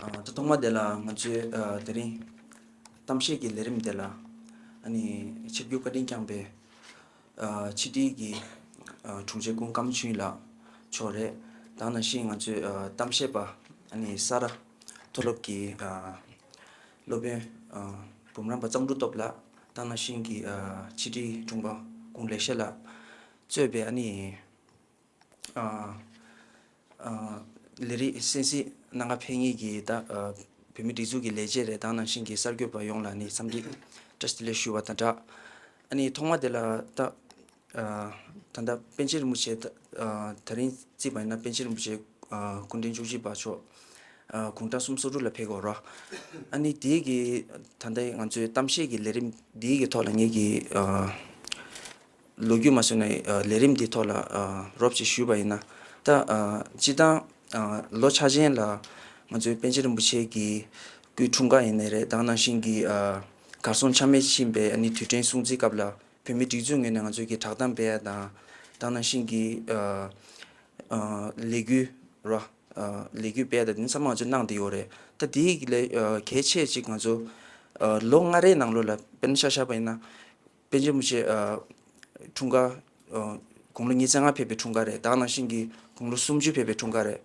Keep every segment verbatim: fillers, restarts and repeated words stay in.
ཨ། ད་ཐོག་མ་དེ་ལ་ང་ཚོའི་ཨ་དེ་རིང་གཏམ་བཤད་ཀྱི་ལས་རིམ་དེ་ལ་ཨ་ནི་ཆིབས་བསྒྱུར་བཀའ་དྲིན་བསྐྱངས་པའི་ཨ་ཕྱི་དྲིལ་གྱི་ཨ་དྲུང་ཆེ་སྐུ་ངོ་ཀམ་ཆུན་ལགས་མཆོག་རེད། ད་ག་ནང་བཞིན་ང་ཚོའི་ཨ་གཏམ་བཤད་པ་ཨ་ནི་ས་རཱ་མཐོ་སློབ་ཀྱི་ཨ་སློབ་དཔོན་ཨ་འབུམ་རམས་པ་གཙང་ཕྲུག་སྟོབས་ལགས། ད་ག་ནང་བཞིན་གྱི་ཨ་ཕྱི་དྲིལ་དྲུང་པ་སྐུ་ངོ་ལེགས་བཤད་ལགས་གཙོས་པའི་ཨ་ནི་ཨ་ཨ་ལས་རིགས་གསན་གཟིགས་གནང་ག་ཕེབས་མཁན་གྱི་ད་ཨ་བོད་མིའི་སྒྲིག་འཛུགས་ཀྱི་ལས་བྱེད་རེད། ད་ག་ནང་བཞིན་གྱི་གསར་འགོད་པ་ཡོངས་ལ་ནི་འཚམས་འདྲི་བཀྲ་ཤིས་བདེ་ལེགས་ཞུ་བ་དང་སྦྲགས། ཨ་ནི་ཐོག་མ་དེ་ལ་ད་ཨ་ད་ལྟ་པཎ་ཆེན་རིན་པོ་ཆེ་ད་ཨ་ད་རིང་བརྩིས་པ་ཡིན་ན་པཎ་ཆེན་རིན་པོ་ཆེ་ཨ་སྐུ་ཕྲེང་བཅུ་གཅིག་པ་མཆོག་ཨ་དགུང་གྲངས་སུམ་ཅུ་སོ་དྲུག་ལ་ཕེབས་ཀྱི་ཡོད་རེད། ཨ་ནི་དེའི་གི་ད་ལྟ་ང་ཚོའི་གཏམ་བཤད་ཀྱི་ལས་རིམ་དེའི་གི་ཐོག་ལ་ངེད་ཀྱི་ཨ་ལོ་རྒྱུས་མ་བཟོས་ནས་ཨ་ལས་རིམ་འདིའི་ཐོག་ལ་ཨ་རོབ་ཅིག་ཞུས་པ་ཡིན་ན། ད་ཨ་སྤྱིར་བཏང་ཨ་ལོ་འཆར་ཅན་ལ་ང་ཚོའི་པཎ་ཆེན་རིན་པོ་ཆེ་གི་སྐུའི་འཁྲུངས་སྐར་ཡིན་ནའི་རེད། ད་ག་ནང་བཞིན་གྱི་ཨ་གར་སོང་ཆ་མེད་ཕྱིན་པའི་ཨ་ནི་དུས་དྲན་སྲུང་བརྩིའི་སྐབས་ལ་བོད་མིའི་སྒྲིག་འཛུགས་ངོས་ནས་ང་ཚོས་ཀྱི་བསྒྲགས་གཏམ་སྤེལ་ཡ་དང་། ད་ག་ནང་བཞིན་གྱི་ཨ་ཨ་ལས་འགུལ་ར་ཨ་ལས་འགུལ་སྤེལ་ཡ་དང་དེ་ཚང་མ་ང་ཚོས་གནང་བསྡད་ཡོད་རེད། ད་དེའི་ལས་ཨ་གལ་ཆེ་གཅིག་ང་ཚོ་ཨ་ལོ་ལྔ་རེའི་ནང་ལོགས་ལ་དཔེར་ན་ཆ་བཞག་པ་ཡིན་ན། པཎ་ཆེན་རིན་པོ་ཆེ་ཨ་འཁྲུངས་སྐར་ཨ་དགུང་ལོ་ཉེར་ལྔ་ཕེབས་པའི་འཁྲུངས་སྐར་རེད། ད་ག་ནང་བཞིན་གྱི་དགུང་ལོ་སུམ་ཅུ་ཕེབས་པའི་འཁྲུངས་སྐར་རེད།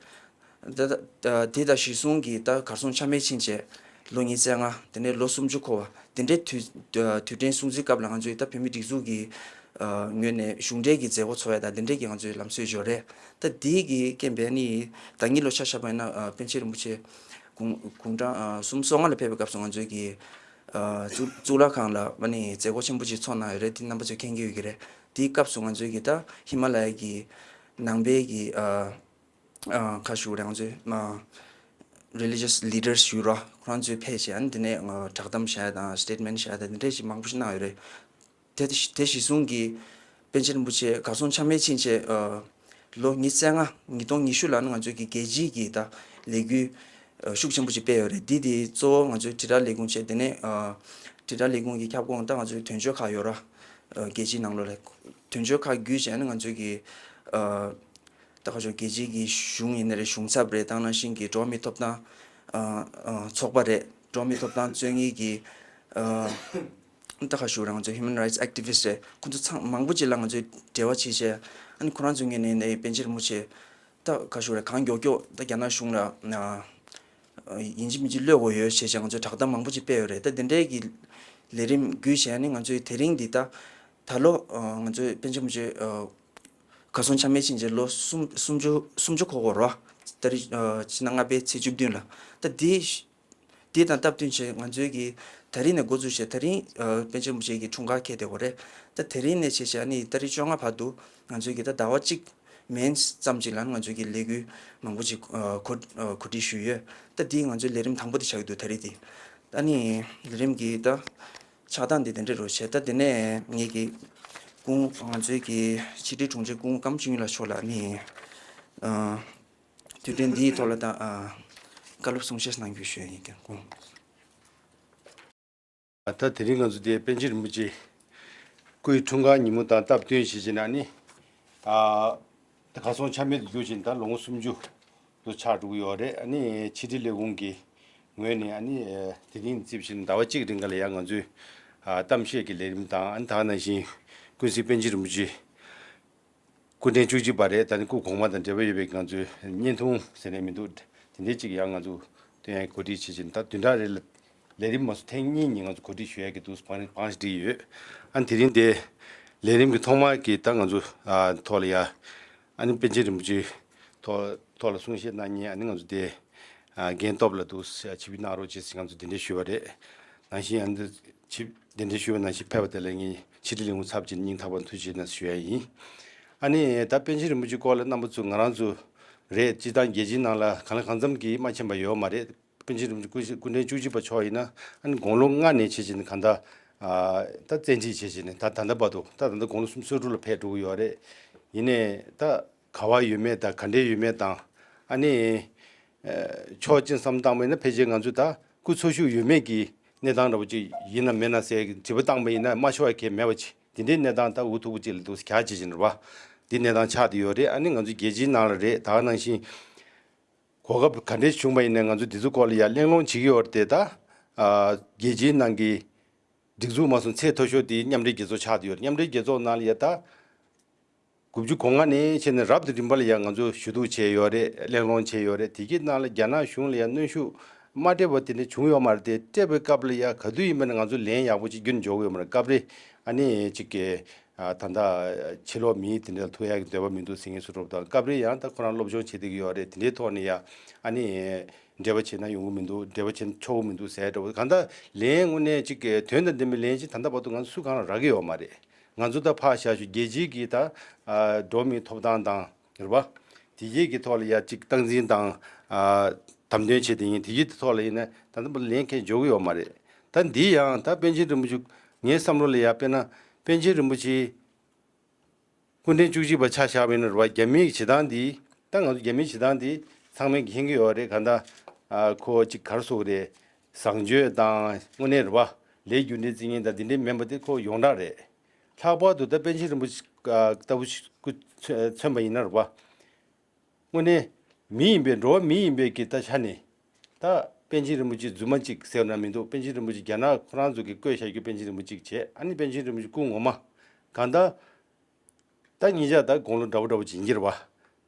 ད་ད་དེ་དང་གཞི་བཟུང་གི་ད་གར་སོང་ཆ་མེད་ཕྱིན་བྱས་ལོ་ཉེར་ལྔ། དེ་ནས་ལོ་སུམ་ཅུ་འཁོར་བ། དེ་འདྲའི་དུས་ཨ་དུས་དྲན་སྲུང་བརྩིའི་སྐབས་ལ་ང་ཚོས་ད་བོད་མིའི་སྒྲིག་འཛུགས་ཀྱི་ཨ་ངོས་ནས་གཞུང་འབྲེལ་གྱི་མཛད་སྒོ་ཚོགས་ཡ་དང་དེ་འདྲའི་གི་ང་ཚོའི་ལམ་སྲོལ་ཡོད་རེད། ད་དེའི་གི་རྐྱེན་པས་ནི་ད་ངེད་ལོ་ཆ་བཞག་པ་ཡིན་ན་ཨ་པཎ་ཆེན་རིན་པོ་ཆེ་དགུང་དགུང་གྲངས་ཨ་སུམ་ཅུ་སོ་ལྔ་ལ་ཕེབས་པའི་སྐབས་སུ་ང་ཚོའི་གི་ཨ་གཙུག་གཙུག་ལག་ཁང་ལ་ཨ་ནི་མཛད་སྒོ་ཆེན་པོ་ཅིག་ཚོགས་གནང་ཡོད་རེད། དེ་རྣམ་པ་ཚོས་མཁྱེན་གྱི་ཡོད་ཀྱི་རེད། དེའི་སྐབས་སུ་ང་ཚོའི་གི་ད་ཧི་མ་ལ་ཡ་གི་ནང་པའི་གི་ཨ་ཨ་ཁ་ཞུ་རེད། ང་ཚོའི་ཨ་religious leaders ཞུ་ར་ཁོ་རང་ཚོས་ཕེབས་བྱས་ཨ་ནི་དེ་ནས་ཨ་བསྒྲགས་གཏམ་བཤད་ཡ་དང་statement བཤད་ཡ་དང་དེ་འདྲས་ཞིག་མང་པོ་ཞིག་གནང་ཡོད་རེད། དེ་དེ་གཞི་བཟུང་གིས་པཎ་ཆེན་རིན་པོ་ཆེ་གར་སོང་ཆ་མེད་ཕྱིན་བྱས་ཨ་ལོ་ཉི་ཤུ་རྩ་ལྔ་ཉིས་སྟོང་ཉི་ཤུ་ལ་ནི་ང་ཚོའི་གི་རྒྱལ་སྤྱིའི་གི་ད་ལས་འགུལ་ཨ་ཤུགས་ཆེན་པོ་ཞིག་སྤེལ་ཡོད་རེད། འདི་དེ་གཙོ་བོ་ང་ཚོའི་དྲིལ་བསྒྲགས་ལས་ཁུངས་བྱས། དེ་ནས་ཨ་དྲིལ་བསྒྲགས་ལས་ཁུངས་ཀྱི་ཁྱབ་ཁོངས་ད་ང་ཚོའི་དོན་གཅོད་ཁག་ཡོད་ར། ཨ་རྒྱལ་སྤྱིའི་ནང་ལོགས་ལ་དོན་གཅོད་ཁག་བརྒྱུད་བྱས་ནི་ང་ཚོའི་གི་ཨ་ད་ག་ཞོག་རྒྱལ་སྤྱིའི་གི་གཞུང་ཡིན་ན་རེད། གཞུང་ཚབ་རེད། ད་ག་ནང་བཞིན་གི་འགྲོ་བ་མིའི་ཐོབ་ཐང་ཨ་ཨ་ཚོགས་པ་རེད། འགྲོ་བ་མིའི་ཐོབ་ཐང་རྩོད་མཁན་གྱི་ཨ་ད་ག་ཞུ་རང་ཚོ་human rights activist རེད། ཁོང་ཚོ་ཚང་མང་པོ་ཅིག་ལ་ང་ཚོས་འབྲེལ་བ་བྱེད་བྱས། ཨ་ནི་ཁོ་རང་ཚོ་ངོས་ནས་ནས་པཎ་ཆེན་རིན་པོ་ཆེ་ད་ག་ཞུ་རེད། གང་མགྱོགས་མགྱོགས་ད་རྒྱ་ནག་གཞུང་ལ་ཨ་ཡིན་གཅིག་མིན་གཅིག་གློད་དགོས་ཡོད་ཞེས་བྱས་ང་ཚོས་བསྒྲགས་གཏམ་མང་པོ་ཅིག་སྤེལ་ཡོད་རེད། ད་དེ་འདྲའི་གི་ལས་རིམ་བརྒྱུད་བྱས་ནི་ང་ཚོས་དེ་རིང་འདི་ད་ད་ལོ་ཨ་ང་ཚོས་པཎ་ཆེན་རིན་པོ་ཆེ་ཨ་གར་སོང་ཆ་མེད་ཕྱིན་བྱས་ལོ་སུམ་སུམ་ཅུ་སུམ་ཅུ་འཁོར་གོ་རོ། ད་རེས་ཨ་ཕྱི་ཟླ་ལྔ་པའི་ཚེས་བཅུ་བདུན་ལ། ད་འདི་འདི་དང་སྟབས་བསྟུན་བྱས་ང་ཚོའི་གི་ད་རིང་ནས་འགོ་འཛུགས་བྱས། ད་རིང་ཨ་པཎ་ཆེན་རིན་པོ་ཆེ་གི་འཁྲུངས་སྐར་འཁེལ་བསྡད་ཡོད་རེད། ད་དེ་རིང་ནས་བྱས་བྱས་ཨ་ནི་ཏ་རིག་བཅོ་ལྔ་བར་དུ་ང་ཚོའི་གི་ད་ཟླ་བ་གཅིག་མིན་ཙམ་ཅིག་ལ་ང་ཚོའི་གི་ལས་འགུལ་མང་པོ་ཅིག་ཨ་གོ་ཨ་གོ་སྒྲིག་ཞུས་ཡོད། ད་འདི་ང་ཚོའི་ལས་རིམ་དང་པོ་དེ་ཆགས་ཀྱི་འདུག་ད་རེས་དེ། ཨ་ནི་ལས་རིམ་གི་ད་ཆགས་སྟངས་དེ་དེ་འདྲ་རུ་བྱས། ད་དེ་ནས་ངེད་ཀྱི་སྐུ་ང་ཚོའི་གི་ཕྱི་དྲིལ་དྲུང་ཆེ་སྐུ་ངོ་ཀམ་ཆུན་ལགས་མཆོག་ལ་ནི་ཨ་དུས་དྲན་འདིའི་ཐོག་ལ་ད་ཨ་བཀའ་སློབ་གསུང་བཤད་གནང་རྒྱུ་ཞུ་ཡ་ཡིན། ཀྱང་སྐུ་ངོ། ད་དེ་རིང་ང་ཚོ་དེ་པཎ་ཆེན་རིན་པོ་ཆེ་སྐུའི་འཁྲུངས་སྐར་ཉིན་མོ་དང་སྟབས་བསྟུན་བྱས་བྱས་ན་ནི། ཨ་ད་གར་སོང་ཆ་མེད་དུ་གྱུར་བྱས་ནས་ད་ལོ་ངོ་སུམ་ཅུ་དུ་ཆགས་འགྲོ་གི་ཡོད་རེད། ཨ་ནི་ཕྱི་དྲིལ་ལས་ཁུངས་ཀྱི་ངོས་ནས་ཨ་ནི་དེ་རིང་རྩིས་བྱས་ནས་ཟླ་བ་གཅིག་རིང་ག་ལ་ཡང་ང་ཚོའི་ཨ་གཏམ་བཤད་ཀྱི་ལས་རིམ་དང་། ཨ་ནི་ད་ག་ནང་བཞིན་ཀུན་གཟིགས་པཎ་ཆེན་རིན་པོ་ཆེ་སྐུ་ཕྲེང་བཅུ་གཅིག་པ་རེད། ད་ནི་སྐུ་གོང་མ་དང་འབྲེལ་བ་ཡོད་པའི་ང་ཚོའི་བརྙན་ཐུང་ཟེར་ནས་མི་འདུག་དེ་འདྲའི་ཅིག་ཡང་ང་ཚོ་སྟོན་ཡག་གི་གོ་སྒྲིག་བྱེད་ཅིང་། ད་བདུན་ཕྲག་རེ་ལ་ལས་རིམ་མ་སུ་ཐེངས་གཉིས་གཉིས་ང་ཚོ་གོ་སྒྲིག་ཞུ་ཡག་གི་འདུག་བང་བང་ཞིག་བསྒྲིགས་ཡོད། ཨ་ནི་དེ་རིང་དེ་ལས་རིམ་གྱི་ཐོག་མ་གི་ད་ང་ཚོ་ཨ་ཐོག་ལ་ཡ་ཨ་ནི་པཎ་ཆེན་རིན་པོ་ཆེ་ཐོག་ཐོག་ལ་གསུང་བཤད་གནང་མཁན་ཨ་ནི་ང་ཚོ་དེ་ཨ་རྒན་སྟོབས་ལགས་འདུག་ཆིབས་བསྒྱུར་གནང་རོགས་བྱེད་ཟེར་ང་ཚོ་གདན་འདྲེན་ཞུས་པ་རེད། ནང་བཞིན་ཨ་ནི་ཆིབས་གདན་འདྲེན་ཞུས་པ་ནང་བཞིན་ཕེབས་པ་དེ་ལ་ངས་ཕྱི་དྲིལ་ལས་ཁུངས་ཚབ་ཀྱིས་སྙིང་ཐག་པ་ཐུགས་རྗེ་ཆེ་གནང་ཞུ་ཡ་ཡིན། ཨ་ནི་ད་པཎ་ཆེན་རིན་པོ་ཆེའི་སྐོར་ལ་རྣམ་པ་ཚོ་ང་རང་ཚོ་རེད། སྤྱིར་བཏང་རྒྱལ་སྤྱིའི་ནང་ལ་གང་ལ་གང་འཚམ་གྱིས་མ་མཁྱེན་པ་ཡོད་མ་རེད། པཎ་ཆེན་རིན་པོ་ཆེ་སྐུ་སྐུ་ཕྲེང་བཅུ་གཅིག་པ་མཆོག་ཡིན་ན་ཨ་ནི་དགུང་ལོ་ལྔ་ནས་བྱས་བྱས་ནས་གང་ལྟར་ཨ་ད་བཙན་ཁྲིད་བྱས་བྱས་ནས་ད་ད་ལྟ་བར་དུ་ད་ད་ལྟ་དགུང་ལོ་སུམ་ཅུ་སོ་དྲུག་ལ་ཕེབས་འགྲོ་གི་ཡོད་རེད། ཡིན་ནའི་ད་ག་བ་ཡོད་མེད་དང་ག་འདྲས་ཡོད་མེད་དང་། ཨ་ནི་ཨ་ཕྱོགས་གཅིག་བསམ་བཏང་བ་ཡིན་ན་ཕལ་ཆེར་ང་ཚོ་ད་སྐུ་འཚོ་བཞུགས་ཡོད་མེད་ཀྱི་གནས་སྟངས་འདྲ་པོ་ཅིག་ཡིན་ན་མེད་ན་ཟེར་གྱི་དྲི་བ་བཏང་བ་ཡིན་ན་མ་ཤོར་བ་གལ་མེད་པ་ཅིག་དེ་འདྲའི་གནས་སྟངས་ད་འུ་ཐུག་པོ་ཅིག་ལ་འདུག་ག་བྱེད་བཞིན་རེད་བ། འདི་གནས་སྟངས་ཆགས་བསྡད་ཡོད་རེད། ཨ་ནི་ང་ཚོ་རྒྱལ་སྤྱིའི་ནང་ལ་རེད། ད་ག་ནང་བཞིན། གོ་སྐབས་ག་འདྲས་བྱུང་བ་ཡིན་ནའི་ང་ཚོ་འདི་ཚོ་སྐོར་ལ་ཡ་གླེང་སློང་བྱེད་ཀྱི་ཡོད་རེད་དེ། ད་ཨ་རྒྱལ་སྤྱིའི་ནང་གི་སྒྲིག་འཛུགས་མ་སོང་ཚད་མཐོ་ཤོས་དེ་མཉམ་འབྲེལ་རྒྱལ་ཚོགས་ཆགས་བསྡད་ཡོད་རེད། མཉམ་འབྲེལ་རྒྱལ་ཚོགས་ནང་ལ་ཡ་ད་དགུ་བཅུ་གོ་ལྔ་ནས་བྱས་ནས་རབ་ཏུ་རིམ་པ་ལ་ཡ་ང་ཚོ་ཞུ་གཏུག་བྱས་ཡོད་རེད། གླེང་སློང་བྱས་ཡོད་རེད། དེ་གི་ནང་ལ་རྒྱ་ནག་གཞུང་ལ་ཡ་གནོན་ཤུགས་མ་སྤྲད་པ་དེ་འདྲ་བྱུང་ཡོད་མ་རེད་དེ། སྤྲད་པའི་སྐབས་ལ་ཡ་ག་དུས་ཡིན་པ་ན་ང་ཚོ་ལན་ཡག་པོ་ཅིག་རྒྱུན་འཇོག་གི་ཡོད་མ་རེད། སྐབས་རེ་ཨ་ནི་ཅིག་གི་ཨ་ད་ལྟ་ཕྱི་ལོགས་མི་དེ་འདྲ་ལ་ཐུག་ཡག་གི་འདོད་པ་མི་འདུག་ཟེར་མཁན་སུ་རུབ་དང་། སྐབས་རེ་ཡང་ད་ཁོ་རང་སློབ་སྦྱོང་བྱེད་བསྡད་ཀྱི་ཡོད་རེད། དེ་འདྲའི་ཐོག་ནས་ཡ་ཨ་ནི་འབྲེལ་བ་བྱས་ན་ཡོང་གི་མི་འདུག་འབྲེལ་བ་བྱས་ན་ཆོག་གི་མི་འདུག་ཟེར་འདྲ་བོ། གང་ལྟར་ལན་དངོས་གནས་ཅིག་གི་དོན་དང་ལྡན་པའི་ལན་ཅིག་ད་ལྟ་བར་དུ་ང་ཚོ་སུ་གང་ལ་རག་གི་ཡོད་མ་རེད། ང་ཚོ་ད་ཕར་བཞག་ཞུ་རྒྱལ་སྤྱིའི་གི་ད་ཨ་འགྲོ་བ་མིའི་ཐོབ་ཐང་དང་རེད་པ། དེ་གའི་གི་ཐོག་ལ་ཡ་ཅིག་སྟངས་འཛིན་དང་ཨ་དམ་དོན་བྱེད་དེ་ཡིན། དེ་གའི་ཐོག་ལ་ཡིན་ན་ད་ལྟ་བར་ལན་གང་འཇོག་གི་ཡོད་མ་རེད། ད་འདི་ཡང་ད་པཎ་ཆེན་རིན་པོ་ཆེ་ངའི་བསམ་བློ་ལ་ཡ་དཔེར་ན་པཎ་ཆེན་རིན་པོ་ཆེ་སྐུ་ཕྲེང་བཅུ་གཅིག་པ་ཆ་བཞག་པ་ཡིན་ན་རེད་པ། རྒྱ་མིའི་བྱེད་སྟངས་འདི་ད་ང་ཚོ་རྒྱ་མིའི་བྱེད་སྟངས་འདི་ཚང་མས་མཁྱེན་གྱི་ཡོད་རེད། གང་ལྟར་ཨ་ཁོ་ཅིག་ག་རེ་ཟེར་དགོས་རེད། བཟང་སྤྱོད་དང་དངོས་གནས་རེད་པ། ལས་རྒྱུ་འབྲས་བརྩི་མཁན་དང་འདི་འདྲའི་མིན་པ་དེ་ཁོ་ཡོངས་གྲགས་རེད། ལྷག་པར་དུ་ད་པཎ་ཆེན་རིན་པོ་ཆེ་ཨ་ལྟ་བུ་ཞིག་སྐུ་མཚོན་པ་ཡིན་ན་རེད་པ། དངོས་གནས་མི་ཡིན་པའི་འགྲོ་བ་མི་ཡིན་པའི་གི་ད་ཆ་ནས་ད་པཎ་ཆེན་རིན་པོ་ཆེ་རྫུན་མ་གཅིག་ཟེར་ན་མི་འདུག་པཎ་ཆེན་རིན་པོ་ཆེ་རྒྱ་ནག་ཁོ་རང་ཚོ་གིས་བརྐོས་བཞག་རྒྱུ་པཎ་ཆེན་རིན་པོ་ཆེ་གཅིག་བྱས། ཨ་ནི་པཎ་ཆེན་རིན་པོ་ཆེ་སྐུ་ངོ་མ་གང་ལྟར་ད་ཉིན་ཞག་ད་དགུང་ལོ་འདྲ་བོ་འདྲ་བོ་ཅིག་ཡིན་གྱི་རེད་པ།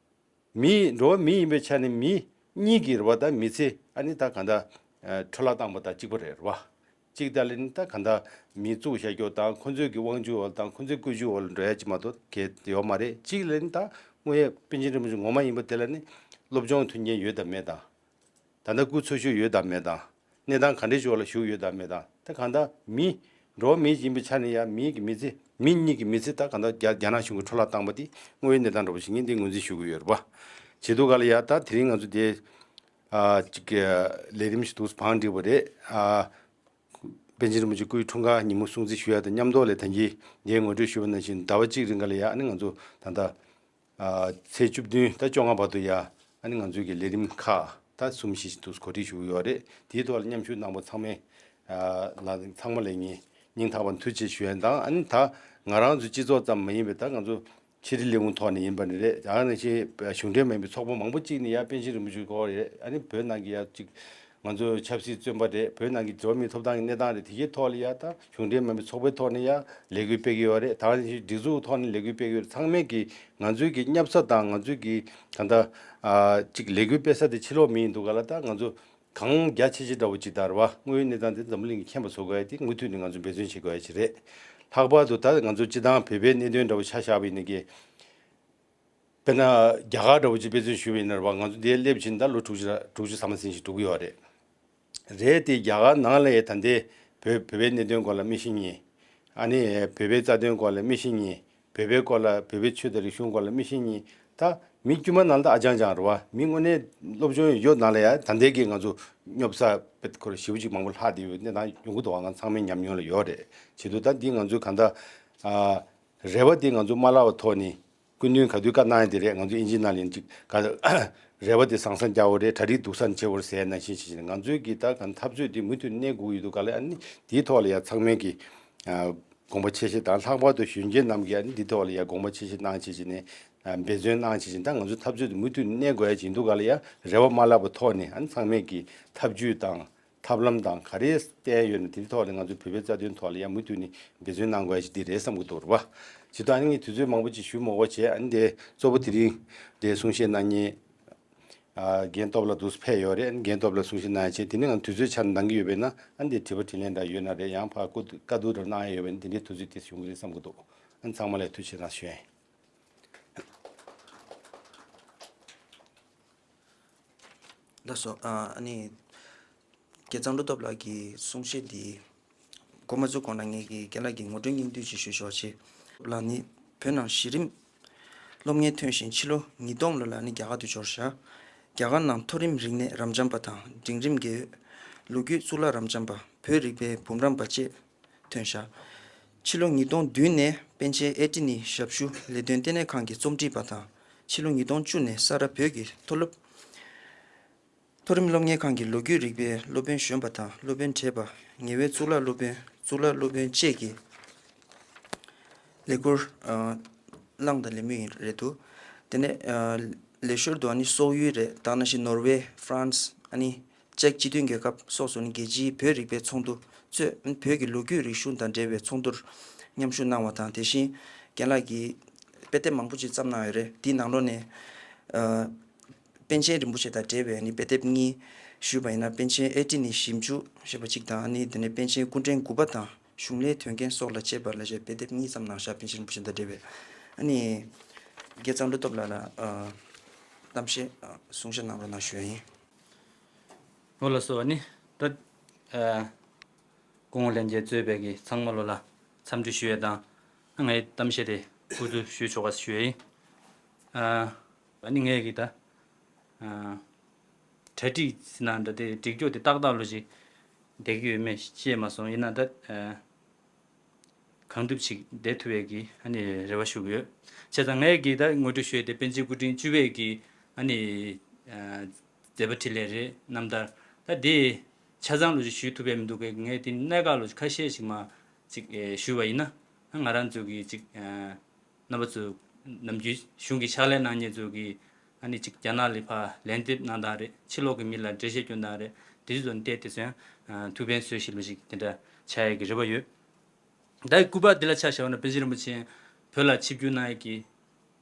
མི་འགྲོ་བ་མི་ཡིན་པའི་ཆ་ནས་མི་གཉིས་ཀྱི་རེད་པ། ད་མི་ཚེ་ཨ་ནི་ད་གང་ལྟར་འཕྲོ་བརླག་བཏང་པ་དང་གཅིག་པ་རེད་རེད་པ། གཅིག་ད་ལན་ད་གང་ལྟར་མི་བཙུགས་བཞག་རྒྱུ་དང་ཁོ་ཚོའི་གི་དབང་སྒྱུར་འོག་དང་ཁོ་ཚོའི་བཀོད་ཇུས་འོག་ལ་འགྲོ་ཡ་ཅིག་མ་གཏོགས་གལ་ཡོད་མ་རེད། གཅིག་ལན་ད་དངོས་ཡོད་པཎ་ཆེན་རིན་པོ་ཆེ་ངོ་མ་ཡིན་པ་དེ་ལ་ནི་སློབ་སྦྱོང་མཐུན་རྐྱེན་ཡོད་དམ་མེད་དང་། ད་ལྟ་སྐུ་འཚོ་བཞུགས་ཡོད་དམ་མེད་དང་། གནས་སྟངས་ག་འདྲའི་ཕྱོགས་ལ་བཞུགས་ཡོད་དམ་མེད་དང་། ད་གང་ལྟར་མི་འགྲོ་བ་མི་ཡིན་པའི་ཆ་ནས་ཡ་མི་གི་མི་ཚེ་མི་གཉིས་ཀྱི་མི་ཚེ་ད་གང་ལྟར་རྒྱ་རྒྱ་ནག་གཞུང་གིས་འཕྲོ་བརླག་བཏང་པ་དེ་དངོས་ཡོད་གནས་སྟངས་འདྲ་པོ་ཞིག་ཡིན། དེ་ངོས་འཛིན་ཞུ་གི་ཡོད་རེད་པ། བྱེད་དུས་ག་ལ་ཡ་ད་དེ་རིང་ང་ཚོ་དེ་ཨ་ཅིག་གི་ལས་རིམ་ཞིག་འདུག་བང་བསྒྲིགས་པ་རེད། ཨ་པཎ་ཆེན་རིན་པོ་ཆེ་སྐུའི་འཁྲུངས་སྐར་ཉིན་མོ་སྲུང་བརྩི་ཞུ་ཡ་དང་མཉམ་དུ་ལས་ད་གིན་ངས་ངོ་སྤྲོད་ཞུས་པ་ནང་བཞིན་ཟླ་བ་གཅིག་རིང་ག་ལ་ཡ་ཨ་ནི་ང་ཚོ་ད་ལྟ་ཨ་ཚེས་བཅུ་བདུན་ད་བཅོ་ལྔ་བར་དུ་ཡ་ཨ་ནི་ང་ཚོའི་གི་ལས་རིམ་ཁག་ད་གསུམ་བཞི་ཞིག་འདུག་གོ་སྒྲིག་ཞུ་གི་ཡོད་རེད། དེའི་ཐོག་ལ་མཉམ་ཞུགས་གནང་བ་ཚང་མས་ཨ་ལ་ཚང་མ་ལ་ངས་སྙིང་ཐག་པ་ནས་ཐུགས་རྗེ་ཆེ་ཞུ་ཡ་དང་། ཨ་ནི་ད་ང་རང་ཚོའི་སྤྱི་ཚོགས་ཙམ་མ་ཡིན་པའི་ད་ང་ཚོ་ཕྱི་དྲིལ་ལས་ཁུངས་ཐོག་ནས་ཡིན་པ་ནི་རེད། ད་ནང་བཞིན་གཞུང་འབྲེལ་མིན་པའི་ཚོགས་པ་མང་པོ་གཅིག་ནས་ཡ་པཎ་ཆེན་རིན་པོ་ཆེའི་སྐོར་རེད། ཨ་ནི་བོད་ནང་གི་ཡ་གཅིག་ང་ཚོ་ཆབ་སྲིད་བཙོན་པ་རེད། བོད་ནང་གི་འགྲོ་བ་མིའི་ཐོབ་ཐང་གི་གནས་སྟངས་རེད། དེ་གའི་ཐོག་ལ་ཡ་ད་གཞུང་འབྲེལ་མིན་པའི་ཚོགས་པའི་ཐོག་ནས་ཡ་ལས་འགུལ་སྤེལ་གྱི་ཡོད་རེད། ད་ག་ནང་བཞིན་སྒྲིག་འཛུགས་ཐོག་ནས་ལས་འགུལ་སྤེལ་གྱི་ཡོད་རེད། ཚང་མས་ཀྱི་ང་ཚོའི་གི་བསྙབ་ས་དང་ང་ཚོའི་གི་ད་ལྟ་ཨ་གཅིག་ལས་འགུལ་སྤེལ་ས་དེ་ཕྱི་ལོགས་མི་ཡིན་འདུག་ག་ལ། ད་ང་ཚོ་གང་རྒྱ་ཆེ་ཆེ་འདྲ་བོ་ཅིག་དང་རེད་བ། དངོས་ཡོད་གནས་སྟངས་དེ་འཛམ་བུ་གླིང་གིས་མཁྱེན་པ་བཟོ་དགོས་ཡ་དེ་མུ་མཐུད་ནས་ང་ཚོ་འབད་བརྩོན་བྱེད་དགོས་ཡ་ཅིག་རེད། ལྷག་པར་དུ་ད་ང་ཚོ་སྤྱི་བཏང་བོད་པའི་གནད་དོན་འདྲ་བོ་ཆ་བཞག་པ་ཡིན་ན་གི་དཔེར་ན་རྒྱ་གར་འདྲ་བོ་ཅིག་དཔེ་མཚོན་ཞུས་པ་ཡིན་ན་རེད་བ། ང་ཚོ་འདིར་སླེབས་ཕྱིན་ད་ལོ་དྲུག་ཅུ་དྲུག་ཅུ་ཟ་མ་ཟིན་ཞིག་འགྲོ་གི་ཡོད་རེད། རེད་དེ་རྒྱ་གར་ནང་ལ་ཡང་ད་ལྟའི་བོད་བོད་པའི་གནད་དོན་སྐོར་ལ་མི་ཤེས་མཁན། ཨ་ནི་བོད་པའི་རྩ་དོན་སྐོར་ལ་མི་ཤེས་མཁན། བོད་པའི་སྐོར་ལ་བོད་པའི་ཆོས་དང་རིག་གཞུང་སྐོར་ལ་མི་ཤེས་མཁན། ད་མི་དཀྱུས་མ་ནང་ལ་ད་ཨ་ཅང་ཅང་རེད་བ། མི་དངོས་གནས་སློབ་སྦྱོང་ཡོད་ནང་ལ་ཡང་ད་ལྟའི་གི་ང་ཚོ་སྙོབ་ས་དཔེ་ཁོ་ར་ཞེ་པོ་ཅིག་མང་པོ་ལྷག་བསྡད་ཡོད་གནས་སྟངས་ཡོང་གི་འདུག་བ། ང་ཚང་མའི་ཉམས་མྱོང་ལ་ཡོད་རེད། བྱེད་དུས་ད་འདི་ང་ཚོའི་གང་ལྟར་ཨ་རེ་བ་འདི་ང་ཚོ་མ་བརླག་པའི་ཐོག་ནས། སྐུ་མདུན་ག་དུས་བཀའ་གནང་ཡ་དེ་རེད། ང་ཚོ་ཨིན་ཇི་ནང་ལ་ཡིན་ཅིག་ག་རེ་བ་དེ་བཟང་ས་རྒྱག་དགོས་རེད། གྲ་སྒྲིག་སྡུག་ས་ནས་བྱེད་དགོས་རེད་ཟེར་ཡ་ནང་བཞིན་བྱེད་བཞིན་ང་ཚོའི་གི་ད་གང་འཐབ་རྩོད་དེ་མུ་མཐུད་གནས་དགོས་ཀྱི་འདུག་ག་ལ། ཨ་ནི་དེའི་ཐོག་ལ་ཡ་ཚང་མས་གི་ཨ་དགོངས་པ་ཆེ་བཞེས་དང་། ལྷག་པར་དུ་གཞོན་སྐྱེས་རྣམས་ཀྱིས་ཨ་ནི་འདིའི་ཐོག་ལ་ཡ་དགོངས་པ་ཆེ་བཞེས་གནང་བྱེད་བཞིན་ནས་ཨ་འབད་བརྩོན་གནང་བྱེད་བཞིན། ད་ང་ཚོའི་འཐབ་རྩོད་དེ་མུ་མཐུད་གནས་དགོས་ཡ་ཅིག་འདུག་ག་ལ། ཡ་རེ་བ་མ་བརླག་པའི་ཐོག་ནས་ཨ་ནི་ཚང་མས་གི་ཐབས་ཇུས་དང་། ཐབས་ལམ་དང་ག་རེ་བསྟན་ཡོད་ན་དེའི་ཐོག་ལ་ང་ཚོ་བོད་པའི་རྩ་དོན་ཐོག་ལ་ཡང་མུ་མཐུད་ནས་འབད་བརྩོན་གནང་དགོས་ཡ་ཞིག་འདི་རེད་བསམ་གྱི་འདུག་རེད་པ། ཇི་ལྟར་ཨ་ནི་ངས་དུས་ཚོད་མང་པོ་ཅིག་ཞུ་མ་དགོས་བྱས། ཨ་ནི་དེ་གཙོ་བོ་དེ་རིང་དེ་གསུང་བཤད་གནང་མཁན་ཨ་རྒན་སྟོབས་ལགས་འདུག་ཕེབས་ཡོད་རེད། ཨ་ནི་རྒན་སྟོབས་ལགས་གསུང་བཤད་གནང་ཡ་བྱས། དེ་ནས་ང་དུས་ཚོད་ཆ་ནས་འདང་གི་ཡོད་པས་ན་ཨ་ནི་དེ་དྲི་བ་དྲིས་ལན་འདྲ་ཡོད་ན་རེད། ཡང་ཕར་བཀའ་བཀའ་བསྡུར་འདྲ་གནང་ཡ་ཡོད་པས་ན་དེ་འདྲའི་དུས་ཚོད་དེ་ཡོང་གི་རེད་བསམ་གྱི་འདུག་ཨ་ནི་ཚང་མ་ལ་ཐུགས་རྗེ་གནང་ཞུ་ཡ་ཡིན། ལགས་སོ། ཨ་ནི་རྒན་གཙང་སྒྲོལ་སྟོབས་ལགས་ཀྱི་གསུང་བཤད་འདི་འགོ་མ་ཚུགས་གོང་ལ་ངེད་ཀྱི་རྒན་ལགས་ཀྱི་ངོ་སྤྲོད་སྙིང་བསྡུས་ཅིག་ཞུ་ཆོག་ཅེས། ལགས་ནི་བོད་ནང་གཞི་རིམ་སློབ་གཉེར་ཐོན་ཞིང་ཕྱི་ལོ་ཉིས་སྟོང་ལོ་ལ་ནི་རྒྱ་གར་དུ་འབྱོར་བཞག་རྒྱ་གར་ནང་མཐོ་རིམ་རིག་གནས་རབ་འབྱམས་པ་དང་འབྲིང་རིམ་དགེ་འོས། ལོ་རྒྱུས་གཙུག་ལག་རབ་འབྱམས་པ། བོད་རིག་པའི་འབུམ་རམས་པ་བཅས་ཐོན་བཞག་ཕྱི་ལོ་ཉིས་སྟོང་བདུན་ནས་པཎ་ཆེན་ཨེ་ཊི་ནི་ཞབས་ཞུ་ལས་དོན་ལྟེ་གནས་ཁང་གི་རྩོམ་སྒྲིག་པ་དང་། ཕྱི་ལོ་ཉིས་སྟོང་བཅུ་ནས་ས་རཱ་བོད་ཀྱི་མཐོ་སློབ། མཐོ་རིམ་སློབ་གཉེར་ཁང་གི་ལོ་རྒྱུས་རིག་པའི་སློབ་དཔོན་གཞོན་པ་དང་སློབ་དཔོན་བགྲེས་པ། ཉེ་བའི་གཙུག་ལག་སློབ་དཔོན། གཙུག་ལག་སློབ་དཔོན་བཅས་ཀྱི་ལས་འཁུར་ཨ་བླངས་དང་ལེན་མུས་ཡིན་རེད་འདུག་དེ་ནས་ཨ་ ལས་ཤོར་དུ་ཨ་ནི་སོག་ཡུལ་རེད། ད་ནང་བཞིན་ནོར་ཝེ། ཧྥ་རན་སི། ཨ་ནི་ཅེཀ་སྤྱི་མཐུན་རྒྱལ་ཁབ་སོགས་སུ་ནི་རྒྱལ་སྤྱིའི་བོད་རིག་པའི་ཚོགས་འདུ་གཙོས་བོད་ཀྱི་ལོ་རྒྱུས་རིག་གཞུང་དང་འབྲེལ་བའི་ཚོགས་འདུར་མཉམ་ཞུགས་གནང་བ་དང་། དེ་བཞིན་རྒན་ལགས་ཀྱིས་དཔེ་དེབ་མང་པོ་ཅིག་བརྩམས་གནང་ཡོད་རེད། དེའི་ནང་ལོགས་ནས་ཨ། པཎ་ཆེན་རིན་པོ་ཆེ་དང་འབྲེལ་བའི་ནི་དཔེ་དེབ་གཉིས་ཞུས་པ་ཡིན་ན། པཎ་ཆེན་ཨེ་ཊི་ནི་ཞིབ་འཇུག་ཞེས་པ་གཅིག་དང་། ཨ་ནི་དེ་ནས་པཎ་ཆེན་སྐུ་ཕྲེང་དགུ་པ་དང་གཞུང་ལས་དོན་རྐྱེན་སོགས་ལ་དཔྱད་པ་ལ་ཞེས་དཔེ་དེབ་གཉིས་བརྩམས་གནང་ཤག་པཎ་ཆེན་རིན་པོ་ཆེ་དང་འབྲེལ་བའི། ཨ་ནི་རྒན་གཙང་ལོ་སྟོབས་ལགས་ལ་ཨ། གཏམ་བཤད་ཨ། གསུང་བཤད་གནང་རོགས་གནང་ཞུ་ཡ་ཡིན། འོ་ལགས་སོ། ཨ་ནི་ད་ཨ། སྐུ་ངོ་ལྷན་རྒྱས་གཙོས་པའི་གི་ཚང་མ་ལོ་ལ་འཚམས་འདྲི་ཞུ་ཡས་དང་། ངའི་གཏམ་བཤད་དེ་ཁུ་བསྡུ་ཞུ་ཆོག་ག་ཞུ་ཡས་ཡིན། ཨ། ཨ་ནི་ངས་གི་ད་ཨ། གྲ་སྒྲིག་ཟེར་ན་འདྲ། དེ་སྒྲིག་སྐྱོར་དེ་ཏག་ཏག་ལོ་ཞིག་བསྡད་ཀྱི་ཡོད་མེད་ཤེས་མ་སོང་། ཡིན་ན་ད་ཨ། གང་ཐུབ་ཅིག་བསྡད་ཐུབ་པའི་གི་ཨ་ནི་རེ་བ་ཞུ་གི་ཡོད། བྱས་ཙང་ངས་གི་ད་ངོ་སྤྲོད་ཞུ་ཡས་དེ་པཎ་ཆེན་སྐུ་ཕྲེང་བཅུ་པའི་གི་ཨ་ནི་ཨ། མཛད་པ་འཕྲིན་ལས་རེད། རྣམ་ཐར། ད་དེ་ཆ་ཚང་ལོ་ཞིག་ཞུ་ཐུབ་པ་མི་འདུག་གས། ངས་དེ་གནད་འགག་ལོ་ཞིག་ཁ་ཤས་ཤིག་མ་ཅིག་ཨེ། ཞུས་པ་ཡིན་ན། ང་རང་ཚོ་གི་ཅིག་ཨ། རྣམ་པ་ཚོ་ནམ་རྒྱུན་གཞུང་གི་ཕྱག་ལས་གནང་མཁན་ཚོ་གི་ཨ་ནི་ཅིག་རྒྱ་ནག་ལ་ཕར་ལན་འདེབས་གནང་སྟངས་རེད། ཕྱི་ལོགས་ཀྱི་མི་ལ་འགྲེལ་བཤད་སྐྱོན་སྟངས་རེད། དེ་ཚོ་ནི་བལྟས་དེ་ཚོ་ཡང་ཨ། ཐུགས་ཕན་གསོས་ཤིག་ལོ་ཞིག་དེ་འདྲ་ཆགས་ཡས་ཀྱི་རེ་བ་ཡོད། ད་སྐུ་པར་འདི་ལ་ཆ་བཞག་ན་པཎ་ཆེན་རིན་པོ་ཆེ་བོད་ལ་ཆིབས་བསྒྱུར་གནང་ཡས་ཀྱི་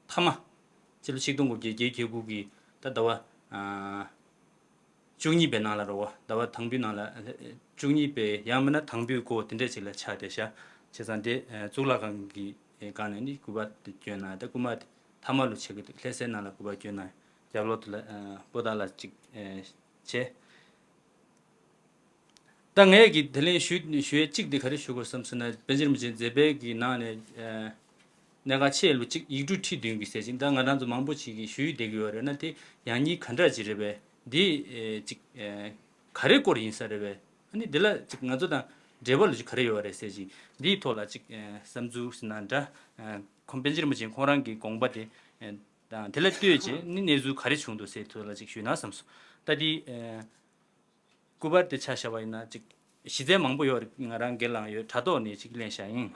མཐའ་མ། སྤྱི་ལོ་ཆིག་སྟོང་དགུ་བརྒྱ་བརྒྱད་ཅུ་གྱ་དགུ་གི་ད་ཟླ་བ་ཨ། བཅུ་གཉིས་པའི་ནང་ལ་རེད་བ། ཟླ་བ་དང་པོའི་ནང་ལ། བཅུ་གཉིས་པའི་ཡང་མིན་ན་དང་པོའི་འགོ་དེ་འདྲས་ཅིག་ལ་ཆགས་བསྡད་ཤག་བྱས་ཙང་དེ་གཙུག་ལག་ཁང་གི་སྒང་ནས་ནི་སྐུ་པར་དེ་བསྐྱོན་གནང་། ད་སྐུ་མ་དེ་མཐའ་མ་ལོ་ཆགས་ཀྱི་འདུག་ལྷ་སའི་ནང་ལ་སྐུ་པར་བསྐྱོན་གནང་། རྒྱབ་ལོགས་དེ་ལ་པོ་ཏཱ་ལ་ཅིག་བྱས། ད་ངས་ཀྱི་དེ་ལན་ཞུ་ཞུ་ཡས་གཅིག་དེ་ག་རེ་ཞུ་དགོས་བསམ་སོང་ན། པཎ་ཆེན་རིན་པོ་ཆེའི་མཛད་པའི་གི་ནང་ནས་ཨ། གནད་འགག་ཆེ་ལོ་གཅིག་ཡིག་འབྲུ་ཁྲི་བདུན་གྱི་ཟེར་ཅིག་ད་ང་རང་ཚོ་མང་པོ་ཞིག་གིས་ཞུས་བསྡད་ཀྱི་ཡོད་རེད། ན་དེ་ཡང་སྙིང་ག་འདྲ་ཅིག་རེད་པས། འདི་ཨེ། ཅིག་ཨེ། ག་རེ་སྐོར་ཡིན་ས་རེད་པས། ཨ་ནི་འདི་ལ་ཅིག་ང་ཚོ་དང་འབྲེལ་བ་ལོ་ཅིག་ག་རེ་ཡོད་རེད་ཟེར་ཅིག་འདིའི་ཐོག་ལ་ཅིག་ཨེ། བསམ་ཚུལ་ཟེར་ན་འདྲ། ཨེ། ཁོང་པཎ་ཆེན་རིན་པོ་ཆེ་ཁོང་རང་གི་དགོངས་པ་དེ་ཨེ། དང་དེ་ལ་ལྟོས་བྱས་ནི་གནས་ཚུལ་ག་རེ་བྱུང་འདུག་ཟེར་ཐོག་ལ་ཅིག་ཞུས་ན་བསམ་སོང་། ད་དེ་ཨེ། སྐུ་པར་དེ་ཆ་བཞག་པ་ཡིན་ན་ཅིག་གཞི་རྩ་མང་པོ་ཡོད་རེད། ང་རང་སྒེར་ལའང་ཡོད། དྲ་ཐོག་ནས་ཅིག་ལེན་བཞག་ཡིན།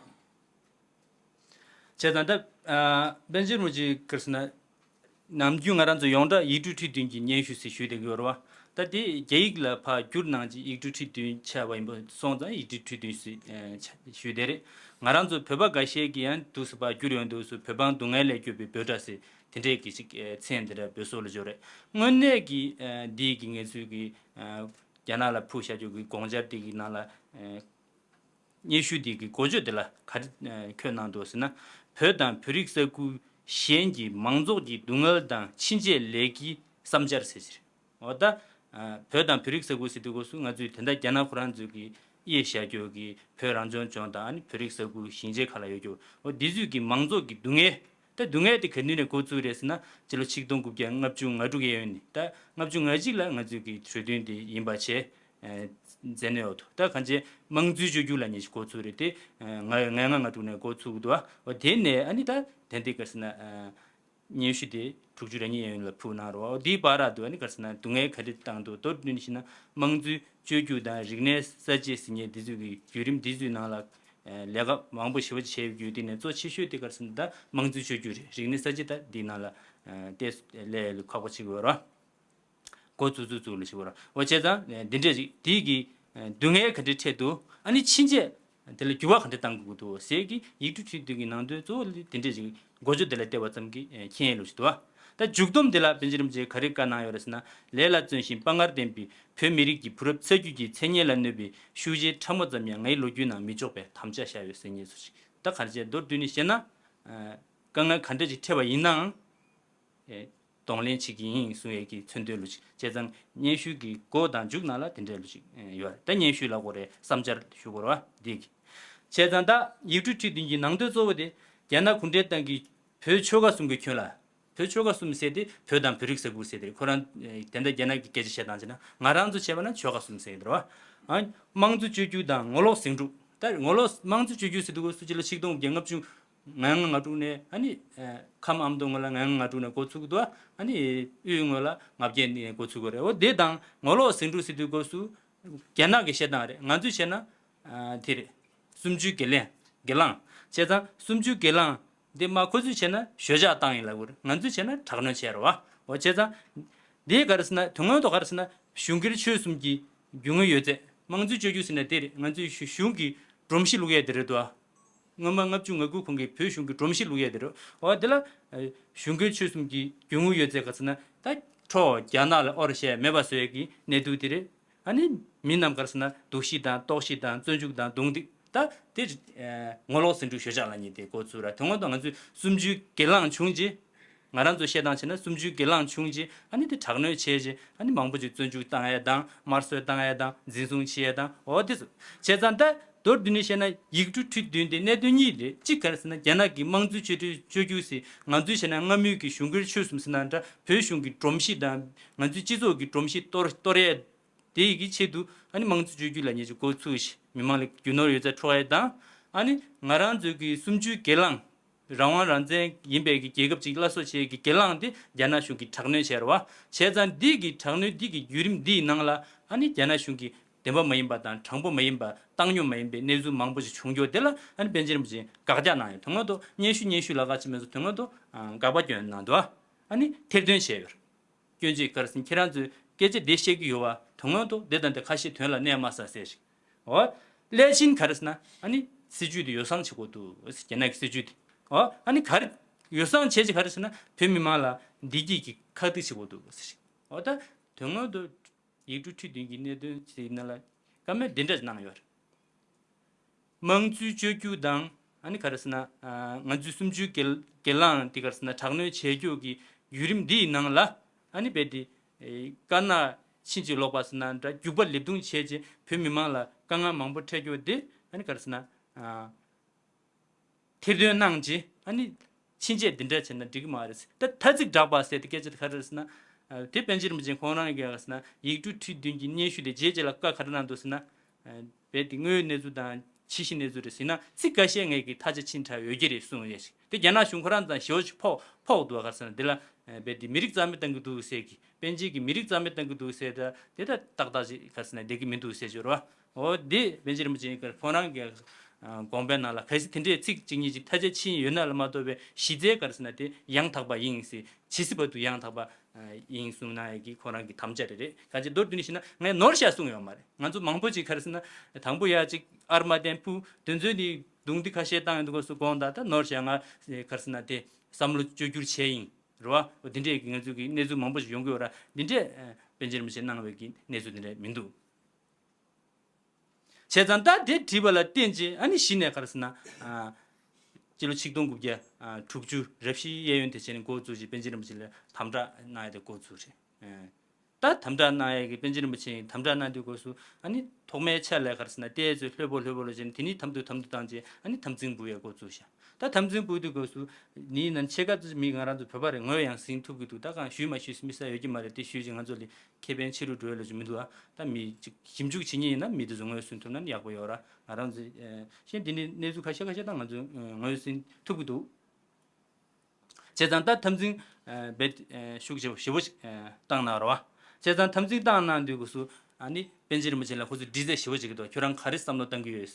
བྱས་ཙང་ད་ཨ། པཎ་ཆེན་རིན་པོ་ཆེ་ག་རེ་ཟེར་ན། ནམ་རྒྱུན་ང་རང་ཚོ་ཡོངས་གྲགས་ཡིག་འབྲུ་ཁྲི་བདུན་གྱི་སྙན་ཞུ་ཟེར་ཞུས་བསྡད་ཀྱི་ཡོད་རེད་བ། ད་དེ་རྒྱ་ཡིག་ལ་ཕར་བསྒྱུར་གནང་ཅིག་ཡིག་འབྲུ་ཁྲི་བདུན་ཆགས་པ་ཡིན་པ་སོང་ཙང་ཡིག་འབྲུ་ཁྲི་བདུན་ཟེར་ཨ། ཞུས་བསྡད་རེད། ང་རང་ཚོ་བོད་པ་འགའ་ཤས་ཀྱིས་ཡང་འདུག་སེ་ཕར་བསྒྱུར་ཡོང་དུས་སུ་བོད་འབངས་སྡུག་བསྔལ་ལས་སྐྱོབ་པའི་བོད་སྒྲ་ཟེར་དེ་འདྲས་ཀྱི་ཅིག་ཨ། མཚན་དེ་འདྲ་འབོད་སྲོལ་ལ་འབྱོར་རེད། དངོས་གནས་ཀྱི་ཨ། འདི་གི་ངེད་ཚོའི་གི་ཨ། རྒྱ་ནག་ལ་ཕུལ་བཞག་རྒྱུ་གི་དགོངས་འཆར་དེ་གི་ནང་ལ་ཨ། སྙན་ཞུ་དེ་གི་འགོ་བརྗོད་དེ་ལ་ག་རེ་ཨ། འཁོད་གནང་འདུག་ཟེར་ན། བོད་དང་བོད་རིགས་ས་ཁུལ་གཞན་གྱི་མང་ཚོགས་ཀྱི་སྡུག་བསྔལ་དང་ཕྱིན་ཆད་ལས་ཀྱི་བསམ་འཆར་ཟེར་ཟེར། འོ་ད་ཨ། བོད་དང་བོད་རིགས་ས་ཁུལ་ཟེར་དུས་སྐབས་སུ་ང་ཚོས་དེ་འདྲ་རྒྱ་ནག་ཁོ་རང་ཚོས་ཀྱི་དབྱེ་བཞག་རྒྱུ་གི་བོད་རང་སྐྱོང་ལྗོངས་དང་ཨ་ནི་བོད་རིགས་ས་ཁུལ་ཞིང་ཆེན་ཁག་ལ་ཡོད་རྒྱུ། འོ་འདི་ཚོས་ཀྱི་མང་ཚོགས་ཀྱི་སྡུག་བསྔལ། ད་སྡུག་བསྔལ་དེ་ག་དུས་ནས་འགོ་བཙུགས་རེད་ཟེར་ན། སྤྱི་ལོ་ཆིག་སྟོང་དགུ་བརྒྱ་ལྔ་བཅུ་ང་དྲུག་གི་ཡན་ཡོལ་ནས། ད་ལྔ་བཅུ་ང་གཅིག་ལ་ང་ཚོས་ཀྱི་གྲོས་མཐུན་དེ་ཡིན་པ་བྱས་ཨ། མཛད་ནས་ཡོད་དོ། ད་གང་ཅི་དམངས་གཙོའི་བཅོས་བསྒྱུར་ལབ་མཁན་ཞིག་འགོ་བཙུགས་རེད་དེ། ཨ། ང་ང་ལྔ་ང་དྲུག་ནས་འགོ་བཙུགས་འདུག་ཨ། འོ་དེ་ནས་ཨ་ནི་ད་དེ་འདི་ག་རེ་ཟེར་ན། ཨ། སྙན་ཞུ་དེ་དྲུག་ཅུ་རེ་གཉིས་ཡན་ཡོལ་ལ་ཕུལ་གནང་རོགས། འོ་དེའི་བར་དུ་ཨ་ནི་ག་རེ་ཟེར་ན་སྡུག་བསྔལ་ག་རེ་བཏང་འདུག་མདོར་བསྡུས་ནས་བཤད་ན་དམངས་གཙོའི་བཅོས་བསྒྱུར་དང་རིག་གནས་གསར་བརྗེ་ཟེར་མཁན་འདི་ཚོ་གི་བརྒྱུད་རིམ་འདི་ཚོའི་ནང་ལ་ཨ། ལས་ཀ་མང་པོ་ཞེ་པོ་བྱས་ཡོད་རྒྱུ། དེ་ནས་གཙོ་ཆེ་ཤོས་དེ་ག་རེ་ཟེར་ན་ད་དམངས་གཙོའི་བཅོས་བསྒྱུར་རེད། རིག་གནས་གསར་བརྗེ་ད་འདིའི་ནང་ལ་ཨ། ཏོག་ཙམ་ལས་ཁག་པོ་ཅིག་ཡོད་རེད། འགོ་བཙུགས་བཙུགས་བཙུགས་ལ་ཞིག་ཡོད་རེད། འོ་བྱས་ཙང་འདི་འདྲས་ཅིག་དེའི་གི་ཨ། སྡུག་བསྔལ་ག་འདྲས་འཕྲད་འདུག་ཨ་ནི་ཕྱིན་ཆད་དེ་ལ་འགྱུར་བ་ག་འདྲས་གཏང་དགོས་ཀྱི་འདུག་ཟེར་གི་ཡིག་འབྲུ་ཁྲི་བདུན་གྱི་ནང་དོན་གཙོ་བོ་དེ་འདྲས་ཅིག་འགོ་བརྗོད་དེ་ལ་བལྟས་པ་ཙམ་གྱིས་ཨ། མཁྱེན་ཡས་ལོ་ཞིག་འདུག་ཨ། ད་མཇུག་སྡོམ་དེ་ལ་པཎ་ཆེན་རིན་པོ་ཆེས་ག་རེ་བཀའ་གནང་ཡོད་རེད་ཟེར་ན། ལས་ལ་བརྩོན་ཞིང་དཔའ་ངར་ལྡན་པའི་བོད་མི་རིགས་ཀྱི་བུ་རབས་ཚ་རྒྱུད་ཀྱི་མཚན་སྙན་ལ་གནོད་པའི་ཤུལ་རྗེས་ཕྲ་མོ་ཙམ་ཡང་ངའི་ལོ་རྒྱུས་ནང་མི་འཇོག་པའི་དམ་བཅའ་བཞག་ཡོད་ཟེར་མཁན་ཚོ་ཞིག་ད་ག་རེ་བྱས་མདོར་བསྡུས་ནས་བཤད་ན། ཨ། དཀའ་ངལ་ག་འདྲ་ཞིག་འཕྲད་པ་ཡིན་ནའང་ཨེ། གདོང་ལེན་བྱེད་ཀྱི་ཡིན་གསུང་ཡས་ཀྱི་མཚོན་དོན་ལོ་ཞིག་བྱས་ཙང་སྙན་ཞུ་གི་འགོ་དང་མཇུག་ནང་ལ་དེ་འདྲའི་ལོ་ཞིག་ཡོད་རེད། ད་སྙན་ཞུ་ལབ་དགོས་རེད། བསམ་འཆར་ཞུ་དགོས་རེད་བ་འདི་གི། བྱས་ཙང་ད་ཡིག་འབྲུ་ཁྲི་བདུན་གྱི་ནང་དོན་གཙོ་བོ་དེ་རྒྱ་ནག་གུང་ཁྲན་ཏང་གིས་བོད་ཆོལ་ཁ་གསུམ་གྱི་ཁྱོན་ལ། བོད་ཆོལ་ཁ་གསུམ་ཟེར་དེ་བོད་དང་བོད་རིགས་ས་ཁུལ་ཟེར་དེ་ཁོ་རང་ཨེ། དེ་འདྲ་རྒྱ་ནག་གི་སྐད་ཆ་བཤད་སྟངས་བྱས་ན་ང་རང་ཚོ་བྱས་པ་ན་ཆོལ་ཁ་གསུམ་ཟེར་གྱི་འདུག་རེད་བ། ཨ། དམངས་གཙོ་བཅོས་བསྒྱུར་དང་ངོ་ལོག་ཟིང་འཁྲུག་ད་ངོ་ལོག་དམངས་གཙོ་བཅོས་བསྒྱུར་ཟེར་དུས་སྐབས་སུ་སྤྱི་ལོ་ཆིག་སྟོང་དགུ་བརྒྱ་ལྔ་བཅུ་ང་ལྔ་ང་དྲུག་ནས་ཨ་ནི་ཨ། ཁམས་ཨ་མདོ་ངོས་ལ་ང་ལྔ་ང་དྲུག་ནས་འགོ་ཚུགས་ཀྱི་འདུག་ཨ་ནི་དབུས་ངོས་ལ་ང་བརྒྱད་ནས་འགོ་ཚུགས་ཀྱི་རེད། འོ་དེ་དང་ངོ་ལོག་ཟིང་འཁྲུག་ཟེར་དུས་སྐབས་སུ་རྒྱ་ནག་གི་བཤད་སྟངས་རེད། ང་ཚོས་བྱས་ན་ཨ། དེ་རེད། གསུམ་བཅུའི་སྒེར་ལངས། སྒེར་ལངས། བྱས་ཙང་གསུམ་བཅུའི་སྒེར་ལངས་འདི་མ་ཁོ་ཚོས་བྱས་ན་ཞོད་འཇགས་བཏང་ཡིན་ལབ་དགོས་རེད། ང་ཚོས་བྱས་ན་དྲག་གནོན་བྱས་རེད་བ། འོ་བྱས་ཙང་། འདི་ག་རེ་ཟེར་ན་དོན་དངོས་ཐོག་ག་རེ་ཟེར་ན་གཞུང་སྒེར་ཆོས་གསུམ་གྱི་རྒྱུ་དངོས་ཡོད་ཚད་དམངས་གཙོའི་བཅོས་བསྒྱུར་ཟེར་ན་དེ་རེད། ང་ཚོའི་གཞུང་གི་སྒྲོམ་གཞི་བླུག་ཡས་དེ་རེད་དོ། སྔོན་མ་ལྔ་བཅུ་ང་དགུ་གོང་གི་བོད་གཞུང་གི་སྒྲོམ་གཞི་བླུག་ཡས་དེ་རེད། འོ་དེ་ལ་གཞུང་སྒེར་ཆོས་གསུམ་གྱི་རྒྱུ་དངོས་ཡོད་ཚད་ག་རེ་ཟེར་ན་ད་འཕྲོ་རྒྱ་ནག་ལ་དབོར་བཞག་མེད་པ་བཟོ་ཡས་ཀྱི་གནད་དོན་དེ་རེད། ཨ་ནི་མི་རྣམས་ག་རེ་ཟེར་ན་སྡུག་ཤི་དང་ལྟོགས་ཤི་དང་བཙོན་འཇུག་དང་རྡུང་རྡེག་ད་དེ་ངོ་ལོག་ཟིང་འཁྲུག་ཞོད་འཇགས་ལབ་མཁན་དེ་འགོ་ཚུགས་ར། དོན་དངོས་ཐོག་ང་ཚོས་གསུམ་བཅུའི་སྒེར་ལངས་བྱུང་རྗེས། ང་རང་ཚོ་བཤད་སྟངས་བྱས་ན་གསུམ་བཅུའི་སྒེར་ལངས་བྱུང་རྗེས་ཨ་ནི་དེ་དྲག་གནོན་བྱས་རྗེས་ཨ་ནི་མང་པོ་ཅིག་བཙོན་འཇུག་བཏང་ཡས་དང་དམར་གསོད་བཏང་ཡས་དང་འཛིན་བཟུང་བྱེད་ཡས་དང་འོ་དེ་ཚོ་བྱས་ཙང་ད་མདོར་བསྡུས་ནས་བཤད་ན་ཡིག་འབྲུ་ཁྲི་བདུན་དེ་གནད་དོན་གཉིས་རེད། གཅིག་ག་རེ་ཟེར་ན་རྒྱ་ནག་གི་དམངས་གཙོའི་བཅོས་སྒྲིག་བཅོས་བསྒྱུར་ཟེར་ང་ཚོའི་བྱས་ན་སྔ་མོའི་གི་གཞུང་སྒེར་ཆོས་གསུམ་ཟེར་ན་འདྲ་བོད་གཞུང་གི་སྒྲོམ་གཞི་དང་ང་ཚོའི་སྤྱི་ཚོགས་ཀྱི་སྒྲོམ་གཞི་གཏོར་གཏོར་ཡས། དེ་ཡི་གི་ཆེད་དུ་ཨ་ནི་དམངས་གཙོ་བཅོས་བསྒྱུར་ལབ་མཁན་ཅིག་འགོ་ཚུགས་ཤིང་མི་མང་ལ་རྒྱུ་ནོར་ཡོད་ཚད་འཕྲོག་ཡས་དང་། ཨ་ནི་ང་རང་ཚོའི་གི་གསུམ་བཅུའི་སྒེར་ལངས། རང་དབང་རང་བཙན་ཡིན་པའི་གི་རྒྱལ་ཁབ་ཅིག་སླར་གསོ་བྱེད་ཀྱི་སྒེར་ལངས་དེ་རྒྱ་ནག་གཞུང་གིས་དྲག་གནོན་བྱས་རེད་བ། བྱས་ཙང་འདི་གི་དྲག་གནོན་འདི་གི་བརྒྱུད་རིམ་འདིའི་ནང་ལ་ཨ་ནི་རྒྱ་ནག་གཞུང་གིས་བདེན་པ་མ་ཡིན་པ་དང་དྲང་པོ་མ་ཡིན་པ་བཏང་སྙོམས་མ་ཡིན་པའི་གནས་ཚུལ་མང་པོ་ཞིག་བྱུང་རྒྱུ་དེ་ལ་ཨ་ནི་པཎ་ཆེན་རིན་པོ་ཆེས་དགག་རྒྱག་གནང་ཡོད། དོན་དངོས་ཐོག་སྙན་ཞུ་སྙན་ཞུ་ལབ་ཁ་ཅིག་མེད་སོང་། དོན་དངོས་ཐོག་དགག་པ་བསྐྱོན་གནང་འདུག་ཨ་ནི་ཐེར་འདོན་བྱས་ཡོད། སྐྱོན་བརྗོད་ག་རེ་ཟེར་ན་ཁྱེད་རང་ཚོས་སྐད་ཆ་འདི་བཤད་ཀྱི་ཡོད་བ། དོན་དངོས་ཐོག་འདི་དང་འདི་ཁ་ཤས་དོན་ལ་གནས་མ་ས་ཟེར་ཞིག་འོ། སླད་ཕྱིན་ག་རེ་ཟེར་ན་ཨ་ནི་སྲིད་ཇུས་འདི་ཡོ་བསྲང་བྱེད་དགོས་འདུག་རྒྱ་ནག་གི་སྲིད་ཇུས་འདི། འོ། ཨ་ནི་ག་རེ། ཡོ་བསྲང་བྱས་ཅིག་ག་རེ་ཟེར་ན་བོད་མི་མང་ལ་བདེ་སྐྱིད་ཀྱི་ཁག་ཐེག་བྱེད་དགོས་འདུག་ཟེར་ཞིག་འོ་ད། དོན་དངོས་ཐོག་ཡིག་འབྲུ་ཁྲི་བདུན་གྱི་གནད་དོན་ཞིག་ནང་ལ་བཀའ་མོལ་འདི་འདྲ་ཞིག་གནང་ཡོད་རེད། དམངས་གཙོའི་བཅོས་བསྒྱུར་དང་ཨ་ནི་ག་རེ་ཟེར་ན་ང་ཚོའི་གསུམ་བཅུའི་སྒེར་སྒེར་ལངས་དེ་ག་རེ་ཟེར་ན་དྲག་གནོན་བྱེད་རྒྱུ་གི་བརྒྱུད་རིམ་འདིའི་ནང་ལ་ཨ་ནི་རྦད་དེ་དཀར་ནག་ཕྱིན་ཅི་ལོག་པ་ཟེར་ན་འདྲ་རྒྱུག་པ་ལེབ་རྡུང་བྱས་རྗེས་བོད་མི་མང་ལ་དཀའ་ངལ་མང་པོ་འཕྲད་རྒྱུ་དེ་ཨ་ནི་ག་རེ་ཟེར་ན། ཐེར་འདོན་གནང་རྗེས་ཨ་ནི་ཕྱིན་ཆད་འདི་འདྲ་བྱས་ན་འགྲིག་གི་མ་རེད། ད་ཐ་ཚིག་བསྒྲགས་པ་ཟེར་ཏེ་སྐད་ཆ་དེ་ག་རེ་རེད་ཟེར་ན། དེ་པཎ་ཆེན་རིན་པོ་ཆེ་ཁོང་རང་གིས་ག་རེ་ཟེར་ན་ཡིག་འབྲུ་ཁྲི་བདུན་གྱི་སྙན་ཞུ་དེ་རྗེས་རྗེས་ལ་བཀའ་ག་རེ་གནང་འདུག་ཟེར་ན། རྦད་དེ་དངོས་ཡོད་གནས་ཚུལ་དང་ཕྱི་བཤིག་གནས་ཚུལ་རེད་ཟེར་ན་ཚིག་འགའ་ཤས་ངས་ཀྱི་ཐག་ཆ་ཕྱིན་དྲགས་ཡོད་ཀྱི་རེད་གསུངས་ཡོད་ཞིག་དེ་རྒྱ་ནག་གཞུང་ཁོ་རང་ཙང་ཞེ་པོ་ཞིག་ཕོག་ཕོག་འདུག་ག་རེ་ཟེར་ན་འདི་ལ་རྦད་དེ་མི་རིགས་རྩ་མེད་བཏང་གི་འདུག་ཟེར་གི་པཎ་ཆེན་གྱིས་མི་རིགས་རྩ་མེད་བཏང་གི་འདུག་ཟེར་ད་དེ་ད་ཏག་ཏག་ཅིག་ག་རེ་ཟེར་ན་བསྡད་ཀྱི་མི་འདུག་ཟེར་གྱི་རེད་བ། འོ་དེ་པཎ་ཆེན་རིན་པོ་ཆེ་ཁོང་རང་གི་དགོངས་པའི་ནང་ལ་གལ་སྲིད་དེ་འདྲའི་ཚིག་གཅིག་གཉིས་ཅིག་ཐ་ཆད་ཕྱིན་ཡོད་ན་ལ་མ་གཏོགས་པའི་གཞི་རྩའི་ག་རེ་ཟེར་ན་དེ་ཡང་དག་པ་ཡིན་ཟེར་ཇི་སྲིད་བར་དུ་ཡང་དག་པ་ཡིན་གསུངས་གནང་ཡས་ཀྱི་ཁོང་རང་གི་དམ་བཅའ་རེ་རེད། གང་ཅི་མདོར་བསྡུས་ནས་བཤད་ན་ངས་ནོར་བཞག་གསུངས་ཡོད་མ་རེད། ང་ཚོ་མང་པོ་ཅིག་ག་རེ་ཟེར་ན་དང་པོ་ཡ་ཅིག་ཨར་མ་བསྟན་ཕུ་དོན་ཚོད་ནི་རྡུང་རྡེག་ཁ་ཤས་བཏང་ཡོད་འདུག་གོ་སུ་དགོངས་དག་ད་ནོར་བཞག་ང་ག་རེ་ཟེར་ན་དེ་བསམ་བློ་བཅོས་བསྒྱུར་བྱས་ཡིན་རེད་བ། འོ་དེ་འདྲས་ཀྱི་ང་ཚོ་གི་གནས་ཚུལ་མང་པོ་ཞིག་ཡོང་གི་ཡོད་ར། འདི་འདྲས་པཎ་ཆེན་རིན་པོ་ཆེ་གནང་བའི་གི་གནས་ཚུལ་འདི་འདྲས་མི་འདུག་བྱས་ཙང་ད་དེ་བྲིས་པ་ལ་བརྟེན་ཅིང་ཨ་ནི་གཞི་ནས་ག་རེ་ཟེར་ན། ཨ། སྤྱི་ལོ་ཆིག་སྟོང་དགུ་བརྒྱ་ཨ་དྲུག་ཅུ་རབ་བཞིའི་གཡས་གཡོན་དེ་བྱས་ནས་འགོ་བཙུགས་ཤིང་པཎ་ཆེན་རིན་པོ་ཆེ་ལ་དམ་དྲག་གནང་ཡ་དེ་འགོ་བཙུགས་རེད། ཨ། ད་དམ་དྲག་གནང་ཡ་གི་པཎ་ཆེན་རིན་པོ་ཆེ་དམ་དྲག་གནང་དུས་སྐབས་སུ་ཨ་ནི་ཐོག་མའི་ཆ་ལ་ག་རེ་ཟེར་ན་ཏོག་ཙམ་ལྷོད་པོ་ལྷོད་པོ་ལ་བྱས་ནས་དེ་ནས་དམ་དུ་དམ་དུ་བཏང་རྗེས་ཨ་ནི་དམ་ཚིག་འབུལ་ཡ་འགོ་བཙུགས་ཤག་ད་དམ་ཚིག་འབུལ་དུས་སྐབས་སུ་ནི་ནང་ཆེ་ཁག་ཅིག་མི་ང་རང་ཚོ་བོད་པ་རེད། ངོས་ཡང་ཟིན་ཐུབ་ཀྱི་འདུག་ད་གང་ཞུས་མ་ཞུས་མི་ས་ཡོད་ཀྱི་མ་རེད། དེ་ཞུས་ཀྱི་ང་ཚོ་ལ་ཁེ་ཕན་ཆེ་རུ་འགྲོ་ཡ་ལ་ཅིག་མི་འདུག་ཨ། ད་མི་ཅིག་ཞིབ་འཇུག་བྱེད་མཁན་ཡིན་ན་མི་དེ་ཚོ་ངོས་ཟིན་ཐུབ་ན་ཡག་པོ་ཡོད་ར། ང་རང་ཚོ་ཨ་གཞན་དེ་ནི་གནས་ཚུལ་ཁ་ཤས་ཁ་ཤས་ད་ང་ཚོ་ཨ་ངོས་ཟིན་ཐུབ་ཀྱི་འདུག་བྱས་ཙང་ད་དམ་ཚིག་ཨ་རྦད་ཨ་ཤུགས་ཆེ་པོ་ཞེ་པོ་ཞིག་ཨ་བཏང་གནང་ར་བ། བྱས་ཙང་དམ་ཚིག་བཏང་གནང་དུས་སྐབས་སུ་ཨ་ནི་པཎ་ཆེན་རིན་པོ་ཆེ་ལ་ཁོ་ཚོས་འདྲི་རྩད་ཞེ་པོ་བྱེད་ཀྱི་འདུག་ཁྱོད་རང་ག་རེ་བསམ་བློ་བཏང་གི་ཡོད།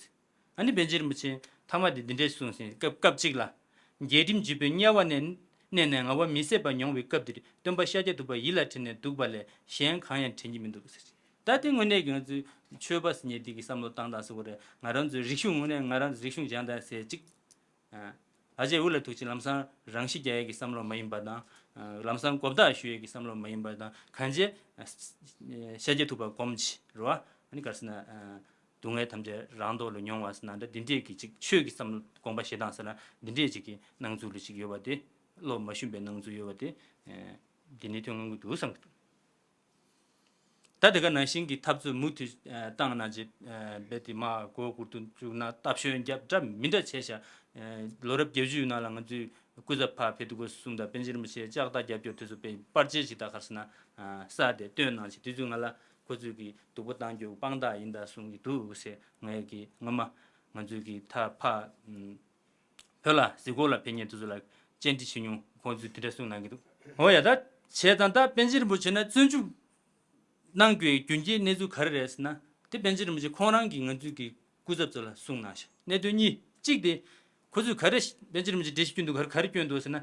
ཨ་ནི་པཎ་ཆེན་རིན་པོ་ཆེ་མཐའ་མ་དེ་འདི་འདྲས་གསུངས་ཟིན། སྐབས་སྐབས་གཅིག་ལ། རྒྱལ་ཁྲིམས་བརྒྱུད་པའི་དམྱལ་བ་ནས་གནས་ནས་ངལ་བ་མི་བཟད་པ་མྱོང་བའི་སྐབས་འདིར་སྟོན་པ་ཤཱཀྱ་ཐུབ་པ་ཡིད་ལ་དྲན་ནས་འདུག་པ་ལས་གཞན་གང་ཡང་དྲན་གྱི་མི་འདུག་ཟེར། ད་དེ་དངོས་གནས་ཀྱི་ང་ཚོའི་ཆོས་པ་ཟེར་མཁན་དེ་གི་བསམ་བློ་བཏང་སྟངས་ཟེར་དགོས་རེད། ང་རང་ཚོའི་རིག་གཞུང་དངོས་གནས་ང་རང་ཚོའི་རིག་གཞུང་སྦྱང་སྟངས་ཟེར་གཅིག་ཨ་ལ་རྗེ་འུ་ལ་ཐུག་ཅིང་ལམ་སང་རང་ཤི་རྒྱག་ཡས་ཀྱི་བསམ་བློ་མ་ཡིན་པ་དང་། ལམ་སང་གོ་བརྡ་ཞུ་ཡས་ཀྱི་བསམ་བློ་མ་ཡིན་པ་དང་གང་བྱས་ཤཱཀྱ་ཐུབ་པ་སྒོམ་ཅིག་རེད་བ། ཨ་ནི་ག་རེ་ཟེར་ན། སྡུག་བསྔལ་ཐམས་ཅད་རང་ཐོག་ལ་མྱོང་བ་ཟེར་ན་འདྲ་འདི་འདྲས་ཀྱི་ཅིག་ཆོས་ཀྱི་བསམ་བློ་དགོངས་པ་བཞེས་སྟངས་ཟེར་ན་འདི་འདྲས་ཅིག་གི་སྣང་ཚུལ་ལ་ཅིག་ཡོད་པ་དེ་བློ་མ་ཞུམ་པའི་སྣང་ཚུལ་ཡོད་པ་དེ་འདི་ནས་ཐོན་ཡོང་གི་འདུག་བསམ་གྱི་འདུག་ད་དེ་ག་ནང་བཞིན་གྱི་འཐབ་རྩོད་མུ་མཐུད་བཏང་གནང་རྗེས་རྦད་དེ་མར་མགོ་སྒུར་དུ་བཅུག་ན་རྟ་བཞོན་རྒྱབ་འདྲ་མི་འདྲ་བྱས་ཤག་ལོ་རབས་བརྒྱད་ཅུ་ནང་ལ་ང་ཚོས་སྐུ་ཚབ་ཕར་ཕེབས་དུས་སྐུ་གསུམ་དང་པཎ་ཆེན་རིན་པོ་ཆེ་ལྕགས་རྟ་རྒྱབ་སྐྱོར་དེ་ཚོ་དཔེ་པར་ཆས་ཅིག་ད་ག་རེ་ཟེར་ན་ས་དེ་སྟོན་གནང་ཞིང་དུས་ཚོད་ང་ལ། ཁོ་ཚོས་ཀྱིས་སྡུག་པོ་བཏང་རྒྱུ་དཔང་རྟགས་ཡིན་ད་གསུང་གི་འདུག་ཟེར། ངས་ཀྱིས་སྔོན་མ་ང་ཚོས་ཀྱིས་ད་ཕ་བོད་ལ་གཟིགས་སྐོར་ལ་ཕེབས་མཁན་དེ་ཚོ་ལ་བཅར་འདྲི་བྱེད་མྱོང་། ཁོང་ཚོས་དེ་འདྲ་གསུང་གནང་གི་འདུག་འོ་ཡ་ད་བྱས་ཙང་ད་པཎ་ཆེན་རིན་པོ་ཆེ་ན་བཙོན་འཇུག་གནང་དགོས་རྒྱུ་རྐྱེན་གནས་ཚུལ་ག་རེ་རེད་ཟེར་ན། དེ་པཎ་ཆེན་རིན་པོ་ཆེ་ཁོང་རང་གིས་ང་ཚོས་ཀྱི་སྐུ་ཚབ་ཚོ་ལ་གསུང་གནང་ཤག་གནད་དོན་གཉིས། གཅིག་དེ་ཁོ་ཚོས་ག་རེ་པཎ་ཆེན་རིན་པོ་ཆེ་འགྲེལ་བཤད་སྐྱོན་འདུག་ག་རེ་ག་རེ་སྐྱོན་འདུག་ཟེར་ན།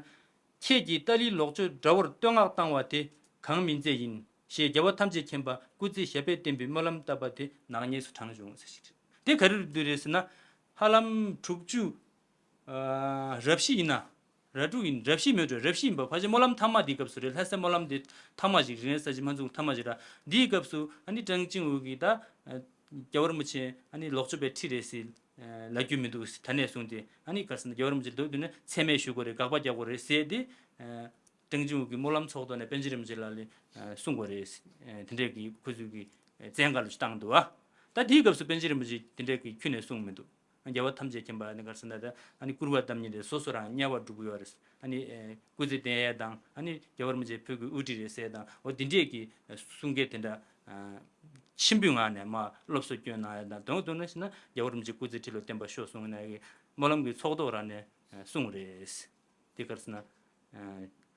ཁྱེད་ཀྱིས་ཏཱ་ལའི་ལོག་སྤྱོད་དགྲ་བོར་བསྟོད་བསྔགས་བཏང་བ་དེ་གང་མིན་ཚད་ཡིན་ཞེས་རྒྱལ་བ་ཐམས་ཅད་མཁྱེན་པ་སྐུ་ཚེ་ཞབས་པད་བརྟན་པའི་སྨོན་ལམ་བཏབ་པ་དེ་ནག་ཉེས་སུ་བགྲངས་བྱུང་ཟེར་ཞིག་རེད། དེ་ག་རེ་རེད་ཟེར་ན། ཧ་ལམ་དྲུག་ཅུ། ཨ། རབ་བྱེད་ཡིན་ན། ར་དྲུག་ཡིན། རབ་བྱེད་མེད་འགྲོ། རབ་བྱེད་ཡིན་པ་ཕལ་ཆེར་སྨོན་ལམ་ཐ་མ་འདིའི་སྐབས་སུ་རེད། ལྷ་སའི་སྨོན་ལམ་འདི་ཐ་མ་ཞིག་རེད། ས་བྱི་མ་འཛུགས་ཐ་མ་ཞིག་ར། འདིའི་སྐབས་སུ་ཨ་ནི་ཀྲང་ཅིང་ཝུའུ་གིས་ད། ཨ། རྒྱལ་བ་རིན་པོ་ཆེ་ཨ་ནི་ལོག་སྤྱོད་པའི་ཁྲི་རེད་ཟེར། ཨ། ལབ་རྒྱུ་མི་འདུག་ཟེར། ད་ནས་བཟུང་སྟེ་ཨ་ནི་ག་རེ་ཟེར་ན་རྒྱལ་བ་རིན་པོ་ཆེ་མདོར་བསྡུས་ན་མཚན་སྨད་ཞུ་དགོས་རེད། དགག་པ་རྒྱག་དགོས་རེད་ཟེར་ཏེ། ཨ། ཀྲང་ཅིང་ཝུའུ་གིས་སྨོན་ལམ་ཚོགས་ཐོག་ནས་པཎ་ཆེན་རིན་པོ་ཆེ་ལགས་ལ་གསུང་དགོས་རེད། དེ་འདྲས་ཀྱི་ཁོ་ཚོས་ཀྱི་བཙན་བཀའ་ལ་བཏང་འདུག་ཨ། ད་དེའི་སྐབས་སུ་པཎ་ཆེན་རིན་པོ་ཆེས་དེ་འདྲས་ཀྱི་ཁྱོན་ནས་གསུངས་མི་འདུག། རྒྱལ་བ་ཐམས་ཅད་མཁྱེན་པ་ནི་ག་རེ་ཟེར་ན་ད་ཨ་ནི་སྐུར་བ་བཏབ་མཁན་དེ་སོ་སོ་རང་དམྱལ་བར་སྒྲུག་གི་ཡོད་རེད། ཨ་ནི་སྐུ་ཚེ་བརྟན་ཡས་དང་ཨ་ནི་རྒྱལ་བ་རིན་པོ་ཆེ་བོད་ཀྱི་དབུ་ཁྲིད་རེད་ཟེར་དང་འོ་དེ་འདྲས་ཀྱི་གསུང་སྐད་དེ་འདྲ་ཆེན་པོའི་ངང་ནས་མ་སློབ་གསོ་སྐྱོན་གནང་ཡས་དང་དོན་དུ་ན་ཞེ་ན་རྒྱལ་བ་རིན་པོ་ཆེ་སྐུ་ཚེ་ཁྲི་ལོ་བརྟན་པར་ཤོག་གསུངས་ནས་སྨོན་ལམ་གྱི་ཚོགས་ཐོག་རང་ནས་གསུངས་རེད། དེ་ག་རེ་ཟེར་ན།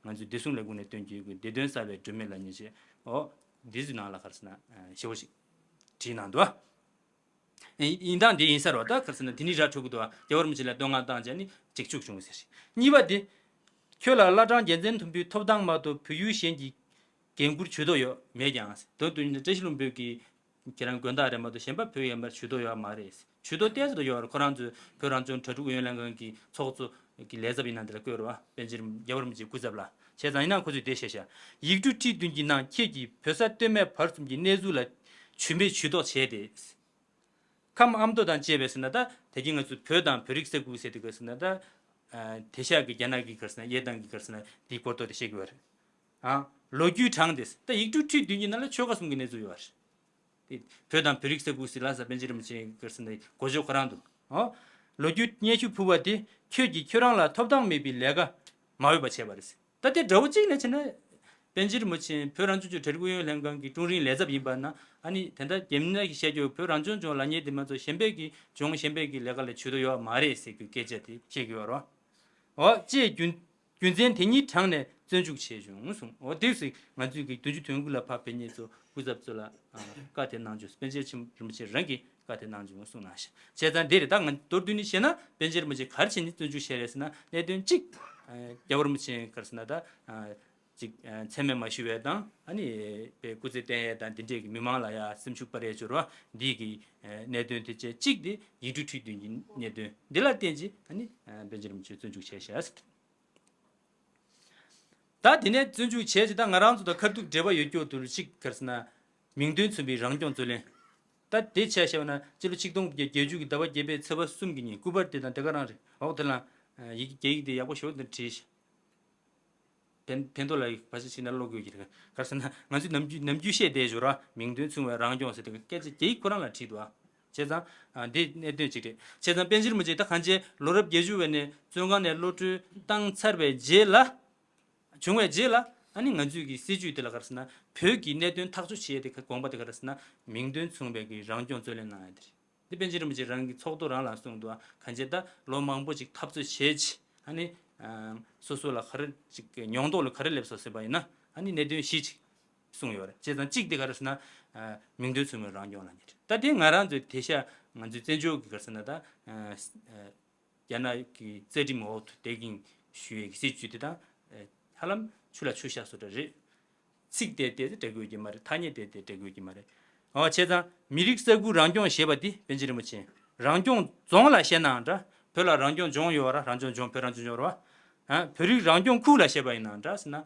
ང་ཚོའི་བདེ་སྲུང་ལས་ཁུངས་ནས་སྟོན་རྒྱུའི་བདེ་དོན་གསལ་བའི་སྒྲོན་མེ་ལ་ཉེ་ཆེ། འོ། འདི་ཚོའི་ནང་ལ་ག་རེ་ཟེར་ན་ཞེ་པོ་ཞིག་བྲིས་གནང་འདུག་ཨ། ཡིན་སྟངས་འདི་ཡིན་ས་རེད་བ། ད་ག་རེ་ཟེར་ན་དེ་ནི་ར་འཕྲོད་ཀྱི་འདུག་བ། རྒྱལ་བ་རིན་པོ་ཆེ་ལ་བསྟོད་བསྔགས་བཏང་བྱས་ནི་ཅིག་བཅུག་བྱུང་ཟེར། གཉིས་པ་དེ། ཁྱོད་ལ་བླ་བྲང་རྒྱལ་མཚན་མཐོན་པོའི་ཐོབ་ཐང་མ་གཏོགས་བོད་ཡུལ་གཞན་གྱི་འགན་འཁུར་ཇུས་གཏོགས་ཡོད་མེད་ཀྱང་། དོན་དུ་ཡིན་ན་བཀྲ་ཤིས་ལྷུན་པོ་གིས་ཁྱེད་རང་དགོན་བདག་རེད་མ་གཏོགས་གཞན་པ་བོད་ཡན་པར་ཇུས་གཏོགས་ཡོད་མ་རེད། ཇུས་གཏོགས་ཏོག་ཙམ་ཡོད་རེད། ཁོ་རང་ཚོས་བོད་རང་སྐྱོང་གྲ་སྒྲིག་ཨུ་ཡོན་ལྷན་ཁང་གི་ཚོགས་གཙོ་གི་ལས་ཚབ་ཡིན་ན་དེ་ལ་བསྐོས་རེད་བ། པཎ་ཆེན་རྒྱལ་བ་རིན་པོ་ཆེའི་སྐུ་ཚབ་ལ། བྱས་ཙང་ཡིན་ན་ཁོ་ཚོས་དེ་བཤད་ཤག། ཡིག་འབྲུ་ཁྲི་བདུན་གྱི་ནང་ཁྱེད་ཀྱིས་བོད་ས་སྟོད་སྨད་བར་གསུམ་གྱི་གནས་ཚུལ་ལ་ཇུས་མེད་ཇུས་གཏོགས་བྱས་ཏེ། ཁམས་ཨ་མདོ་དང་བཅས་པའི་ཟེར་ན་ད་དེ་གིན་ང་ཚོ་བོད་དང་བོད་རིགས་ས་ཁུལ་ཟེར་དུས་ག་ཟེར་ན་ད། ཨ། དེང་སང་གི་རྒྱ་ནག་གི་ག་རེ་ཟེར་ན་དབྱེ་སྟངས་ཀྱི་ག་རེ་ཟེར་ན་དེའི་སྐོར་ཐོག་དེ་བཤད་ཀྱི་ཡོད་རེད། ཨ། ལོ་རྒྱུས་དྲངས་ཏེ་ད་ཡིག་འབྲུ་ཁྲི་བདུན་གྱི་ནང་ལ་ཆོལ་ཁ་གསུམ་གྱི་གནས་ཚུལ་ཡོད་རེད། དེ་བོད་དང་བོད་རིགས་ས་ཁུལ་ཟེར་ལ་ས་པཎ་ཆེན་རིན་པོ་ཆེ་ག་རེ་ཟེར་ན་གོ་ཆོད་ཁོ་རང་འདུག། ཨོ། ལོ་རྒྱུས་སྙན་ཞུ་ཕུལ་བ་དེ་ཁྱོད་ཀྱིས་ཁྱོད་རང་ལ་ཐོབ་ཐང་མེད་པའི་ལས་ཀ་མ་འོས་པ་བྱས་པ་རེད། ད་དེ་འདྲ་བོ་གཅིག་ལ་བྱས་ན། པཎ་ཆེན་རིན་པོ་ཆེ་བོད་རང་སྐྱོང་ལྗོངས་གྲ་སྒྲིག་ཨུ་ཡོན་ལྷན་ཁང་གི་ཀྲུང་རིང་ལས་ཚབ་ཡིན་པ་ན་ཨ་ནི་དེ་འདྲ་རྒྱ་མི་ནག་གིས་བཤད་རྒྱུ་བོད་རང་སྐྱོང་ལྗོངས་ལབ་མཁན་དེ་མ་གཏོགས་གཞན་པའི་གི་ལྗོངས་གཞན་པའི་གི་ལས་ཀ་ལ་ཇུས་གཏོགས་ཡོད་མ་རེད་ཟེར་རྒྱུ་སྐད་ཆ་དེ་བཤད་ཀྱི་ཡོད་རེད། འོ་ཅེས་རྒྱུ་རྒྱུ་མཚན་དེ་གཉིས་དྲངས་ནས་བཙོན་འཇུག་བྱས་བྱུང་གསུངས། འོ་དེ་སྲིད་ང་ཚོས་ཀྱི་བདུན་ཅུ་དོན་དགུ་ལ་ཕབ་པའི་གནས་ཚུལ་སྐུ་ཚབ་ཚོ་ལ་བཀའ་དེ་གནང་བྱུང་། པཎ་ཆེན་རིན་པོ་ཆེ་རང་གིས་བཀའ་དེ་གནང་བྱུང་གསུངས་གནང་ཞིང་། བྱས་ཙང་འདི་རེད། ད་ང་མདོར་བསྡུས་ནས་བཤད་ན་པཎ་ཆེན་རིན་པོ་ཆེ་ག་རེ་བྱས་ནས་བཙོན་འཇུག་བྱས་རེད་ཟེར་ན་གནད་དོན་གཅིག། རྒྱལ་བ་རིན་པོ་ཆེ་ག་རེ་ཟེར་ན་ད་ཅིག་མཚན་སྨད་མ་ཞུ་བའི་དང་ཨ་ནི་པའི་སྐུ་ཚེ་བརྟན་ཡས་དང་འདི་འདྲས་ཀྱི་མི་མང་ལ་ཡ་སེམས་ཤུགས་སྤར་ཡས་སྦྱོར་བ་འདི་གི་གནད་དོན་དེ་བཅས་གཅིག་དེ་ཡིག་འབྲུ་ཁྲི་བདུན་གྱི་གནད་དོན་འདི་ལ་བརྟེན་ཅིང་ཨ་ནི་པཎ་ཆེན་རིན་པོ་ཆེ་བཙོན་འཇུག་བྱས་ཤག། ད་དེ་ནས་བཙོན་འཇུག་བྱས་ཅིག་ད་ང་རང་ཚོ་དང་ཁ་ཐུག་འབྲེལ་བ་ཡོད་རྒྱུ་དུ་གཅིག་ག་རེ་ཟེར་ན་མིང་དོན་མཚུངས་པའི་རང་སྐྱོང་རྩོད་ལེན། ད་དེ་ཆ་བཞག་ན་སྤྱི་ལོ་ཆིག་སྟོང་དགུ་བརྒྱ་བརྒྱད་ཅུ་གི་ཟླ་བ་བརྒྱད་པའི་ཚེས་པ་གསུམ་གྱི་ཉིན་སྐུ་པར་དེ་དང་དེ་ག་རང་རེད། འོག་དེ་ལ་ཡི་གེ་རྒྱ་ཡིག་དེ་ཡག་པོ་ཞེ་པོ་འདིར་བྲིས་ཤག། ཕན་ཕན་ཐོགས་ལ་ཡིག་ཕར་ཕྱིན་ཕྱིན་ན་ཀློག་དགོས་ཀྱི་རེད། ག་རེ་ཟེར་ན་ང་ཚོས་ནམ་རྒྱུན་ནམ་རྒྱུན་བཤད་བསྡད་ཞོར་ར་མིང་དོན་མཚུངས་པའི་རང་སྐྱོང་ཟེར་དེ་སྐད་ཆ་རྒྱ་ཡིག་ཁོ་རང་ལ་བྲིས་འདུག་ཨ། བྱས་ཙང་ཨ་འདི་གནད་དོན་གཅིག་རེད། བྱས་ཙང་པཎ་ཆེན་རིན་པོ་ཆེ་ད་གང་བྱས་ལོ་རབས་བརྒྱད་ཅུ་བའི་ནས་བཙོན་ཁང་ནས་གློད་གྲོལ་བཏང་ཚར་བའི་རྗེས་ལ། བྱུང་བའི་རྗེས་ལ་ཨ་ནི་ང་ཚོས་ཀྱི་སྲིད་བྱུས་དེ་ལ་ག་རེ་ཟེར་ན་བོད་ཀྱི་གནད་དོན་ཐག་གཅོད་བྱེད་ཡས་དེ་དགོངས་པ་དེ་ག་རེ་ཟེར་ན་མིང་དོན་མཚུངས་པའི་གི་རང་སྐྱོང་རྩོད་ལེན་གནང་ཡ་དེ་རེད། འདི་པཎ་ཆེན་རིན་པོ་ཆེ་རང་གི་ཚོགས་གཙོ་རང་ལ་གསུངས་འདུག་ཨ། གང་བྱས་ད་ལོ་མང་པོ་ཅིག་འཐབ་རྩོད་བྱས་ཅི། ཨ་ནི་ཨ་སོ་སོ་ལ་ག་རེ་ཅིག་མྱོང་རྟོགས་ལ་ག་རེ་སླེབས་སོང་ཟེར་བ་ཡིན་ན་ཨ་ནི་གནད་དོན་བཞི་ཅིག་གསུངས་ཡོད་རེད། བྱས་ཙང་གཅིག་དེ་ག་རེ་ཟེར་ན་ཨ་མིང་དོན་མཚུངས་པའི་རང་སྐྱོང་ལབ་མཁན་རེད། ད་དེ་ང་རང་ཚོའི་དེང་སང་ང་ཚོའི་བཙན་བྱོལ་གྱི་ག་རེ་ཟེར་ན་ད་ཨ་ཨ་རྒྱ་ནག་གི་རྩ་ཁྲིམས་འོག་ཏུ་བསྡད་མཁན་ཞུ་ཡས་ཀྱི་སྲིད་བྱུས་དེ་དང་ཨ་ཧ་ལམ་ཆུ་ལ་ཆུ་བཞག་བཟོ་འདྲ་རེད། ཚིག་དེ་དེ་འདྲ་དགོས་ཀྱི་མ་རེད། ཐ་སྙད་དེ་དེ་འདྲ་དགོས་ཀྱི་མ་རེད། འོ་བྱས་ཙང་མི་རིགས་ས་ཁུལ་རང་སྐྱོང་ཞེས་པ་འདི་པཎ་ཆེན་རིན་པོ་ཆེ་རང་སྐྱོང་རྫོང་ལ་བཤད་ནའང་འདྲ། བོད་ལ་རང་སྐྱོང་ལྗོངས་ཡོད་ར། རང་སྐྱོང་ལྗོངས་བོད་རང་སྐྱོང་ལྗོངས་ར་བ། ཨ་བོད་རིགས་རང་སྐྱོང་ཁུལ་ལ་བཤད་པ་ཡིན་ནའང་འདྲ་ཟེར་ན།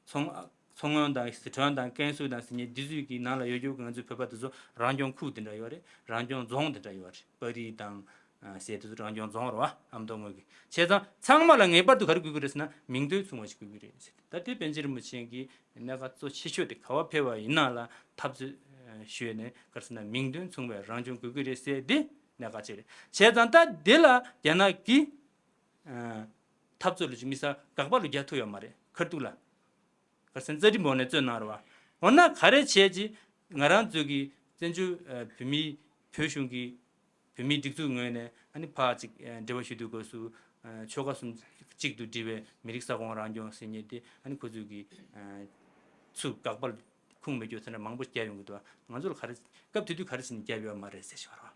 མཚོ་མཚོ་སྔོན་དང་སི་ཁྲོན་དང་ཀན་སུའུ་དང་ཟེར་མཁན་འདི་ཚོའི་གི་ནང་ལ་ཡོད་རྒྱུ་གི་ང་ཚོའི་བོད་པ་དེ་ཚོ་རང་སྐྱོང་ཁུལ་དེ་འདྲ་ཡོད་རེད། རང་སྐྱོང་རྫོང་དེ་འདྲ་ཡོད་རེད། པ་རི་དང་ཨ་ཟེར་དེ་ཚོ་རང་སྐྱོང་རྫོང་རེད་བ། ཨ་མདོ་དངོས་ཀྱི། བྱས་ཙང་ཚང་མ་ལ་ངེས་པར་དུ་ག་རེ་དགོས་ཀྱི་རེད་ཟེར་ན་མིང་དོན་མཚུངས་པ་ཞིག་དགོས་ཀྱི་རེད་ཟེར། ད་དེ་པཎ་ཆེན་རིན་པོ་ཆེ་གི་གནད་འགག་གཙོ་ཆེ་ཤོས་དེ་ག་བ་ཕེབས་པ་ཡིན་ན་ལ་འཐབ་རྩོད་ཞུས་ནས་ག་རེ་ཟེར་ན་མིང་དོན་མཚུངས་པའི་རང་སྐྱོང་དགོས་ཀྱི་རེད་ཟེར་དེ་གནད་འགག་ཅིག་རེད། བྱས་ཙང་ད་དེ་ལ་རྒྱ་ནག་གིས་ཨ་འཐབ་རྩོད་ལ་ཅིག་མི་ས་དགག་པ་ལ་རྒྱག་ཐུབ་ཡོད་མ་རེད། ཁ་ཐུག་ལ། ག་རེ་ཟེར་ན་རྩ་ཁྲིམས་འོག་ནས་རྩོད་གནང་རེད་བ། འོ་ན་ག་རེ་བྱས་ཀྱི་ང་རང་ཚོ་གི་བཙན་བྱོལ་ཨ་བོད་མིའི་བོད་གཞུང་གི་བོད་མིའི་སྒྲིག་འཛུགས་ངོས་ནས་ཨ་ནི་ཕར་ཅིག་ཨ་འབྲེལ་བ་ཞུ་དུས་སྐབས་སུ་ཨ་ཆོལ་ཁ་གསུམ་གཅིག་ཏུ་སྒྲིལ་བའི་མི་རིགས་ས་ཁོངས་རང་སྐྱོང་ཟེར་མཁན་དེ་ཨ་ནི་ཁོ་ཚོས་ཀྱི་ཨ་ཚུར་དགག་པ་ཁུངས་མེད་རྒྱུ་ཟེར་ན་མང་པོ་བརྒྱབ་ཡོང་གི་འདུག་བ། ང་ཚོ་ལ་ག་རེ་སྐབས་དེ་དུས་ག་རེ་བྱས་ནས་བརྒྱབ་ཡོད་མ་རེད་ཟེར་བཞག་རེད་བ།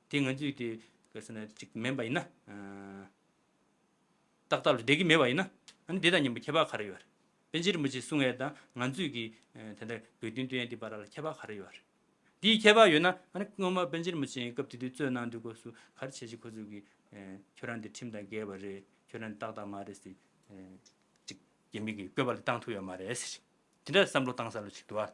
དེ་ང་ཚོས་དེ་ག་རེ་ཟེར་ན་ཅིག་མིན་པ་ཡིན་ན། ཨ། ཏག་ཏག་ལ་བསྡད་ཀྱི་མེད་པ་ཡིན་ན། ཨ་ནི་འདི་དང་མཉམ་པོ་ཁྱད་པར་ག་རེ་ཡོད་རེད། པཎ་ཆེན་རིན་པོ་ཆེས་གསུང་ཡས་དང་ང་ཚོས་ཀྱི་ཨ་དེ་འདྲ་དགོས་འདུན་བཏོན་ཡས་འདི་བར་ལ་ཁྱད་པར་ག་རེ་ཡོད་རེད། འདིའི་ཁྱད་པར་ཡོད་ན་ཨ་ནི་སྔོན་མ་པཎ་ཆེན་རིན་པོ་ཆེས་སྐབས་དེ་དུས་གཙོས་གནང་དུས་སྐབས་སུ་ག་རེ་བྱས་ཅིག་ཁོ་ཚོས་ཀྱི་ཨ་ཁྱོད་རང་འདི་ཁྲིམས་དང་འགལ་བ་རེད། ཁྱོད་རང་འདི་ཏག་ཏག་མ་རེད་ཟེར་ཨ་ཅིག་རྒྱ་མི་གི་བཀོད་པ་ལ་བཏང་ཐུབ་ཡོད་མ་རེད་ཟེར། དེ་འདྲ་བསམ་བློ་བཏང་ས་ལ་ཅིག་འདུག་ཨ།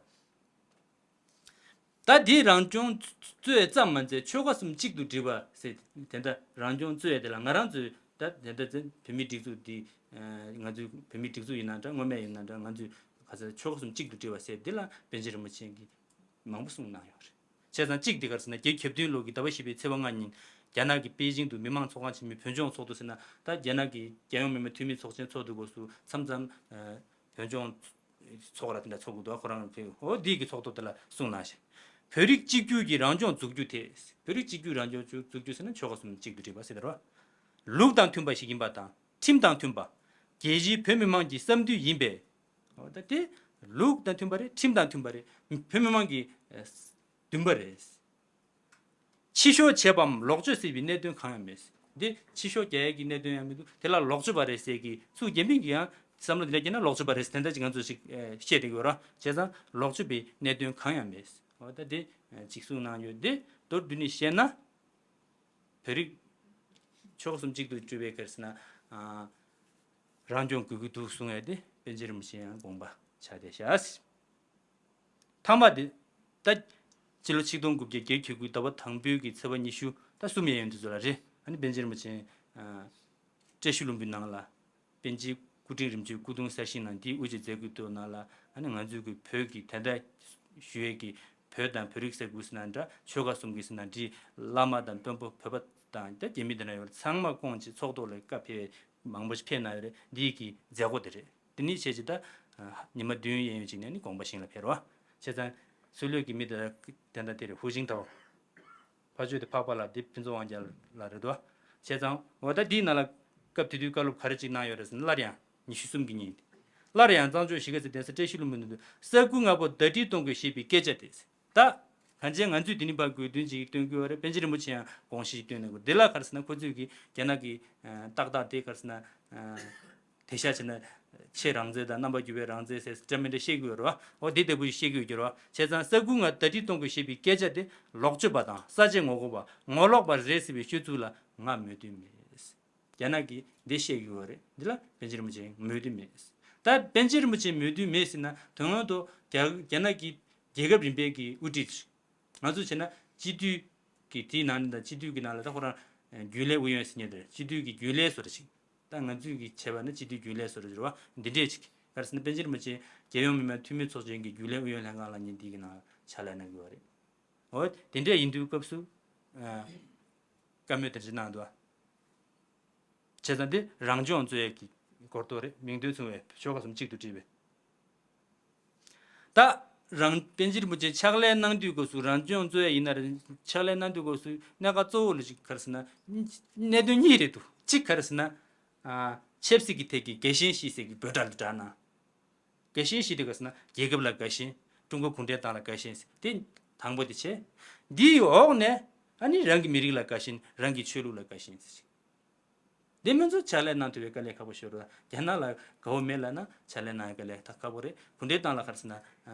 ད་འདི་རང་སྐྱོང་རྩོད་ཙམ་མ་ཚད་ཆོལ་ཁ་གསུམ་གཅིག་ཏུ་སྒྲིལ་བ་ཟེར། དེ་འདྲ་རང་སྐྱོང་རྩོད་ཡས་དེ་ལ་ང་རང་ཚོས་ད་དེ་འདྲ་ཚེ་བོད་མིའི་སྒྲིག་འཛུགས་འདི་ང་ཚོའི་བོད་མིའི་སྒྲིག་འཛུགས་ཡིན་ན་འདྲ་སྔོན་མ་ཡིན་ན་འདྲ་ང་ཚོས་ག་ཚོད་ཆོལ་ཁ་གསུམ་གཅིག་ཏུ་སྒྲིལ་བ་ཟེར་འདི་ལ་པཎ་ཆེན་རིན་པོ་ཆེ་གིས་མང་པོ་གསུངས་གནང་ཡོད་རེད། བྱས་ཙང་གཅིག་འདི་ག་རེ་ཟེར་ན་རྒྱལ་བའི་ཁྱབ་སྟོན་ལུགས་ཀྱི་ཟླ་བ་བཞི་པའི་ཚེས་པ་ལྔ་ཉིན་རྒྱ་ནག་གི་པེ་ཅིང་དུ་མི་མང་ཚོགས་ཁང་ཆེན་མོའི་བོད་ལྗོངས་ཚོགས་འདུ་ཟེར་ན་ད་རྒྱ་ནག་གི་རྒྱལ་ཡོངས་མི་མང་འཐུས་མི་ཚོགས་ཆེན་ཚོགས་འདུ་སྐབས་སུ་མཚམས་མཚམས་བོད་ལྗོངས་ཚོགས་ར་དེ་འདྲ་ཚོགས་དགོས་འདུག་ཁོ་རང་ཚོས་འོ་འདི་གི་ཚོགས་ཐོག་དེ་ལ་གསུངས་གནང་ཞིང་། བོད་རིགས་གཅིག་གྱུར་གྱི་རང་སྐྱོང་འཛུགས་རྒྱུ་དེ། བོད་རིགས་གཅིག་གྱུར་རང་སྐྱོང་འཛུགས་རྒྱུ་ཟེར་ན་ཆོལ་ཁ་གསུམ་གཅིག་ཏུ་སྒྲིལ་བ་ཟེར་དེ་རེད་བ། ལུགས་དང་མཐུན་པ་ཞིག་ཡིན་པ་དང་ཁྲིམས་དང་མཐུན་པ། རྒྱལ་སྤྱིའི་བོད་མི་མང་གི་བསམ་འདུན་ཡིན་པས། འོ་ད་དེ་ལུགས་དང་མཐུན་པ་རེད། ཁྲིམས་དང་མཐུན་པ་རེད། བོད་མི་མང་གི་འདུན་པ་རེད། ཕྱི་ཤོག་བྱས་པའམ་ལོག་སྤྱོད་སྲིད་པའི་གནད་དོན་གང་ཡང་མེད། འདི་ཕྱི་ཤོག་རྒྱག་ཡས་ཀྱི་གནད་དོན་ཡང་མི་འདུག་དེ་ལ་ལོག་སྤྱོད་པ་རེད་ཟེར་གྱི་ཚུལ་རྒྱ་མི་གི་ཡང་བསམ་བློ་འདི་འདྲ་སྐྱེས་ན་ལོག་སྤྱོད་པ་རེད་ཟེར་དེ་འདྲ་ཅིག་ང་ཚོ་ཞིག་བཤད་བསྡད་ཀྱི་ཡོད་ར། བྱས་ཙང་ལོག་སྤྱོད་པའི་གནད་དོན་གང་ཡང་མེད། འོ་ད་དེ་ཅིག་གསུངས་གནང་ཡོད་དེ་མདོར་བསྡུས་ནས་བཤད་ན། བོད་རིགས་ཆོལ་ཁ་གསུམ་གཅིག་ཏུ་གྲུབ་པའི་ག་རེ་ཟེར་ན། རང་སྐྱོང་དགོས་ཀྱི་འདུག་གསུང་ཡས་དེ་པཎ་ཆེན་རིན་པོ་ཆེ་ཡང་དགོངས་པ་ཆགས་བསྡད་ཤག་མཐའ་མ་དེ། ད། སྤྱི་ལོ་ཆིག་སྟོང་དགུ་བརྒྱ་བརྒྱད་ཅུ་གྱ་དགུ་ཟླ་བ་དང་པོའི་གི་ཚེས་པ་ཉི་ཤུ་ད་གསུམ་ཡས་ཡོན་དུ་ཚོ་ལ་རེད། ཨ་ནི་པཎ་ཆེན་རིན་པོ་ཆེ། བཀྲ་ཤིས་ལྷུན་པོའི་ནང་ལ། པཎ་ཆེན་སྐུ་ཕྲེང་རིམ་བྱོན་སྐུ་གདུང་གསར་བཞེངས་ནང་འདིའི་དབུ་འབྱེད་མཛད་སྒོའི་ཐོག་ནང་ལ་ཨ་ནི་ང་ཚོའི་གི་བོད་ཀྱི་དེ་འདྲ་ཞུ་ཡས་ཀྱི་བོད་དང་བོད་རིགས་ཟེར་དགོས་ཟེར་ན་འདྲ་ཆོལ་ཁ་གསུམ་གྱི་ཟེར་ན་འདྲི་བླ་མ་དང་དཔོན་པོ་བོད་པ་དང་ད་རྒྱ་མི་དེ་འདྲ་ཡོད་ཚང་མ་བསྐོངས་ཀྱི་ཚོགས་ཐོག་ལ་བཀའ་ཕེབས་མང་པོ་ཞིག་ཕེབས་གནང་ཡོད་རེད། འདིའི་གི་མཛད་སྒོ་དེ་རེད། དེ་ནས་བྱས་ཅི་ད། ཉི་མ་བདུན་གཡས་གཡོན་ཅིག་ནས་ནི་དགོངས་པ་ཞིང་ལ་ཕེབས་རོ། བྱས་ཙང་། སུ་ལོས་ཀྱི་མི་དེ་དེ་འདྲ་དེ་རེད་ཧུ་ཤིང་ཐའོ། ཕ་ཆོས་དེ་འཕགས་པ་ལགས་དེ་ཕུན་ཚོགས་དབང་རྒྱལ་ལགས་རེད་དོ། བྱས་ཙང་འོ་ད་དེའི་ནང་ལ་སྐབས་དེ་དུས་བཀའ་སློབ་ག་རེ་ཅིག་གནང་ཡོད་རེད་ཟེར་ན་སླར་ཡང་ཉི་ཤུ་གསུམ་གྱི་ཉིན། སླར་ཡང་གཙང་ཕྱོགས་གཞིས་ཀ་རྩེ་གདན་ས་བཀྲ་ཤིས་ལྷུན་པོའི་མདུན་དུ་ས་ཁུལ་ལྔ་པོ་ཟླ་སྒྲིལ་གཏོང་དགོས་ཞེས་པའི་སྐད་ཆ་དེ། ད། གང་ཅི་ང་ཚོས་དེ་ནི་ཕར་དགོས་འདུན་ཅིག་སྟོན་དགོས་བ་རེད། པཎ་ཆེན་རིན་པོ་ཆེ་ཡང་དགོངས་གཞི་ཞིག་སྟོན་གནང་དགོས། འདི་ལ་ག་རེ་ཟེར་ན་ཁོ་ཚོས་ཀྱི་རྒྱ་ནག་གི་ཏག་ཏག་དེ་ག་རེ་ཟེར་ན། དེ་ཤ་ཆེ་ན། ཆེས་རང་བཙན་དང་རྣམ་པ་འགྱུར་བའི་རང་བཙན་ཟེར་འདྲ་མི་འདྲ་བཤད་ཀྱི་ཡོད་རེད་བ། འོ་དེ་ལྟ་བུ་ཞིག་བཤད་ཀྱི་ཡོད་ཀྱི་རེད་བ། བྱས་ཙང་ས་ཁུལ་ལྔ་ཟླ་སྒྲིལ་གཏོང་དགོས་ཞེས་པའི་སྐད་ཆ་དེ་ལོག་སྤྱོད་པ་དང་ས་བཅད་ངོ་རྒོལ་བ་ངོ་ལོག་པ་རེད་ཟེར་བའི་སྤྱོད་ཚུལ་ལ་ང་མོས་མཐུན་མེད། རྒྱ་ནག་གིས་འདི་བཤད་ཀྱི་ཡོད་རེད། འདི་ལ་པཎ་ཆེན་རིན་པོ་ཆེ་མོས་མཐུན་མེད། ད་པཎ་ཆེན་རིན་པོ་ཆེ་མོས་མཐུན་མེད་ཟེར་ན་དོན་དངོས་ཐོག་རྒྱ་རྒྱ་ནག་གི་རྒྱལ་ཁབ་རིམ་པའི་གི་དབུ་ཁྲིད། ང་ཚོ་བྱས་ན་སྤྱི་འཐུས་ཀྱི་དེའི་ནང་ནས་དང་སྤྱི་འཐུས་ཀྱི་ནང་ལ་ད་ཁོ་རང་རྒྱུན་ལས་ཨུ་ཡོན་ཟེར་མཁན་དེ་རེད། སྤྱི་འཐུས་ཀྱི་རྒྱུན་ལས་བཟོ་འདྲ་ཞིག་ད་ང་ཚོས་ཀྱི་བྱས་པ་ན་སྤྱི་འཐུས་རྒྱུན་ལས་བཟོ་འདྲ་ཞིག་རེད་བ། འདི་འདྲས་ཅིག་ག་རེ་ཟེར་ན་པཎ་ཆེན་རིན་པོ་ཆེ་རྒྱལ་ཡོངས་མི་དམངས་འཐུས་མི་ཚོགས་ཆེན་གྱི་རྒྱུན་ལས་ཨུ་ཡོན་ལྷན་ཁང་ལ་ཉིན་འདི་གི་ནང་ཕྱག་ལས་གནང་གི་ཡོད་རེད། འོ་དེ་འདྲས་ཡིན་དུས་སྐབས་སུ། ཨ། བཀའ་མོལ་དེ་འདྲ་གནང་འདུག་བ། བྱས་ཙང་འདི་རང་སྐྱོང་རྩོད་ཡས་ཀྱི་སྐོར་ཐོག་རེད། མིང་དོན་མཚུངས་པའི་ཆོལ་ཁ་གསུམ་གཅིག་ཏུ་བསྒྲིལ་བའི། ད་རང་པཎ་ཆེན་རིན་པོ་ཆེ་ཕྱག་ལས་གནང་དུས་སྐབས་སུ་རང་སྐྱོང་རྩོད་ཡས་ཡིན་ན་རེད། ཕྱག་ལས་གནང་དུས་སྐབས་སུ་གནད་འགག་གཙོ་བོ་ལ་ཅིག་ག་རེ་ཟེར་ན། གནད་དོན་གཉིས་རེད་འདུག་གཅིག་ག་རེ་ཟེར་ན། ཨ། ཆབ་སྲིད་ཀྱི་ཐད་ཀྱི་དགེ་ཞན་བཞི་ཟེར་གྱི་འབོད་སྒྲ་ལ་བསྒྲགས་གནང་། དགེ་ཞན་བཞི་དེ་ག་ཟེར་ན་རྒྱལ་ཁབ་ལ་དགའ་ཞེན། ཀྲུང་གོ་གུང་ཁྲན་ཏང་ལ་དགའ་ཞེན་ཟེར་དེ་དང་པོ་དེ་བྱས། འདིའི་འོག་ནས་ཨ་ནི་རང་གི་མི་རིགས་ལ་དགའ་ཞེན། རང་གི་ཆོས་ལུགས་ལ་དགའ་ཞེན་ཟེར་ཞིང་། དེ་མིན་ཚོ་ཕྱག་ལས་གནང་ཐུབ་པའི་དཀའ་ལས་ཁག་པོ་ཞིག་རེད། རྒྱ་ནག་ལ་དགའ་བོ་མེད་ལབ་ན་ཕྱག་ལས་གནང་ཡ་དཀའ་ལས་ད་ཁག་པོ་རེད། གུང་ཁྲན་ཏང་ལ་ག་རེ་ཟེར་ན་ཨ་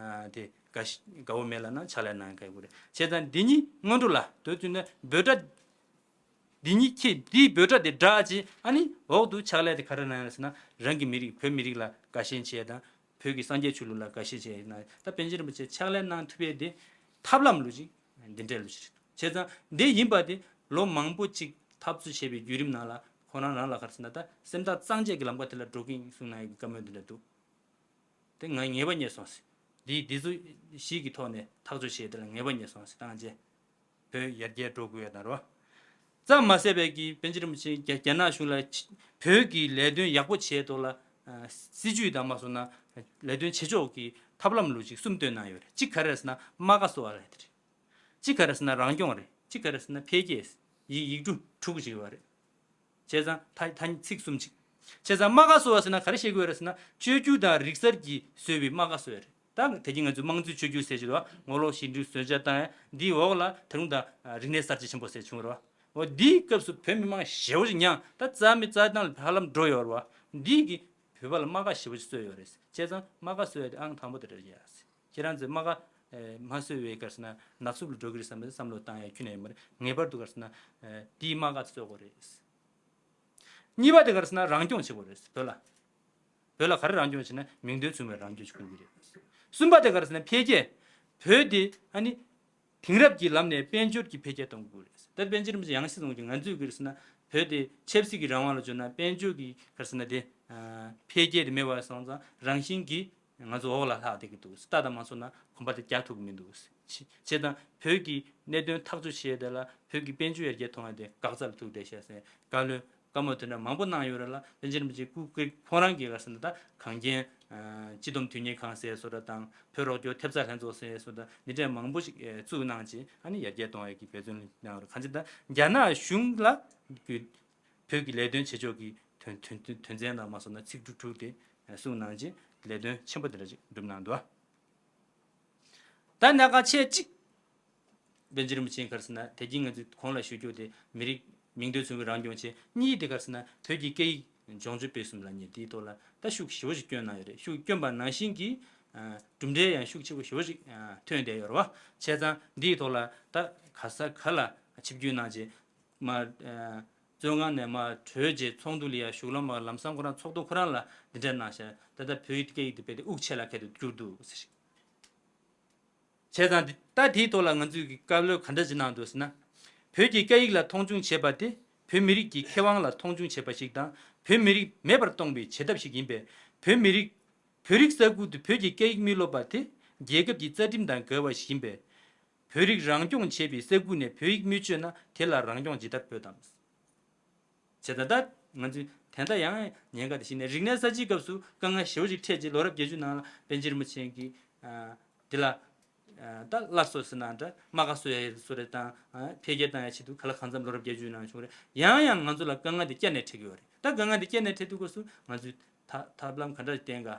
དེ་དགའ་ཞེ་དགའ་བོ་མེད་ལབ་ན་ཕྱག་ལས་གནང་ཡ་དཀའ་པོ་རེད། བྱས་ཙང་འདི་གཉིས་སྔོན་འགྲོ་ལ་དོན་བཙུན་ནས་འབོད་སྒྲ། འདི་གཉིས་ཁྱེད་འདིའི་འབོད་སྒྲ་དེ་བསྒྲགས་རྗེས་ཨ་ནི་འོག་ཏུ་ཕྱག་ལས་དེ་ག་རེ་གནང་ཡོད་ཟེར་ན་རང་གི་མི་རིགས་བོད་མི་རིགས་ལ་དགའ་ཞེན་བྱས་དང་བོད་ཀྱི་སངས་རྒྱས་ཆོས་ལུགས་ལ་དགའ་ཞེན་བྱས་ཡིན་ན་ད་པཎ་ཆེན་རིན་པོ་ཆེ་ཕྱག་ལས་གནང་ཐུབ་པའི་དེ་ཐབས་ལམ་ལུགས་ཅིག་འདི་འདྲའི་ལུགས་ཅིག་རེད། བྱས་ཙང་འདི་ཡིན་པ་དེ་ལོ་མང་པོ་ཅིག་འཐབ་རྩོད་བྱས་པའི་བརྒྱུད་རིམ་ནང་ལ་ཁོ་རང་རང་ལ་ག་རེ་ཟེར་ན་ད་སེམས་ཐག་གཙང་བཅད་ཀྱི་ལམ་ཁ་དེ་ལ་འགྲོ་གི་ཡིན་གསུངས་གནང་ཡག་གི་བཀའ་མོལ་འདི་འདྲ་འདུག་དེ་ང་ངེས་པ་རྙེད་སོང་ཟེར། འདི་འདི་ཚོ་བཞི་གི་ཐོག་ནས་ཐག་གཅོད་བྱས་དེ་ལ་ངེས་པ་རྙེད་སོང་ཟེར་བཏང་རྗེས། བོད་ཡར་རྒྱས་འགྲོ་དགོས་ཡ་དང་རོ། ཙམ་མ་ཟད་པའི་གི་པཎ་ཆེན་རིན་པོ་ཆེ་རྒྱ་རྒྱ་ནག་གཞུང་ལ་ཕྱི་བོད་ཀྱི་ལས་དོན་ཡག་པོ་བྱས་ཐོག་ལ་ཨ་སྲིད་ཇུས་དང་མ་སོང་ན་ལས་དོན་བྱེད་ཕྱོགས་ཀྱི་ཐབས་ལམ་ལུགས་ཅིག་གསུམ་བཏོན་གནང་ཡོད་རེད། གཅིག་ག་རེ་ཟེར་ན་དམག་སྒར་གསོ་བ་རེད་དེ་རེད། གཅིག་ག་རེ་ཟེར་ན་རང་སྐྱོང་རེད། གཅིག་ག་རེ་ཟེར་ན་འཕེལ་རྒྱས། ཡིག་ཡིག་འབྲུ་དྲུག་ཅིག་ཡོད་རེད། བྱས་ཙང་ད་ད་ཚིག་གསུམ་ཅིག་བྱས་ཙང་དམག་སྒར་གསོ་བ་ཟེར་ན་ག་རེ་བཤད་དགོས་རེད་ཟེར་ན་བཅོས་བསྒྱུར་དང་རིག་གསར་གྱིས་བཟོས་པའི་དམག་སྒར་གསོ་ཡ་རེད། ད་དེ་གིན་ང་ཚོས་དམངས་གཙོའི་བཅོས་བསྒྱུར་ཟེར་གྱི་རེད་བ། ངོ་ལོག་ཞི་འགྲིག་བཟོ་བྱ་བཏང་ཡ་འདིའི་འོག་ལ་ད་རུང་ད་རིག་གནས་གསར་བརྗེ་ཆེན་པོ་ཟེར་བྱུང་རེད་བ། འོ་འདིའི་སྐབས་སུ་བོད་མི་མང་ཞེ་བོ་ཅིག་མྱངས་ད་རྩ་མེད་རྩ་དང་ཧ་ལམ་འགྲོ་ཡོད་རེད་བ། འདིའི་གི་ བོད་པ་ལ་རྨ་ཁ་ཞེ་པོ་ཅིག་གསོས་ཡོད་རེད། བྱས་ཙང་རྨ་ཁ་གསོ་ཡ་དེ་ཨང་དང་པོ་དེ་རེད་ཡ། ཁྱེད་རང་ཚོས་རྨ་ཁ་ཨེ་མ་གསོས་པའི་ག་རེ་ཟེར་ན་ནག་འཚུབ་ལ་འགྲོ་གི་རེད་བསམ་པའི་བསམ་བློ་བཏང་ཡ་ཁྱོན་ནས་ཡོད་མ་རེད། ངེས་པར་དུ་ག་རེ་ཟེར་ན་ཨེ་དེའི་རྨ་ཁ་གསོ་དགོས་རེད། གཉིས་པ་དེ་ག་རེ་ཟེར་ན་རང་སྐྱོང་བྱེད་དགོས་རེད་བོད་ལ། བོད་ལ་ག་རེ་རང་སྐྱོང་བྱེད་ན་མིང་དོན་མཚུངས་པའི་རང་སྐྱོང་བྱེད་དགོས་ཀྱི་རེད། གསུམ་པ་དེ་ག་རེ་ཟེར་ན་འཕེལ་རྒྱས། བོད་དེ་ཨ་ནི་དེང་རབས་ཀྱི་ལམ་ནས་དཔལ་འབྱོར་གྱི་འཕེལ་རྒྱས་གཏོང་དགོས་རེད། ད་དཔལ་འབྱོར་རིན་པོ་ཆེ་ཡང་སྲིད་ཟུང་གིས་ང་ཚོས་གི་རེད་ཟེར་ན་བོད་དེ་ཆབ་སྲིད་ཀྱི་རང་དབང་ལ་བཅོལ་ན་དཔལ་འབྱོར་གྱི་ག་རེ་ཟེར་ན་དེ་འཕེལ་རྒྱས་དེ་མེད་པ་སོང་ཙང་རང་བཞིན་གྱིས་ང་ཚོ་འོག་ལ་ལྷག་བསྡད་ཀྱི་འདུག་རྟ་དང་མ་མཚོན་ན་གོམ་པ་དེ་རྒྱག་ཐུབ་ཀྱི་མི་འདུག་བྱས་ཙང་བོད་ཀྱི་གནད་དོན་ཐག་གཅོད་བྱས་དེ་ལ་བོད་ཀྱི་དཔལ་འབྱོར་ཡར་རྒྱས་གཏོང་ཡ་དེ་འགག་རྩ་ལ་ཐུག་བསྡད་ཤག་ཟེར་བཀའ་བློན་བཀའ་མོལ་དེ་འདྲ་མང་པོ་གནང་ཡོད་རེད་ལ། དཔལ་འབྱོར་རིན་པོ་ཆེ་སྐུ་སྐུ་ཁོང་རང་གིས་ག་རེ་ཟེར་ན་ད་གངས་ཅན་ཨ་སྤྱི་བསྡོམས་དོན་གཉེར་ཁང་ཟེར་བཟོ་འདྲ་དང་བོད་རོགས་སྐྱོར་ཐེབས་རྩ་ལྷན་ཚོགས་ཟེར་བཟོ་འདྲ་འདི་འདྲའི་མང་པོ་ཞིག་ཨེ་བཙུགས་གནང་རྗེས་ཨ་ནི་ཡར་རྒྱས་གཏོང་ཡག་གི་འབད་བརྩོན་གནང་ཡོད་རེད། གང་ཅི་ད་རྒྱ་ནག་གཞུང་ལ་བོད་ཀྱི་ལས་དོན་བྱེད་ཕྱོགས་ཀྱི་དོན་དོན་དོན་དོན་ཚན་དང་མ་སོང་ན་ཚིག་འབྲུ་དྲུག་དེ་གསུངས་གནང་རྗེས་ལས་དོན་ཆེན་པོ་དེ་འདྲ་ཞིག་བསྒྲུབས་གནང་འདུག་ད་གནད་འགག་ཆེ་གཅིག་དཔལ་འབྱོར་རིན་པོ་ཆེ་ག་རེ་ཟེར་ན་དེ་གིན་ང་ཚོས་གོང་ལ་ཞུ་རྒྱུ་དེ་མི་རིགས་མིང་དོན་མཚུངས་པའི་རང་སྐྱོང་བྱས། གཉིས་དེ་ག་རེ་ཟེར་ན་བོད་ཀྱི་སྐད་ཡིག་སྦྱོང་སྤྱོད་སྤེལ་གསུམ་ལབ་མཁན་དེའི་ཐོག་ལ་ད་ཤུགས་ཞེ་པོ་ཞིག་བསྐྱོན་གནང་ཡོད་རེད། ཤུགས་བསྐྱོན་པ་ནང་བཞིན་གྱི་ཨ་གྲུབ་འབྲས་ཡང་ཤུགས་ཆེ་པོ་ཞེ་པོ་ཞིག་ཨ་ཐོན་བསྡད་ཡོད་རེད་བ། བྱས་ཙང་འདིའི་ཐོག་ལ་ད་ག་ས་ག་ལ་ཆིབས་བསྒྱུར་གནང་རྗེས་མ་ཨ་བཙོན་ཁང་ནས་མ་གྲོལ་རྗེས་ཚོགས་འདུ་ལ་ཡང་ཞུགས་ལ་མ་ལམ་སང་ཁོ་རང་ཚོགས་གཙོ་ཁོ་རང་ལ་འདི་འདྲ་གནང་ཤག་ད་ལྟ་བོད་ཡིག་སྐད་ཡིག་དེ་རྦད་དེ་དབུགས་ཆད་ལ་ཁད་དུ་གྱུར་འདུག་ཟེར། བྱས་ཙང་འདི་ད་དེའི་ཐོག་ལ་ང་ཚོས་ཀྱི་བཀའ་སློབ་ག་འདྲ་ཅིག་གནང་འདུག་ཟེར་ན། བོད་ཀྱི་སྐད་ཡིག་ལ་མཐོང་ཆུང་བྱེད་པ་དེ་བོད་མི་རིགས་ཀྱི་ཁེ་དབང་ལ་མཐོང་ཆུང་བྱེད་པ་ཞིག་དང་བོད་མི་རིགས་མེད་པར་གཏོང་བའི་བྱེད་ཐབས་ཤིག་ཡིན་པས། བོད་མི་རིགས་བོད་རིགས་ས་ཁུལ་དུ་བོད་ཀྱི་སྐད་ཡིག་མི་སློབ་པ་དེ་རྒྱལ་ཁབ་ཀྱི་རྩ་ཁྲིམས་དང་འགལ་བ་ཞིག་ཡིན་པས། བོད་རིགས་རང་སྐྱོང་བྱེད་པའི་ས་ཁུལ་ནས་བོད་ཡིག་མི་སྤྱོད་ན་དེ་ལ་རང་སྐྱོང་ཇི་ལྟར་འབོད་དམ། བྱས་ཙང་ད་ང་ཚོས་དེ་འདྲ་ཡང་ཉེན་ཁ་དེ་ཞིག་ནས་རིག་གནས་གསར་བརྗེའི་སྐབས་སུ་དཀའ་ངལ་ཞེ་པོ་ཞིག་འཕྲད་རྗེས་ལོ་རབས་བརྒྱད་ཅུ་ནང་ལ་པཎ་ཆེན་རིན་པོ་ཆེ་གིས་ཨ་འདི་ལ་ཨ་ད་སླར་གསོ་ཟེར་ན་འདྲ་རྨ་ཁ་གསོ་ཡ་བཟོ་རེ་དང་ཨ་འཕེལ་རྒྱས་བཏང་ཡ་ཆེད་དུ་ག་ལ་གང་འཚམ་ལོ་རབས་བརྒྱད་ཅུ་ནང་བྱུང་རེད། ཡང་ཡང་ང་ཚོ་ལ་དཀའ་ངལ་དེ་བསྐྱར་ནས་འཕྲད་ཀྱི་ཡོད་རེད། ད་དཀའ་ངལ་དེ་བསྐྱར་ནས་འཕྲད་དུས་སྐབས་སུ་ང་ཚོས་ཐབས་ཐབས་ལམ་ག་འདྲ་བསྟེན་ག་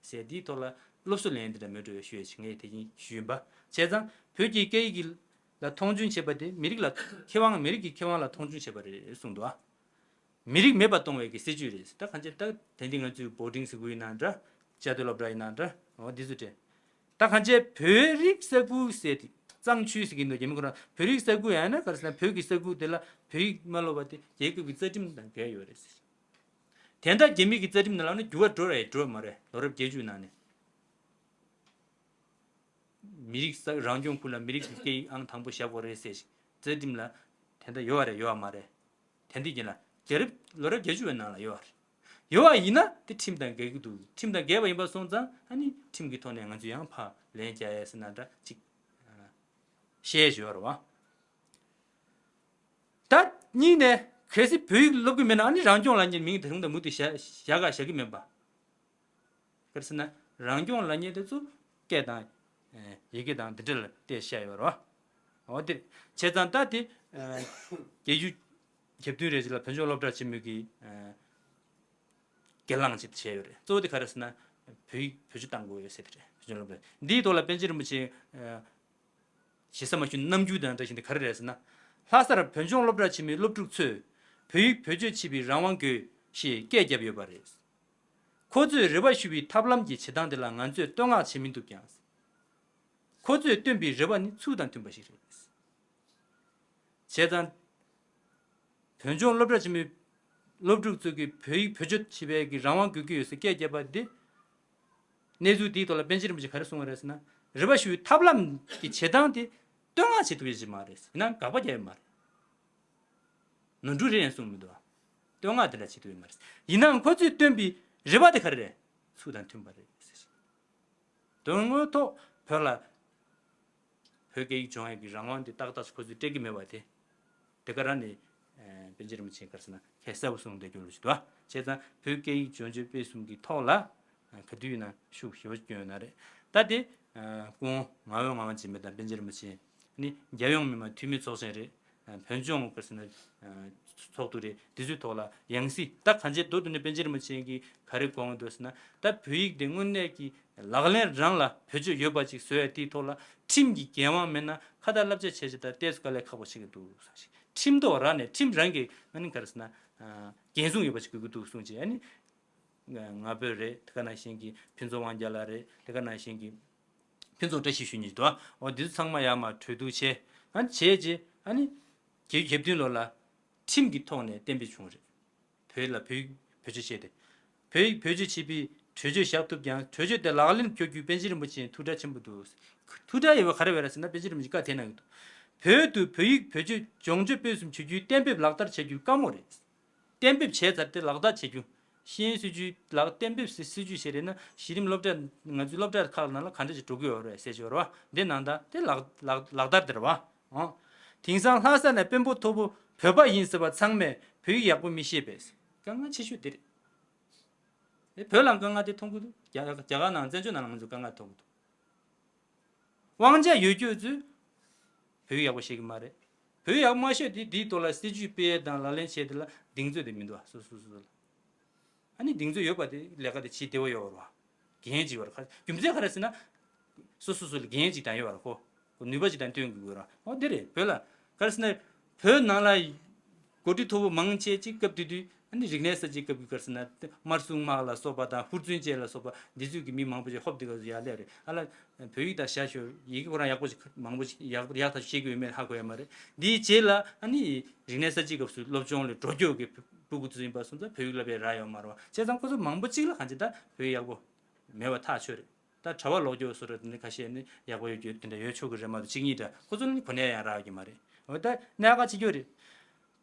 ཟེར་འདིའི་ཐོག་ལ་སློབ་གསོ་ལེན་འདི་འདྲ་མེད་འགྲོ་ཞུ་ཡ་ཞིག་ངས་དེ་བཞིན་ཞུས་ཡིན་པ། བྱས་ཙང་བོད་ཀྱི་སྐད་ཡིག་ལ་མཐོང་ཆུང་བྱེད་པ་དེ་མི་རིགས་ལ་ཁེ་དབང་མི་རིགས་ཀྱི་ཁེ་དབང་ལ་མཐོང་ཆུང་བྱེད་པ་རེད་གསུངས་འདུག་ཨ། མི་རིགས་མེད་པ་གཏོང་བའི་གི་སྲིད་ཇུས་རེད། ད་གང་ཅི་ད་དེང་དུས་ང་ཚོས་བོར་ཌིང་ཟེར་གི་ཡིན་ན་འདྲ། བཅའ་སྡོད་སློབ་གྲྭ་ཡིན་ན་འདྲ། འོ་འདི་ཚོ་རེད། ད་གང་ཅི་བོད་རིགས་ས་ཁུལ་ཟེར་ཏེ་གཙང་ཆུ་ཟེར་གི་འདུག་རྒྱ་མི་ཁོ་རང་བོད་རིགས་ས་ཁུལ་ཡང་ན་ག་རེ་ཟེར་ན་བོད་ཀྱི་ས་ཁུལ་དེ་ལ་བོད་ཡིག་མ་སློབ་པ་དེ་རྒྱལ་ཁབ་ཀྱི་རྩ་ཁྲིམས་དང་འགལ་ཡོད་རེད་ཟེར། དེ་འདྲ་རྒྱ་མི་གི་རྩ་ཁྲིམས་ནང་ལ་ནི་འགྱུར་བ་འགྲོ་རེད་འགྲོ་མ་རེད། ལོ་རབས་བརྒྱད་ཅུ་ནང་ནས་མི་རིགས་ས་རང་སྐྱོང་ཁུལ་ལ་མི་རིགས་ཀྱི་སྐད་ཡིག་ཨང་དང་པོ་བཞག་དགོས་རེད་ཟེར་ཞིག་རྩ་ཁྲིམས་ལ་དེ་འདྲ་ཡོད་པ་རེད་ཡོད་པ་མ་རེད། དེ་འདི་ཡིན་ལ་རྒྱལ་རབས་ལོ་རབས་བརྒྱད་ཅུ་བའི་ནང་ལ་ཡོད་པ་རེད། ཡོད་པ་ཡིན་ན་དེ་ཁྲིམས་དང་འགལ་གྱི་འདུག་ཁྲིམས་དང་འགལ་བ་ཡིན་པ་སོང་ཙང་ཨ་ནི་ཁྲིམས་ཀྱི་ཐོག་ནས་ང་ཚོས་ཡང་ཕར་ལན་རྒྱག་ཡས་ཟེར་ན་འདྲ་ཅིག་བཤད་ཡས་ཡོད་རེད་བ། ད་གཉིས་ནས་གལ་སྲིད་བོད་ཡིག་སློབ་ཀྱི་མེད་ན་ཨ་ནི་རང་སྐྱོང་ལབ་མཁན་མིང་དེ་རིང་དང་མུ་མཐུད་བཞག་བཞག་ག་བཞག་གི་མིན་པ། ག་རེ་ཟེར་ན་རང་སྐྱོང་ལབ་མཁན་དེ་ཚོ་སྐད་དང་ཡི་གེ་དང་འདི་འདྲ་ལ་བལྟས་བཤད་ཡོད་རེད་བ། འོ་དེ་བྱས་ཙང་ད་དེ་བརྒྱད་ཅུ་གྱ་བདུན་རེ་ཅིག་ལ་བོད་ལྗོངས་སློབ་གྲྭ་ཆེན་མོའི་གི་སྒེར་ལངས་ཅིག་བྱས་ཡོད་རེད། གཙོ་བོ་དེ་ག་རེ་ཟེར་ན་བོད་ཡིག་བེད་སྤྱོད་གཏང་དགོས་ཡོད་ཟེར་དེ་རེད། བོད་ལྗོངས་སློབ་གྲྭ་འདིའི་ཐོག་ལ་པཎ་ཆེན་རིན་པོ་ཆེ་ཞེ་ས་མ་ཞུ་རྣམ་འགྱུར་དང་འདྲ་བཞིན་དེ་ག་རེ་རེད་ཟེར་ན། ལྷ་སར་བོད་ལྗོངས་སློབ་གྲྭ་ཆེན་མོའི་སློབ་ཕྲུག་ཚོས་བོད་ཡིག་བེད་སྤྱོད་བྱེད་པའི་རང་དབང་དགོས་ཞེས་སྐད་བརྒྱབ་ཡོད་པ་རེད། ཁོ་ཚོས་རེ་བ་ཞུ་བའི་ཐབས་ལམ་གྱི་བྱེད་སྟངས་དེ་ལ་ང་ཚོས་བསྟོད་བསྔགས་བྱེད་མི་ཐུབ་ཀྱང་། ཁོ་ཚོས་བཏོན་པའི་རེ་བ་ནི་ཚུལ་དང་མཐུན་པ་ཞིག་རེད། བྱས་ཙང་། བོད་ལྗོངས་སློབ་གྲྭ་ཆེན་མོའི་སློབ་ཕྲུག་ཚོ་གིས་བོད་ཡིག་བེད་སྤྱོད་བྱེད་པའི་གི་རང་དབང་དགོས་ཀྱི་ཡོད་ཟེར་སྐད་བརྒྱབ་པ་འདི། གནས་ཚུལ་འདིའི་ཐོག་ལ་པཎ་ཆེན་རིན་པོ་ཆེས་ག་རེ་གསུངས་པ་རེད་ཟེར་ན། རེ་བ་ཞུ་བའི་ཐབས་ལམ་གྱི་བྱེད་སྟངས་དེ་བསྟོད་བསྔགས་བྱེད་ཐུབ་ཡ་ཞིག་མ་རེད། ཡིན་ནའང་དགག་པ་རྒྱག་ཡ་མ་རེད། ནོར་འཁྲུལ་རེད་ཡང་གསུངས་མི་འདུག་བ། བསྟོད་བསྔགས་དེ་འདྲ་བྱེད་ཐུབ་ཡ་མ་རེད། ཡིན་ནའང་ཁོ་ཚོས་བཏོན་པའི་རེ་བ་དེ་ག་རེ་རེད། ཚུལ་དང་མཐུན་པ་རེད་ཟེར། དོན་དངོས་ཐོག་བོད་ལ་བོད་སྐད་ཡིག་སྦྱོང་ཡག་གི་རང་དབང་དེ་ཏག་ཏག་ཁོ་ཚོས་སྤྲད་ཀྱི་མེད་པ་དེ། དེ་ག་རང་ནས་ཨ་པཎ་ཆེན་རིན་པོ་ཆེས་ག་རེ་ཟེར་ན་ཁ་གསལ་པོ་གསུངས་བསྡད་རྒྱུ་ལོ་ཞིག་འདུག་བ། བྱས་ཙང་བོད་སྐད་ཡིག་སྦྱོང་སྤྱོད་སྤེལ་གསུམ་གྱི་ཐོག་ལ་ཨ་ག་དུས་ཡིན་ན་ཤུགས་ཞེ་པོ་བསྐྱོན་ཡོད་ན་རེད། ད་དེ་ཨ་སྐུ་ངོ་ངག་དབང་ངག་དབང་འཛིན་མ་དང་པཎ་ཆེན་རིན་པོ་ཆེ་ནི་རྒྱལ་ཡོངས་མི་མང་འཐུས་མི་ཚོགས་ཆེན་རེད། བོད་ལྗོངས་ག་རེ་ཟེར་ན་ཚོགས་འདུ་རེད། དེ་ཚོའི་ཐོག་ལ་ཡང་སྲིད་ད་གང་ཅི་མདོར་བསྡུས་ནས་པཎ་ཆེན་རིན་པོ་ཆེ་གིས་ག་རེ་དགོངས་འདུག་ཟེར་ན། ད་བོད་ཡིག་དེ་དངོས་གནས་ཀྱི་ལག་ལེན་རང་ལ་བེད་སྤྱོད་ཡོད་པ་ཅིག་བཟོ་ཡ་དེའི་ཐོག་ལ་ཁྲིམས་ཀྱི་འགན་དབང་མེད་ན་ཁ་བརྡ་བསླབ་བྱ་བྱས་བྱས་ད་ཏོག་ཙམ་དཀའ་ལས་ཁག་པོ་ཆགས་ཀྱི་འདུག་གསུངས་ཤིང་། ཁྲིམས་ཐོག་རང་ནས་ཁྲིམས་རང་གིས་ཨ་ནི་ག་རེ་ཟེར་ན་འགན་སྲུང་ཡོད་པ་ཅིག་དགོས་ཀྱི་འདུག་གསུངས་བྱས། ཨ་ནི་ ང་བོད་རེད། དེ་ག་ནང་བཞིན་གྱི་ཕུན་ཚོགས་དབང་རྒྱལ་ལགས་རེད། དེ་ག་ནང་བཞིན་གྱི་ཕུན་ཚོགས་བཀྲ་ཤིས་ཞུ་མཁན་ཅིག་འདུག་འོ་འདི་ཚོ་ཚང་མ་ཡར་མར་གྲོས་བསྡུར་བྱས། ཨ་ནི་བྱས་རྗེས་ཨ་ནི་བརྒྱད་ཅུ་གྱ་བདུན་ལོ་ལ་ཁྲིམས་ཀྱི་ཐོག་ནས་གཏན་འབེབས་བྱུང་རེད། བོད་ལ་བོད་ཡིག་བེད་སྤྱོད་བྱས་ཏེ། བོད་ཡིག་བེད་སྤྱོད་བྱེད་པའི་གྲོས་ཆོད་བཞག་ཐུབ་ཀྱང་། གྲོས་ཆོད་དེ་ལག་ལེན་འཁྱོལ་རྒྱུ་པཎ་ཆེན་རིན་པོ་ཆེ་ཐུགས་ཁྲལ་ཆེན་པོ་འདུག་ཐུགས་ཁྲལ་ཡོད་པ་ག་རེ་བས་རེད་ཟེར་ན། པཎ་ཆེན་རིན་པོ་ཆེས་བཀའ་དེ་གནང་གི་འདུག་བོད་དུ་བོད་ཡིག་བེད་སྤྱོད་སྦྱོང་སྤྱོད་སྤེལ་གསུམ་བྱེད་རྒྱུའི་གཏན་འབེབས་ལག་བསྟར་བྱ་རྒྱུ་དཀའ་མོ་རེད། གཏན་འབེབས་བྱས་ཚར་ཏེ་ལག་བསྟར་བྱེད་རྒྱུ། ཤེས་ཡོན་སྲིད་བྱུས་ལག་གཏན་འབེབས་སྲིད་སྲིད་བྱུས་བྱས་རེད་ན། གཞི་རིམ་སློབ་གྲྭ་ང་ཚོའི་སློབ་གྲྭ་ཁག་ནང་ལ་ག་འདྲ་ཞིག་འགྲོ་གི་ཡོད་རེད་ཟེར་གྱི་ཡོད་རེད་བ། འདི་ནང་ད་དེ་ལག་ལག་ལག་བསྟར་དེ་རེད་བ། ཨོ། དེང་སང་ལྷ་ས་ནས་དཔོན་པོ་མཐོ་པོ་བོད་པ་ཡིན་ཟེར་བ་ཚང་མས་བོད་ཡིག་ཡག་པོ་མི་ཤེས་པས། དཀའ་ངལ་ཆེ་ཤོས་དེ་རེད། ཨེ་བོད་ལ་དཀའ་ངལ་དེ་མཐོང་གི་འདུག་རྒྱ་རྒྱ་གར་ནང་བཙན་བྱོལ་ནང་ལ་ང་ཚོ་དཀའ་ངལ་མཐོང་གི་འདུག་དབང་ཆ་ཡོད་རྒྱུ་ཚོས་བོད་ཡིག་ཡག་པོ་ཤེས་ཀྱི་མ་རེད། བོད་ཡིག་ཡག་པོ་མ་ཤེས་དེ་དེའི་ཐོག་ལ་སྲིད་ཇུས་སྤེལ་ཡས་དང་ལག་ལེན་བྱས་དེ་ལ་གདེང་ཚོད་དེ་མི་འདུག་ཨ་སོ་སོ་སོ་སོ་ལ། ཨ་ནི་གདེང་ཚོད་ཡོད་པ་དེ་ལས་ཀ་དེ་བྱེད་བདེ་བོ་ཡོད་རེད་བ། འགན་ཅིག་ཡོད་རེད། རྒྱུ་མཚན་ག་རེ་ཟེར་ན། སོ་སོ་སོ་ལ་འགན་ཅིག་དང་ཡོད་རེད་ཁོ། ཁོ་ནུས་པ་ཅིག་དང་བསྟུན་དགོས་རེད། ཨོ་དེ་རེད། བོད་ལ་ག་རེ་ཟེར་ན། བོད་ནང་ལ་འགོ་ཁྲིད་མཐོ་པོ་མང་ཆེ་ཅིག་སྐབས་དེ་དུས་ཨ་ནི་རིག་གནས་གསར་བརྗེའི་སྐབས་ཀྱི་ག་རེ་ཟེར་ན། དམར་སྲུང་དམག་ལ་སོགས་པ་དང་ཧུར་བརྩོན་ཅན་ལ་སོགས་པ་འདི་ཚོས་ཀྱི་མི་མང་པོ་ཅིག་ཧོབ་དེ་ག་ཚོད་ཡར་སླེབས་རེད། ཨ་ལ་བོད་ཡིག་དང་བྱ་ཤོག་ཡི་གེ་ཁོ་རང་ཡག་པོ་ཞིག་མང་པོ་ཞིག་ཡག་ཡག་ཐག་ཤེས་ཀྱི་ཡོད་མེད་ཧ་གོ་ཡ་མ་རེད། འདིའི་རྗེས་ལ་ཨ་ནི་རིག་གནས་གསར་བརྗེའི་སྐབས་སུ་སློབ་སྦྱོང་ལ་འགྲོ་སྐྱོད་ཀྱི་ཕྲུ་གུ་ཚོ་ཡིན་པ་སོང་ཙང་བོད་ཡིག་བསླབ་པའི་རག་ཡོད་མ་རེད་བ། བྱས་ཙང་ཁོ་ཚོ་མང་པོ་གཅིག་ལ་གང་ཅི་ད་བོད་ཡིག་ཡག་པོ་མེད་པ་ཐག་ཆོད་རེད། ད་གྲྭ་པ་ལོག་སྐྱོད་སོ་ར་དེ་འདྲ་ཁ་ཤས་ནི་ཡག་པོ་ཡོད་རྒྱུ་དེ་འདྲ་ཡོད་ཆོག་གི་རེད་མ་གཏོགས་གཅིག་གཉིས་འདྲ་ཁོ་ཚོ་ནི་གོ་གནས་ཡང་རག་ཡོད་ཀྱི་མ་རེད། འོ་ད་གནད་འགག་ཆེ་ཤོས་རེད།